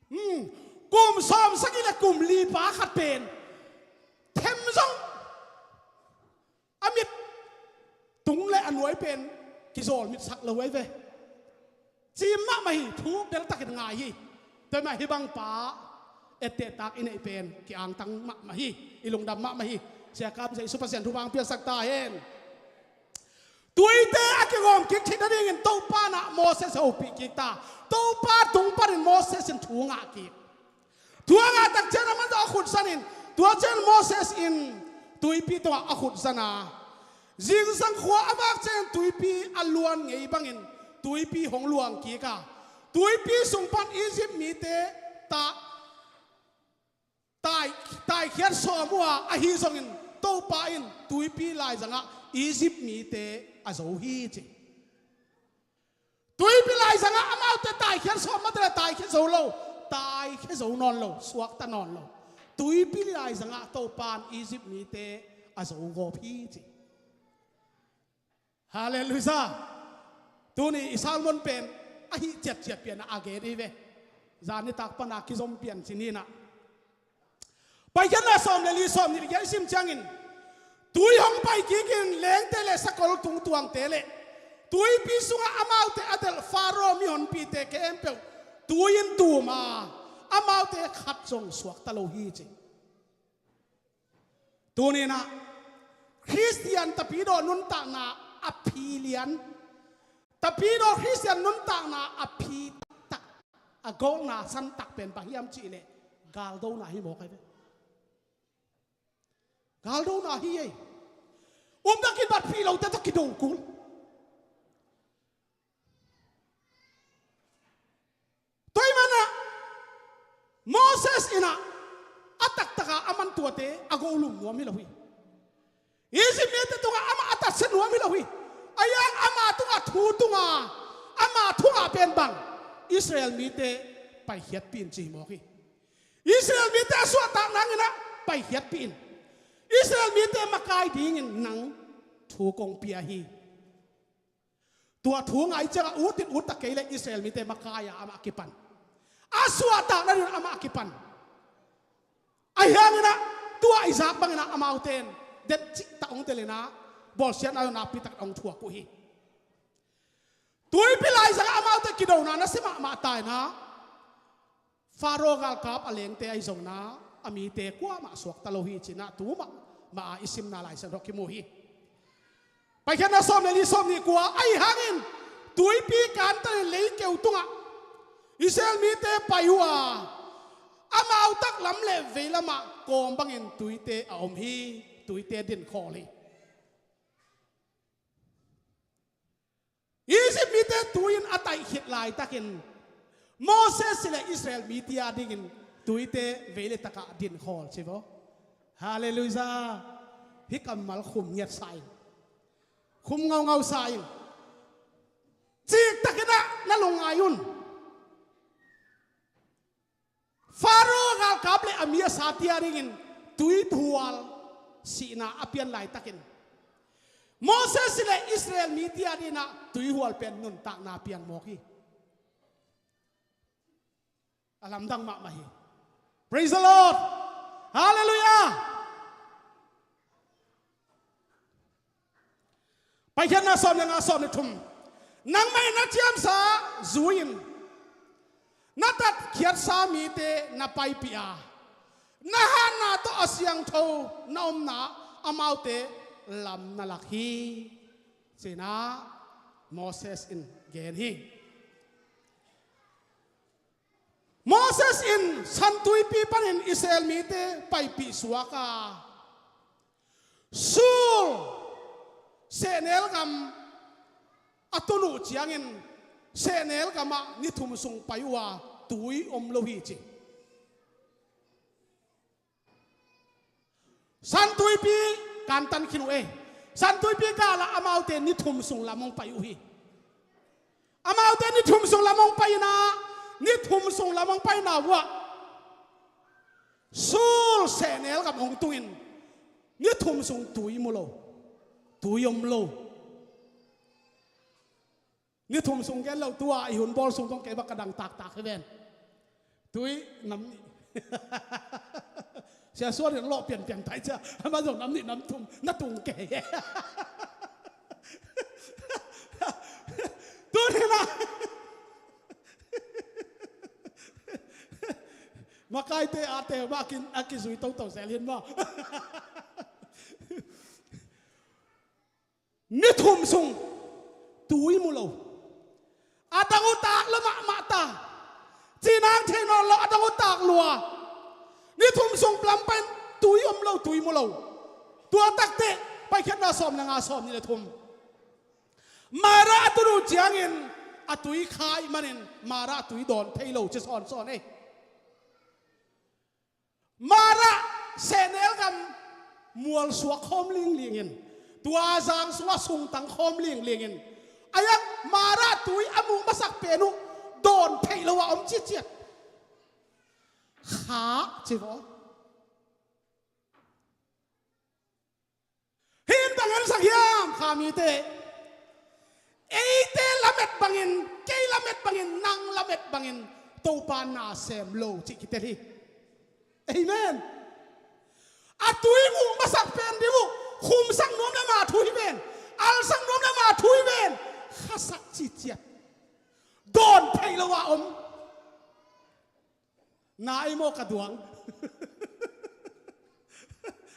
Hmm. Kum som sagi le kum li pa khat pen. Them zong amit tung le anuai pen ki zol mit sak lo ei ve. Chim ma ma hi thu bel takin ngai hi te ma hi bang pa ette tak in ei pen ki ang tang ma ma hi ilung dam ma ma hi sia kam sei super sen thu bang pia sak ta hen tuite akingom ki thit ading in to pa na Moses ho pi ki ta to pa tung pa in Moses in thu nga ki tua nga tak chen man a khut sanin tua chen Moses in tuipi to a khut sana Zing sang khua awak chen tuipi a luan ngei bangin tuipi hong luang ki ka tuipi sungpan Egypt mi te ta tai tai khian somua a hi zong in to pa in tuipi lai zanga Egypt mi te a zo hi chi tuipi lai zanga amau te tai khian som ma te tai khi zo lo tai khi zo non lo suak ta non lo tuipi lai zanga to pan Egypt mi te a zo go phi chi hallelujah tu ni salmon pen a hi chet chet pian a ge ri ve zan ni tak pana ki zom pian chini na Pathian na som le li som ni ye sim changin tui hong pai ki kin leng te le sakol tung tuang te le tui pi sunga amau te adel faro mi hon pi te ke em pe tuin tu ma amau te khat chong suak ta lo hi chi tu ni na Christian tapi do nun ta na aphilian tapi do Christian nun ta na aphi tak a go na san tak pen pa hiam chi le gal do na hi mo kai ve gal do na hi ei um da ki bat phi lo te to ki do kul toi mana Moses ina atak taka aman tua te ago lum nuam hi lo hi Egypt mi te tunga ama ata se nuam hi lo hi ayang ama tunga thu tunga ama thunga pen bang Israel mi te pai hiat pin chi mo hi Israel mi te asua tak nang ina pai hiat pin Israel mi te makai ding in nang thu kong pia hi tua thu ngai changa u tin u tak kei le Israel mi te makai ama kipan asua tak na ama kipan Ahiangina tua Isaac bangina amau ten det chi ta ong telena bol sian ayo na pi tak ong thua ku hi tui pilai zanga amau te kido na na sima ma tai na Faro gal kap aleng te ai zong na ami te kwa ma suak talo hi china tu ma ma isim na lai san roki mu hi Pathian na som le li som ni kua ai hangin tuipi kan ta lei keu tunga Israel mi te paiwa amau tak lam le vei lama kom bangin tuite a om hi tuite din kholi Egypt mi te tuin a tai hit lai takin Moses le Israel mi tia dingin tuite vele taka din khol chivo Hallelujah hi kamal khum ngiat sai khum ngau ngau sai chik takina na lungayun Faro ralkap le amia sa tia ringin tui thual sina apian lai takin. Moses le Israel mi tia din ah tuihual pen nun tak na piang mo khi. Alam dang ma ma hi. Praise the Lord. Hallelujah. Pathian na som le nga som le thum. Nang mai na thiam sa zuin. Na tat khiat sa mi te na pai pi a. Na ha na to asiang tho na om na amau te lam na lak hi. Sina Moses in gen hi. Moses in santuipi panin Israel mi te paipi suaka Sur senel gam atunu chiangin senel gama nithum sung paiwa tui om lo hi chi Santuipi kan tan khinu e. Santuipi ka la amau te ni thum sung lamong pai u hi. Amau te ni thum sung lamong pai na ni thum sung lamong pai na wa. Sul senel kam ong tungin ni thum sung tui mu lo. Tui om lo. Ni thum sung gen lo tua i hun bol sung tong ke bak kadang tak tak he ven. Tui nam ni sia suan in lo pian pian tai cha ma zong nam ni nam thum na tung ke tu ni na makai te a te ma kin akizui to to zel hin ma Ni thum sung tui mu lo. Adang u tak lo ma ma ta. Chinang the no lo adang u tak lua. Ni thum sung plam pen tui om lo tui mu lo. Tua tak te pai khet na som na nga som ni le thum. Mara atunu chiang in atui khai manin mara tui don thei lo che son son e. Mara senel gam mual suak khom ling ling in tua zang sunga sung tang khom ling ling in ayak mara tui amu masak penu don thei lo wa om chi chiat kha chi vo Hin bangin sakhiam khami te ei te lamet bangin kei lamet bangin nang lamet bangin topa na sem lo chi ki te hi amen atui mu masak pen diu khum sang nuam le ma thu hi ven al sang nuam le ma thu hi ven khasak chi chiat don thei lo wa om Na i maw ka duang.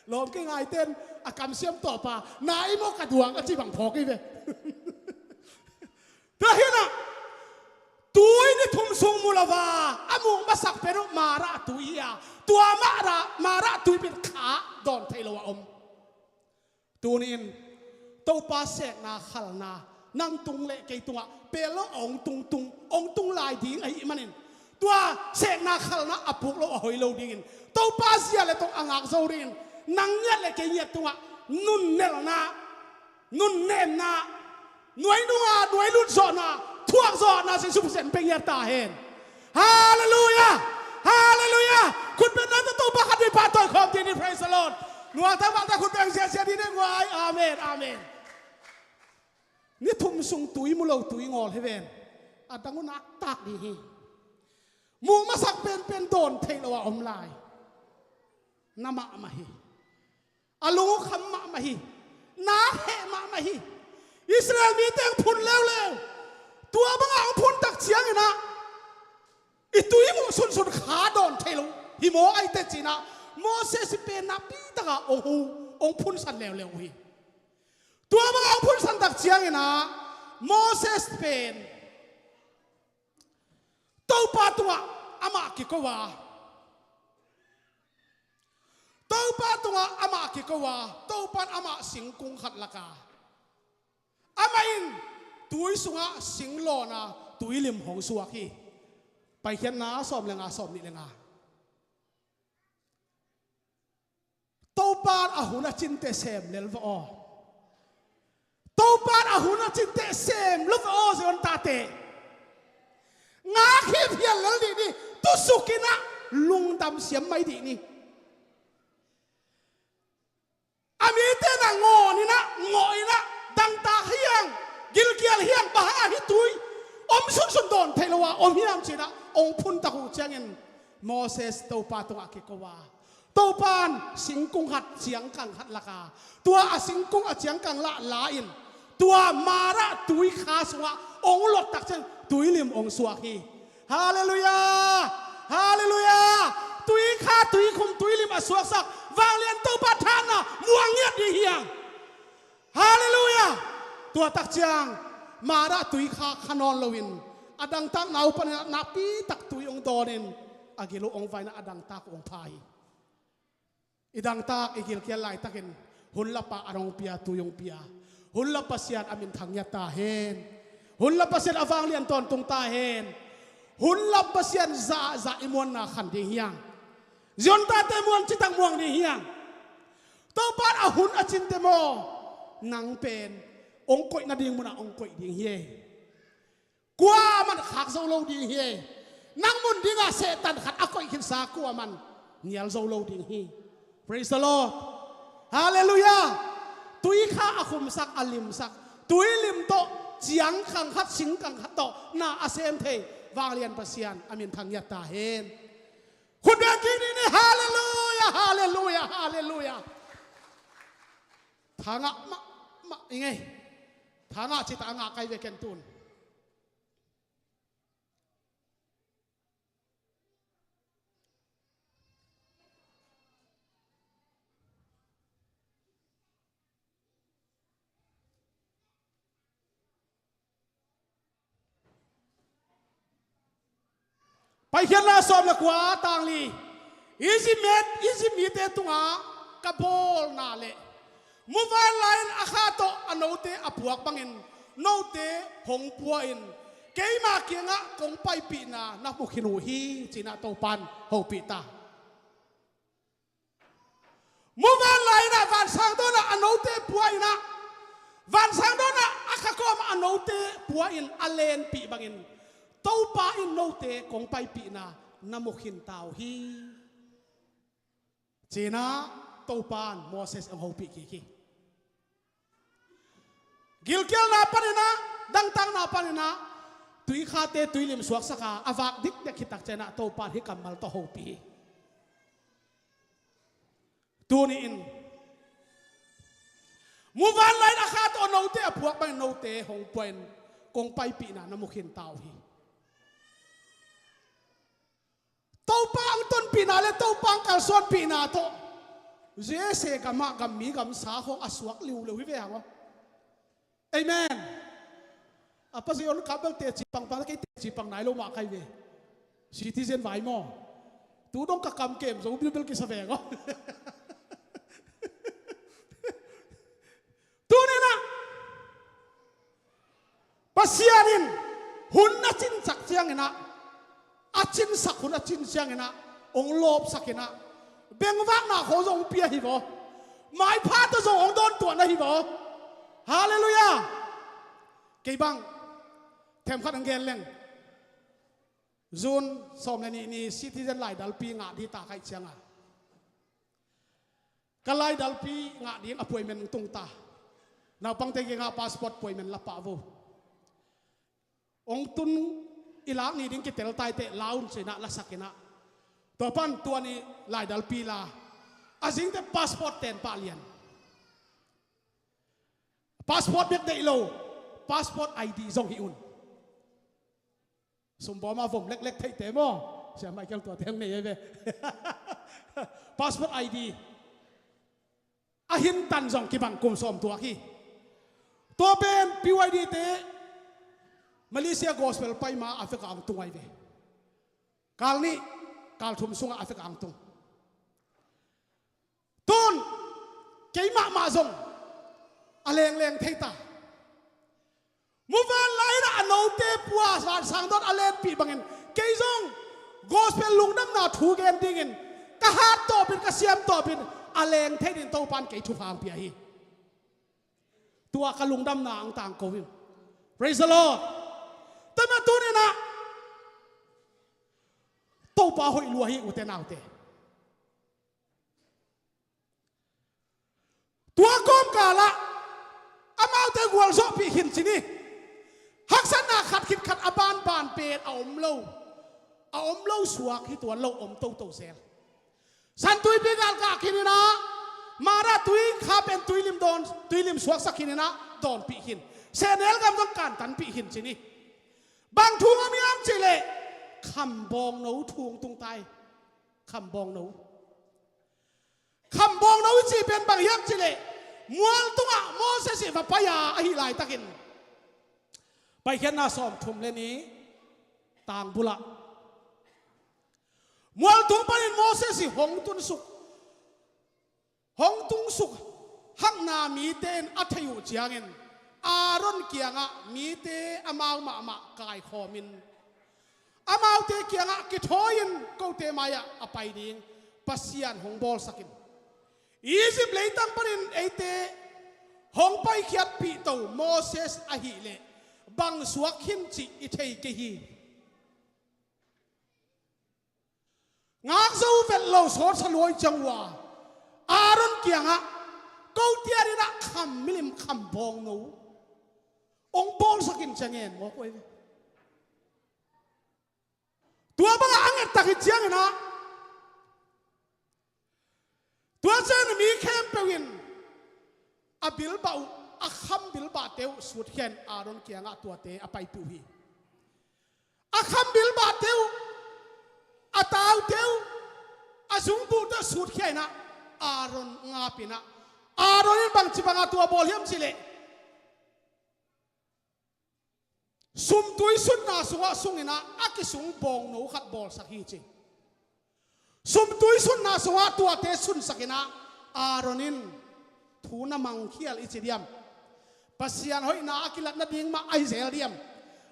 Lawm ke ngai ten a kam siam to pa na i maw ka duang a chi bang phok i ve. Ta hin a tui ni thum sung mu lova amu masak peru mara tui a tua mara mara tui pin kha don thei lo a om. Tunin topa sek na khal na nang tung le kei tunga pelo ong tung tung ong tung lai ding ai manin tua sek na khal na apuk lo a hoi lo ding in topa zia le tong angak zo rin nang nyat le kei nyat tunga nun nel na nun nem na nuai nunga nuai lut zo na thuak zo na sin sup sen peng ta hen hallelujah hallelujah khut ben na to pa khat pa toy khom ti ni praise the lord nuang ta bang ta khut beng sia sia di ne ngwai amen amen ni thum sung tui mu lo tui ngol he ven adangu nak tak ni hi mu ma sak pen pen don thei lo a om lai nama ma hi Alung kham ma ma hi na he ma ma hi Israel mi teng phun leo leo tua bang ang phun tak chiang ina i tui mu sun sun kha don thei lo hi mo ai te china Moses pe na pi taka ong hu ong phun san leo leo hi tua bang ang phun san tak chiang ina Moses pen Topa tungah amah ki ko wa. Topa tungah amah ki ko wa. Topan amah sing kung khat laka. Ama in tui sungah sing lona tui lim hong suak hi. Pai hian na som le nga som ni le nga. Topan a hun a chin te sem lel va aw. Topan a hun a chin te sem lo va aw zion ta te. Nga khi phial lel di ni tu sukina lungdam siam mai di ni. Ami te na ngo ni na ngo ina. Dang ta hiang gilkial hiang baha hi tui om sun sun don theilowa om hiam china ong phun taku chiangin Moses topa tunga ki kowa topan singkung hat chiang kang hat laka tua a singkung a chiang kang la la in tua mara tui kha sunga ong lot tak chen tui lim ong suak hi. Hallelujah, hallelujah. Tui kha tui khum tui lim a suak sak wang lian to pa thana muang ngiat di hiang. Hallelujah. Tua tak chiang mara tui kha khanon loin adang tak nau pan na pi tak tui ong donin agilu ong vaina adang tak ong phai idang tak igil kial lai takin hun lapa arong pia tuyong pia hun lapa sian amin thangya ta hen hun lapa sian awang lian ton tung ta hen hun lapa sian za za imuan na khan ding hiang zion ta te muan chitang muang ding hiang to pan a hun a chin te mo nang pen ong koi na ding muna ong koi ding hie kwa man khak zo lo ding hi nang mun dinga se tan khat akoi khin sa kwa man nial zo lo ding hi. Praise the Lord. Hallelujah. Tui kha akhum sak alim sak tui lim to chiang khang khat sing kang khat to na asem thei wang lian pasian amin thang ya ta hen khun bang ki ni ni. Hallelujah, hallelujah, hallelujah. Thanga ma ma ingai thanga chita nga kai ve ken tun ไปเขียนลาสอบละกว่าต่างลีอีซิเมตอีซิมีเตตุงา กะโบลนาเล mobile line akha to anote apuak bangin note hong pua in keima kianga kong pai pi na na mu khinu hi china to pan ho pi ta mobile line na van sang do na anote pua ina van sang do na akha kom anote pua in alen pi bangin to pa in note kong pai pi na na mu khin tau hi china to pan Moses ang ho pi ki ki gilkel na panina dangtang na panina tui kha te tui lim suak saka awak dik de khitak chena to pan hi kamal to ho pi tu ni in muvan lai na kha to no te apuak bang no te hong poin kong pai pi na na mukhin tau hi to pang ton pi na le to pang kal son pi na to je se gama gam mi gam sa ho asuak liu le wi ve hang amen. Apa si on kabel te chi pang pang ke te chi pang nai lo ma kai ve citizen vai mo tu dong ka kam kem zo bil bil ki sa ve go tu ne na pasianin hun na chin chak chiang ina a chin sak hun a chin chiang ina ong lop sakina beng wak na kho zong pia hi bo mai pha to zong ong don tu na hi bo hallelujah. Ke bang them khat ang gen leng zun som le ni ni citizen lai dal pi nga di ta kai chiang a ka lai dal pi nga ding appointment tung ta naw pang te nga passport appointment la pa vo ong tun ilak ni ding ki tel tai te laun se na la sakina to pan tua ni lai dal pi la azing te passport ten pa lian passport biết dei lo passport ID zong hi un sum bo ma vom lek lek thei te mo sia Michael tua teng nei ve passport ID a hin tan zong ki bang kum som tua ki to ben PYD te Malaysia gospel pai ma Africa ang tungai ve kal ni kal thum sunga Africa ang tung tun keima ma zong aleng leng thei ta muvan lai na anote pua san sang dot alen pi bangin keizong gospel lungdam na thu gen dingin ka hat to pin ka siam to pin aleng thei din to pan ke thu phang pia hi tua ka lungdam na ang tang ko win. Praise the Lord. Tama tu ni na to pa hoi lua hi ute nau te tua kom ka la amau te le gual zawh pi hin chini haksan na khat khit khat aban ban pen a om lo a om lo suak hi tuan lo om to to zel san tui pi gal ka khin na mara tui kha pen tui lim don tui lim suak sak hin na don pi hin senel gam dong kan tan pi hin chini bang thung ami am chi le kham bong no thung tung tai kham bong no kham bong no chi pen bang hiam chi le mual tungah Moses i va paya a hi lai takin pai hian na som thum le ni tang bula mual tung panin Moses i hong tun suk hong tung suk hang na mi ten a thayu chiangin Aaron kianga mi te amau ma ma kai khomin amau te kianga ki thoin ko te maya apai ding pasian hong bol sakin Egypt leitang panin eite hong pai khiat pi to Moses a hi le bang suak hin chi i thei ke hi ngak zo vet lo sor saluai changwa Aaron kianga ko tiarina kham milim kham bong no ong bol sakin changen mo koi tua banga anget tak hi chiang ina tua chen mi khem pewin a bil ba a kham bil ba teu sut hian Aaron kianga tua te a pai pu hi a kham bil ba teu a tau teu a zung bu ta sut hian a Aaron nga pina Aaron in bang chi banga tua bol hiam chi le sumtui sun na sunga sungina aki sung bong no khat bol sak hi chi sumtui sun na sunga tua te sun sakina Aaronin thu na mang khial i chidiam pasian hoi na akilat na ding ma ai zel diam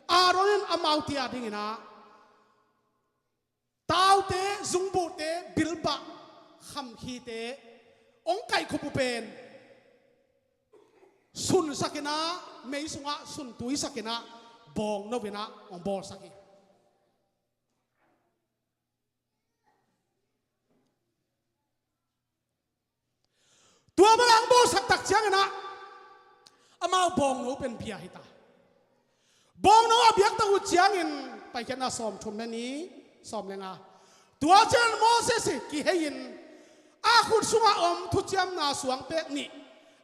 Aaronin amau tia dingina tau te zungbu te bilba kham khi te ong kai khupu pen sun sakina mei sunga sun tui sakina bong novina ong bol saki tua balang bo sak tak chiang ina amau bong no pen bia hi ta bong no abiak ta u chiang in pai khian a som thum na ni som lenga tua chen Moses ki hein a khut sunga om thu chiam na suang pek ni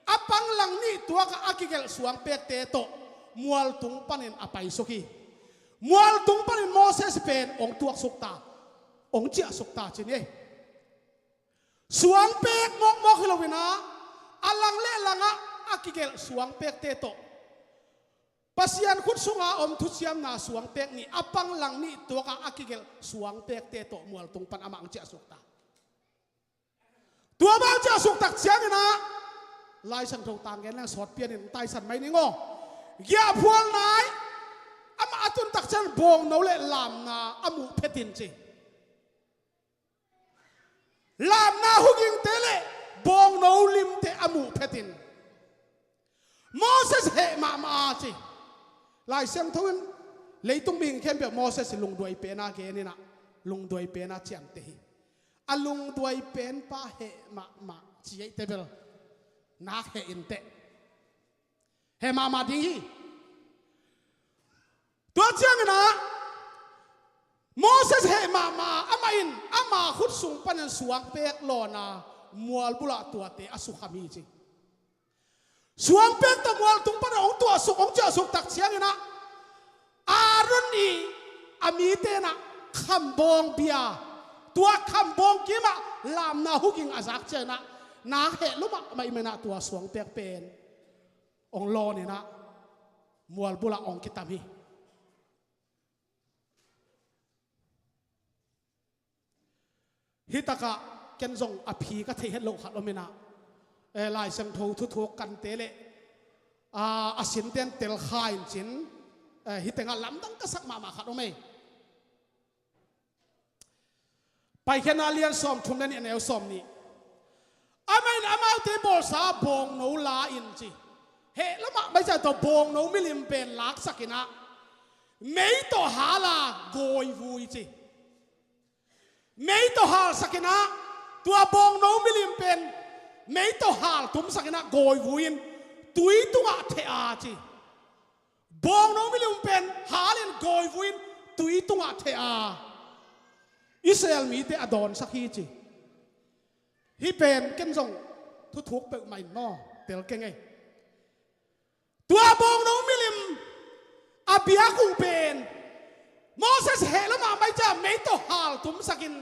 apang lang ni tua ka akigel suang pek te to mual tung panin apai soki mual tung panin Moses pen ong tuak suk ta ong chia suk ta chin e Suang pek mok mok hi lowina alang le langa akigel suang pek te to pasian khut sunga om thu siam na suang pek ni apang lang ni tuaka akigel suang pek te to mual tung pan amang chia suk ta tua bang chia suk tak chiang ina lai sang tho tang gen lang sot pian in tai san mai ni ngo gia phual nai ama atun tak chan bong no le lam na amu phetin chi Lam na huging te le bong no lim te amu phetin Moses he ma ma chi lai siang thoin leitung ming khem pe Moses lung duai pe na ke ni na lung duai pe na chiam te hi a lung duai pen pa he ma ma chi ai te bel nak he in te he ma ma ding hi tua chiang na Moses he ma ma ama in ama khut sung pan an suang pek lo na mual bula tua te asu khami chi suang pek to mual tung pan ong tua suk ong cha suk tak chiang ina Aaron i ami te na kham bong bia tua kham bong kima lam na huking azak che na na he luma mai mena tua suang pek pen ong lo ni na mual bula ong kitam hi hi taka ken zong a phi ka thei het lo khat omina e lai sem tho thu thuk kan te le a asin ten tel khain chin hi tenga lam dang ka sak ma ma khat ome pai khian a lian som thum le ni aneu som ni amain amau te bol sa bong no la in chi he lama mai cha to bong no milim pen lak sakina mei to hala goi vui chi mei to hal sakina tua bong no milim pen mei to hal tum sakina goi vuin. tui tungah the a chi bong no milim pen halin goi vuin tui tungah the a Israel mi te adon sak hi chi hi pen ken zong thu thuk pe mai no tel ke ngei tua bong no milim abia ku pen Moses he lama mai cha mei to hal tum sakin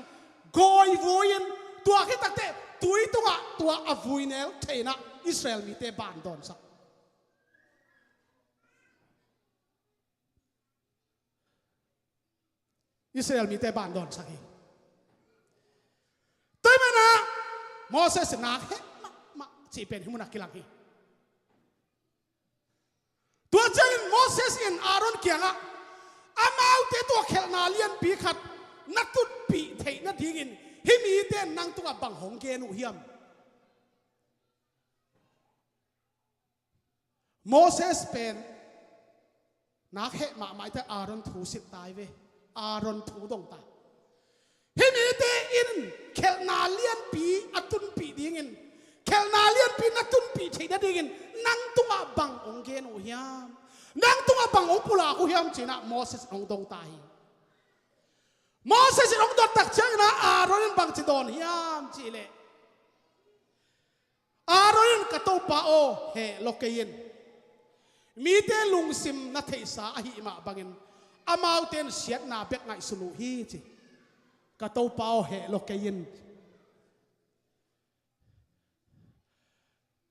goi vuin tua khi takte tui tungah tua avui nel theina Israel mi te ban don sak Israel mi te ban don sak hi tôi mana Moses nak he ma ma chi pen hi munak kilang hi tua chang Moses in Aaron kianga amau te to khel na lian pi khat na tut pi thei na ding in hi mi te nang tunga bang hong ke nu hiam Moses pen nak he ma mai te Aaron thu sit tai ve Aaron thu dong ta hi mi te in khel na lian pi atun pi ding in khel na lian pi na tun pi thei na ding in nang tunga bang ong gen u hiam nang tunga bang ong pula ku hiam china Moses ong dong ta hi Moses ong dot tak chang na Aaron in bang chi don hiam chi le Aaron in ka topa o he lokein mi te lungsim na thei sa a hi ma bangin amau ten siat na bek ngai sunu hi chi ka topa o he lokein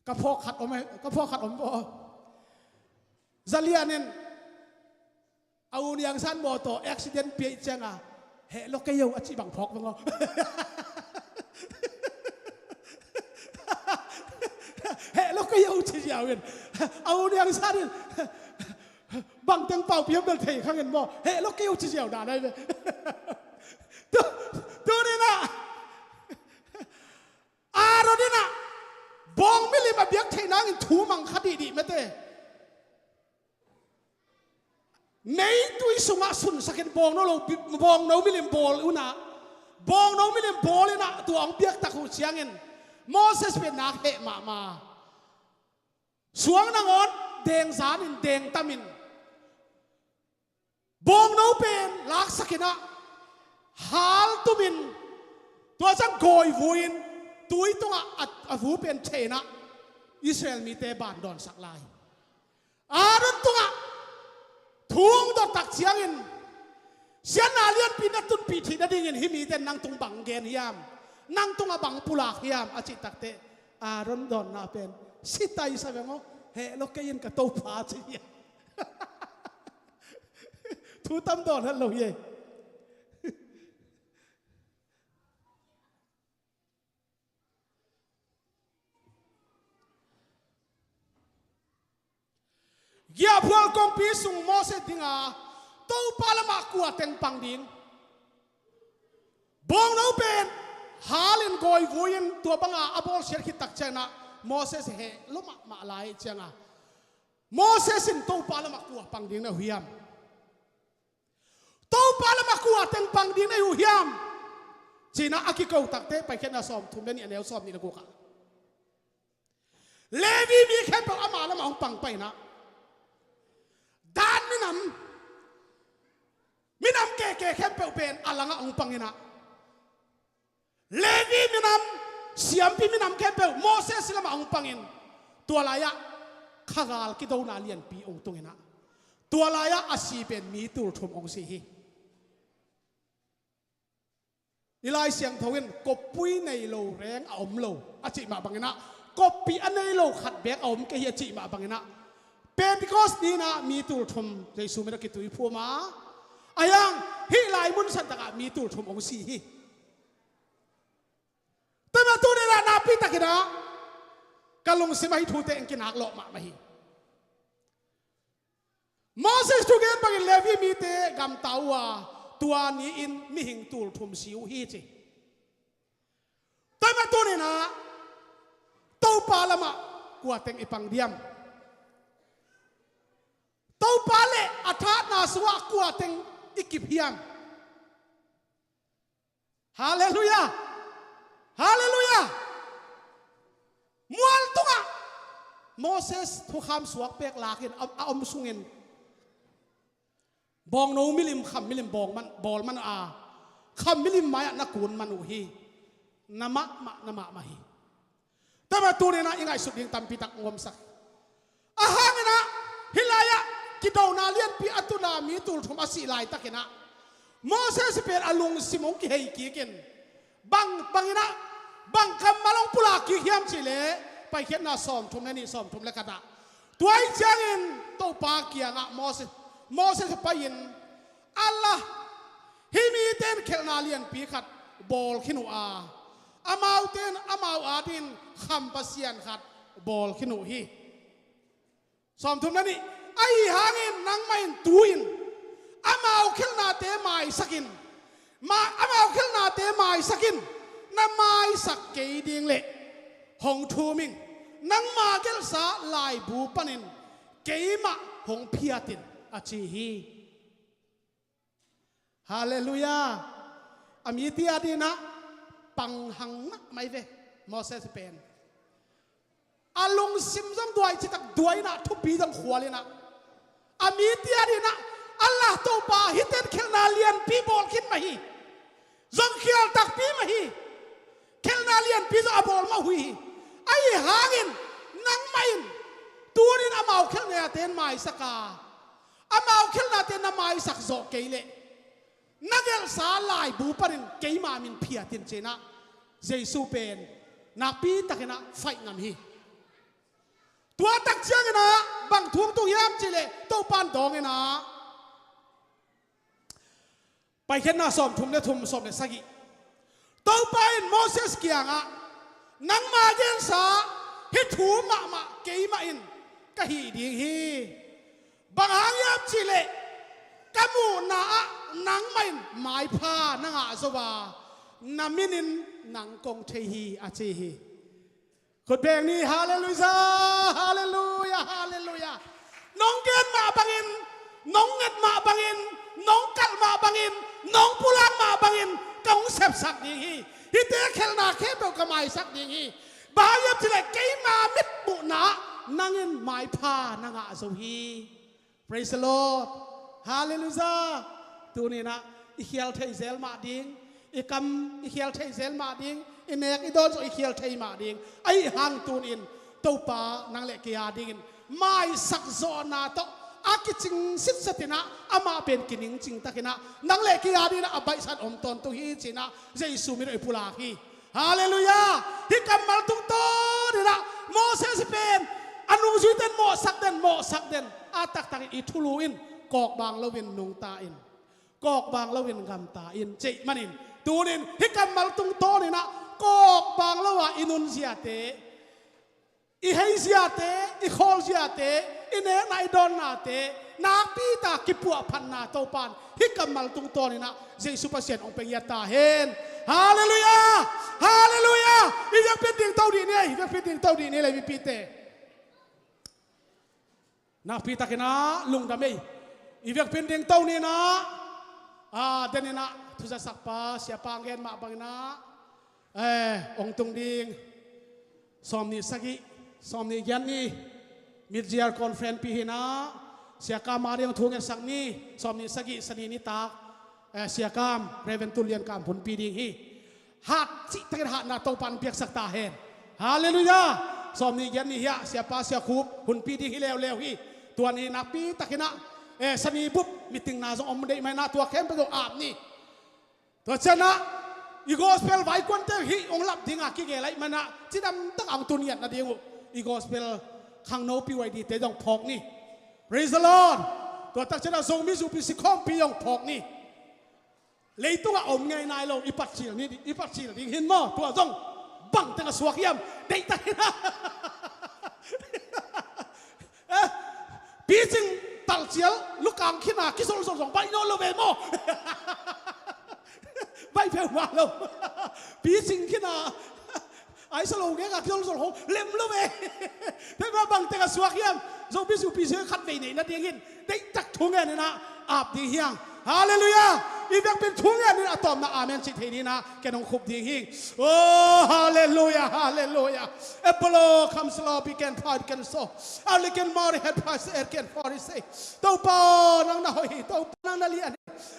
ka pho khat om ka pho khat om bo zalianin au niang san mo to accident pi changa he lo ke yo achi bang phok bango he lo ke yo chi jiao in au niang san in bang teng pau piam bel thei khang in mo he lo ke yo chi jiao da nai ve tu tu ni na Aaron in ah bong milim a biak thei nang in thu mang kha di di mate Mei tui sungah sun sakin bong no lo bong no milim bol una bong no milim bol ina tuang biak tak hu chiangin Moses pe nak he ma ma suang na ngon deng zan in deng tamin bong no pen lak sakina hal tumin tua chang goi vuin tui tunga a vu pen thena Israel mi te ban don sak lai Aaron tungah thung dot tak chiang in sian na lian pi na tun pi thi na ding in himi ten nang tung bang gen hiam nang tung a bang pulak hiam a chi tak te Aaron don na pen sitai sa vengo he lo ke in ka to pha chi hiam thu tam don han lo ye Gia phual kongpi sung Moses dinga to palama kua teng pang ding bong no pen halin goi vuin tua banga abol sher khi tak chena Moses he luma ma lai changa Moses in to palama kua pang ding na huiam to palama kua teng pang ding na hu hiam china akiko takte pai khen na som thum ni anel som ni na ko ka Levi mi khe pa ama lam ong pang pai na dan minam minam ke ke khem pe pen alanga ong pangina Levi minam siampi minam khem pe Moses lama ong pangin tualaya khagal ki do na lian pi ong tungina tualaya asi pen mi tur thum ong si hi Ilai siang tho in koppui nei lo reng a om lo a chi ma bangina koppi a nei lo khat bek a om ke hi a chi ma bangina Pentecost ni na mi tur thum Jesu me ki tui phu ma ayang hi lai mun san taka mi tur thum ong si hi tama tu ni la na pi takina kalung si mai thu te eng kinak lo ma ma hi Moses thu gen bangin Levi mi te gam tawa tua ni in mi hing tul thum siu hi chi toima tu ni na to pa lama kwa teng ipang diam to pa le atha na suwa kwa teng ikip hiam Hallelujah! Hallelujah! Mual tunga. Moses thukham suak pek lakin a om sungin bong no milim kham milim bong man bol man a kham milim maya na kun manu hi nama ma nama ma hi tama tu ne na ingai su ding tampi tak ngom sak ahangina hilaya kido na lian pi atuna mi tul thum asi lai takina Moses per alung simong ki hei ki kin bang bangina bang kam malong pula ki hiam chi le pai khian na som thum le ni som thum le kata tuai chiangin to pa kianga Moses Moses pain Allah hi mi ten khelna lian pi khat bol khinu a amau ten amau a din kham pasian khat bol khinu hi som thum na ni ai hangin nangmain tuin amau khilna te mai sakin ma amau khilna te mai sakin na mai sak ke ding le hong thu ming nangma kel sa lai bu panin keima hong phiatin achi hi Hallelujah. Ami tia dina pang hang na mai ve Moses pen. Alung sim zong duai chi tak duai na thu pi zong khwalina. Ami tia dina Allah to pa hiten khel na lian pi bol khin ma hi. Zong khial tak pi ma hi. Khel na lian pi zo abol ma hui hi. Ai hangin nang main tunin amau khel ne ten mai saka amau khel na te na mai sak zo ke le nagel sa lai bu parin keima min phia tin chena Jesu pen nak pi takina fight ngam hi tua tak chiang ina bang thung tu hiam chi le to pan dong ina ไปเห็นหน้าสอมทุมและทุมสอมในสักิตัวไปโมเสสเกียงอะนังมาเยนสาฮิถูมามาเกยมาอินกะฮีดีฮีบางหางยามจิเลกะมูนาอะนังไม่หมายผ้านังอาสวานามินินนังกงเทฮีอาชีฮีคนเพลงนี้ฮาเลลูยาฮาเลลูยาฮาเลลูยาน้องเกณฑ์มาบังอินน้องเงิดมาบังอินน้องกัลมาบังอินน้องปุลังมาบังอินกงเสพสักดีฮีฮิเตเคลนาเคเบลกมายสักดีฮีบายับจิเลเกมามิดบุนานังอินหมายผ้านังอาโซฮี Praise the Lord Hallelujah ตัวนี้นะอีเขียวเทเซลมาดิงอีกำอีเขียวเทเซลมาดิงอีเมกอีดอนอีเขียวเทมาดิงไอหังตูนินตัวปานางเลกียาดิงไม่สักโซนาโตอากิจิงสิสตินะอามาเป็นกินิงจิงตะกินะนางเลกียาดินะอบายสันอมตอนตุฮีจีนะเจสุมิโรอิปุลาฮีฮาเลลูยาที่กำมัลตุงโตดินะโมเสสเป็นอนุสุเตนโมสักเดนโมสักเดนอาตักตักอิทุลูอินกอกบางละวินนุงตาอินกอกบางละวินกำตาอินเจมันินตูนินฮิกำมัลตุงโตนี่นะกอกบางละวะอินุนเสียเตอีเฮเสียเตอีคอลเสียเตอีเนไนดอนนาเตนาปีตากิปัวพันนาโตปานฮิกำมัลตุงโตนี่นะเจสุปเสียนองเป็นยาตาเฮนฮาเลลูยาฮาเลลูยาอียังเป็นดิ่งเต้าดีเนี่ยอียังเป็นดิ่งเต้าดีเนี่ยเลยพี่เต na pi takina lung dame iwek pin ding to ni na a den na thuza sak pa sia pa ngen ma bang na eh ong tung ding som ni sagi som ni gyan ni mid year conference pi hi na sia ka ma riang thung sak ni som ni sagi sani ni tak eh sia kam reven tulian kam phun pi ding hi hat chi takin hat na to pan piak sak ta hen hallelujah สอมนี่ยันนี่เฮียเสียปาเสียคูบหุ่นปีที่ฮิเลวเลวฮีตัวนี้นักปีตะกินะเอสนีปุ๊บมีติงนาจงอมเดไม่นาตัวเข้มไปตัวอาบนี่ตัวเชนะอีโกสเปลไว้กวนเตฮีองลับดิ่งอากิเกไลมันนะจีดำตั้งอังตุนยันนะเดียวอีโกสเปลข้างโนปีไว้ดีเตจงพอกนี่ Praise the Lord ตัวตักเชนะทรงมิสุปิสิคอมปียงพอกนี่เลยตัวอมไงนายเราอีปัดชีลนี่อีปัดชีลดิ่งหินมอตัวจงบังตั้งสวกยำเด็กตั้งนะปีจึงตัลเจียลลูกกางขึ้นมาคิดสองสองไปโน่นเลยโม่ไปเพ่มาแล้วปีจึงขึ้นมาไอ้สโลงเนี่ยกับคิดสองสองเล่มเลยเพ่มาบังตั้งสวกยำจงพิสูจน์พิสูจน์ขัดไปไหนนะเดียงหินเด็กตักทุ่งเงินนะอาบดีเฮียงฮาเลลูยา I biak pin thung ya ni atom na amen chi thei ni na kenong khup ding hi. Oh hallelujah hallelujah. Apollo comes law be can pride can so. Ali can mari head price er can for say. To pa nang na hoi to pa nang na lian.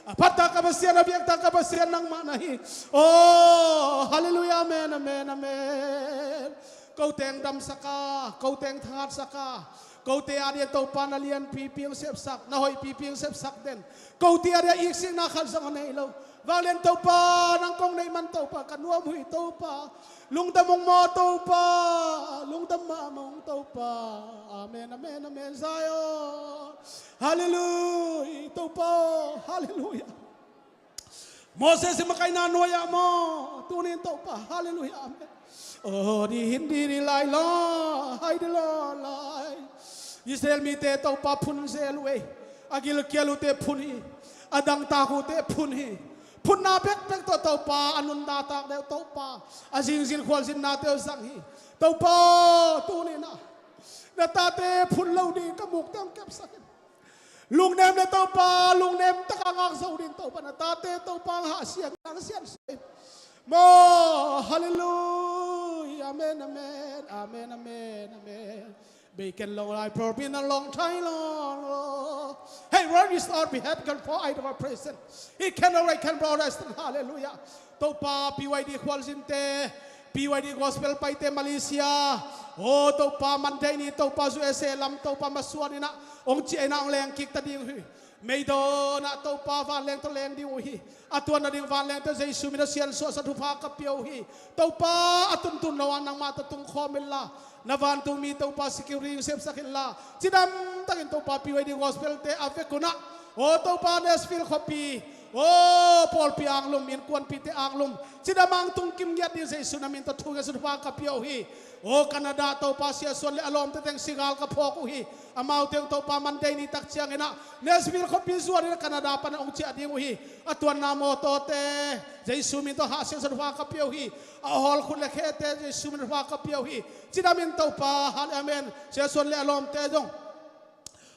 Apata ka pasian abiak ta ka pasian nang ma na hi. Oh hallelujah amen amen amen. Ko teng dam saka, ko teng thangat saka. Ko te arian to pa na lian pi piang sep sak na hoi pi piang sep sak den. Ko te aria ik sing na khat sang nei lo. Valen to pa nang kong nei man to pa kanuam hui to pa. Lungdamong mo to pa lungdam ma mong to pa. Amen amen amen Zion. Hallelujah to pa hallelujah. Moses makai na noya mo tunin to pa hallelujah amen. Oh di hindi di lai la hai di la lai. Israel mi te to pa phun zel we agil kialu te phun hi adang ta ku te phun hi phun na pek pek to to pa anun da tak deuh to pa azing zin khwal zin na teu sang hi to pa tu ni na na ta te phun lo di ka muk tang kep sakin lungnem le to pa lungnem taka ngak zo din to pa na ta te to pa ha sian ang sian se mo hallelujah amen amen amen amen amen Bacon long life for been a long time long long. Hey, where is our behead God for I our present? He can already can rest hallelujah. Topa PYD khwal te PYD gospel pai te Malaysia. Oh topa Monday ni topa USA lam topa masuan ina ong chi ina ong leng kik ta ding hui. Meido na topa van leng to leng ding hi. Atuan na ding van leng to Jesu mi na sian so sa thu pha ka piau hi. Topa atun tun lo nang ma ta tung khomil la. Na van tung mi topa security sep sakin la. Chidam takin topa PYD gospel te avekuna. O topa Nashville khopi. O Paul pi ang lum in kuan pi te ang lum. Chidamang tung kim ngiat din Jesu na min to thu ga su pha ka piau hi. O Canada topa sia suan le alom te teng sigal ka phok u hi. Amau teng topa Monday ni tak chiang ina. Nashville khopi zuan ina Canada pan ong chi ading u hi. Atuan na mo to te Jesu min to ha sia su pha ka piau hi. A hol khut le khe te Jesu min pha ka piau hi. Chidamin topa hal amen. Sia suan le alom te jong.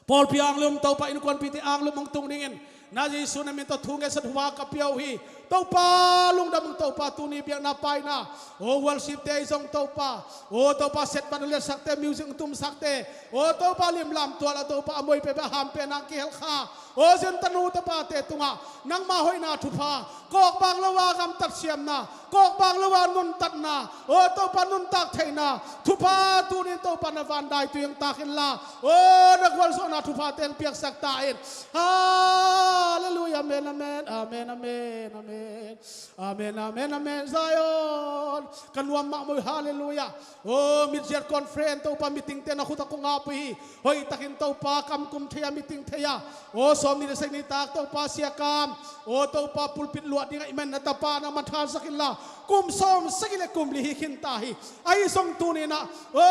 Paul pi ang lum topa in kuan pi te ang lum ong tung dingin. Na Jesu na min to thu nge sat huwa ka piau hi. Topa lung dam topa tu ni biak na pai na. O worship te zong topa. O topa set ban le sak te music tum sak te. O topa lim lam tua la topa amoi pe ba ham pe na ki hel kha. O zen tanu topa te tunga. Nang ma hoi na thu pha. Kok bang lawa gam tat siam na. Kok bang lawa nun tat na. O topa nun tak thei na. Thu pha tu ni topa na van dai tu yang takin la. O na kwal so na thu pha ten piak sak ta in. Hallelujah amen amen amen amen amen amen amen amen Zion kanuam ma mo hallelujah o mid-year conference to pa meeting te na khuta ko nga pi hoi takin to pa kam kum theya meeting theya o som ni se ni tak to pa sia kam o to pa pulpit luat ding imen na ta pa na man than sakin la kum som sakile kum li hi khin ta hi ai song tu ni na o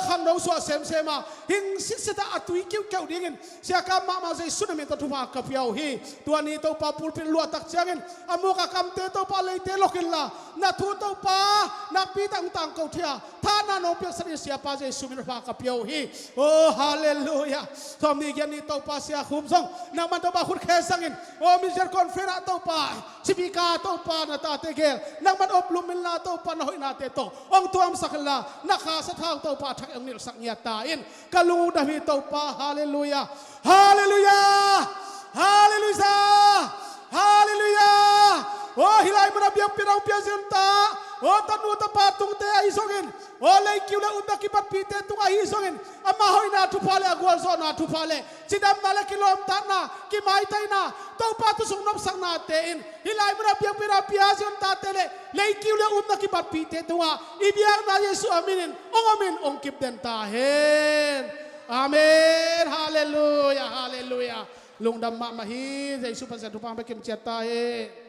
khang no so sem sema hing sit sita atui kiu keu dingin sia kam ma ma jai sunamin to thuma ka piau hi tuani to pa pulpit luat tak chiangin amuka kam te to pa leite lokin la na thu to pa na pi tang tang ko thia tha na no pek sari sia pa jai sumin pha ka piau hi oh hallelujah thom ni gyan ni to pa sia khum song na man to pa khut khe sangin o mi jer kon fera to pa chipika to pa na ta te gel nang man op lumin la to pa na hoi na te to ong tuam sakla na kha sa thang to pa thak ang nil sak nya ta in kalung da hi to pa hallelujah hallelujah hallelujah hallelujah o hilai mana biak pirang pia ta o tanu ta pa tung te ai songin o lei kiu le unda ki pat pi te tung ai songin ama hoi na thu pha le agwal so na thu pha le chidam na le kilom ta na ki mai tai na to pa tu sung nop sang na te in hilai mana biak pirang pia ta te le lei kiu le unda ki pat pi te tunga i biak na Yesu aminin ong amin ong kip den ta hen amen hallelujah hallelujah lungdam ma ma hi Jesu pa sa tu pa kim chat ta he.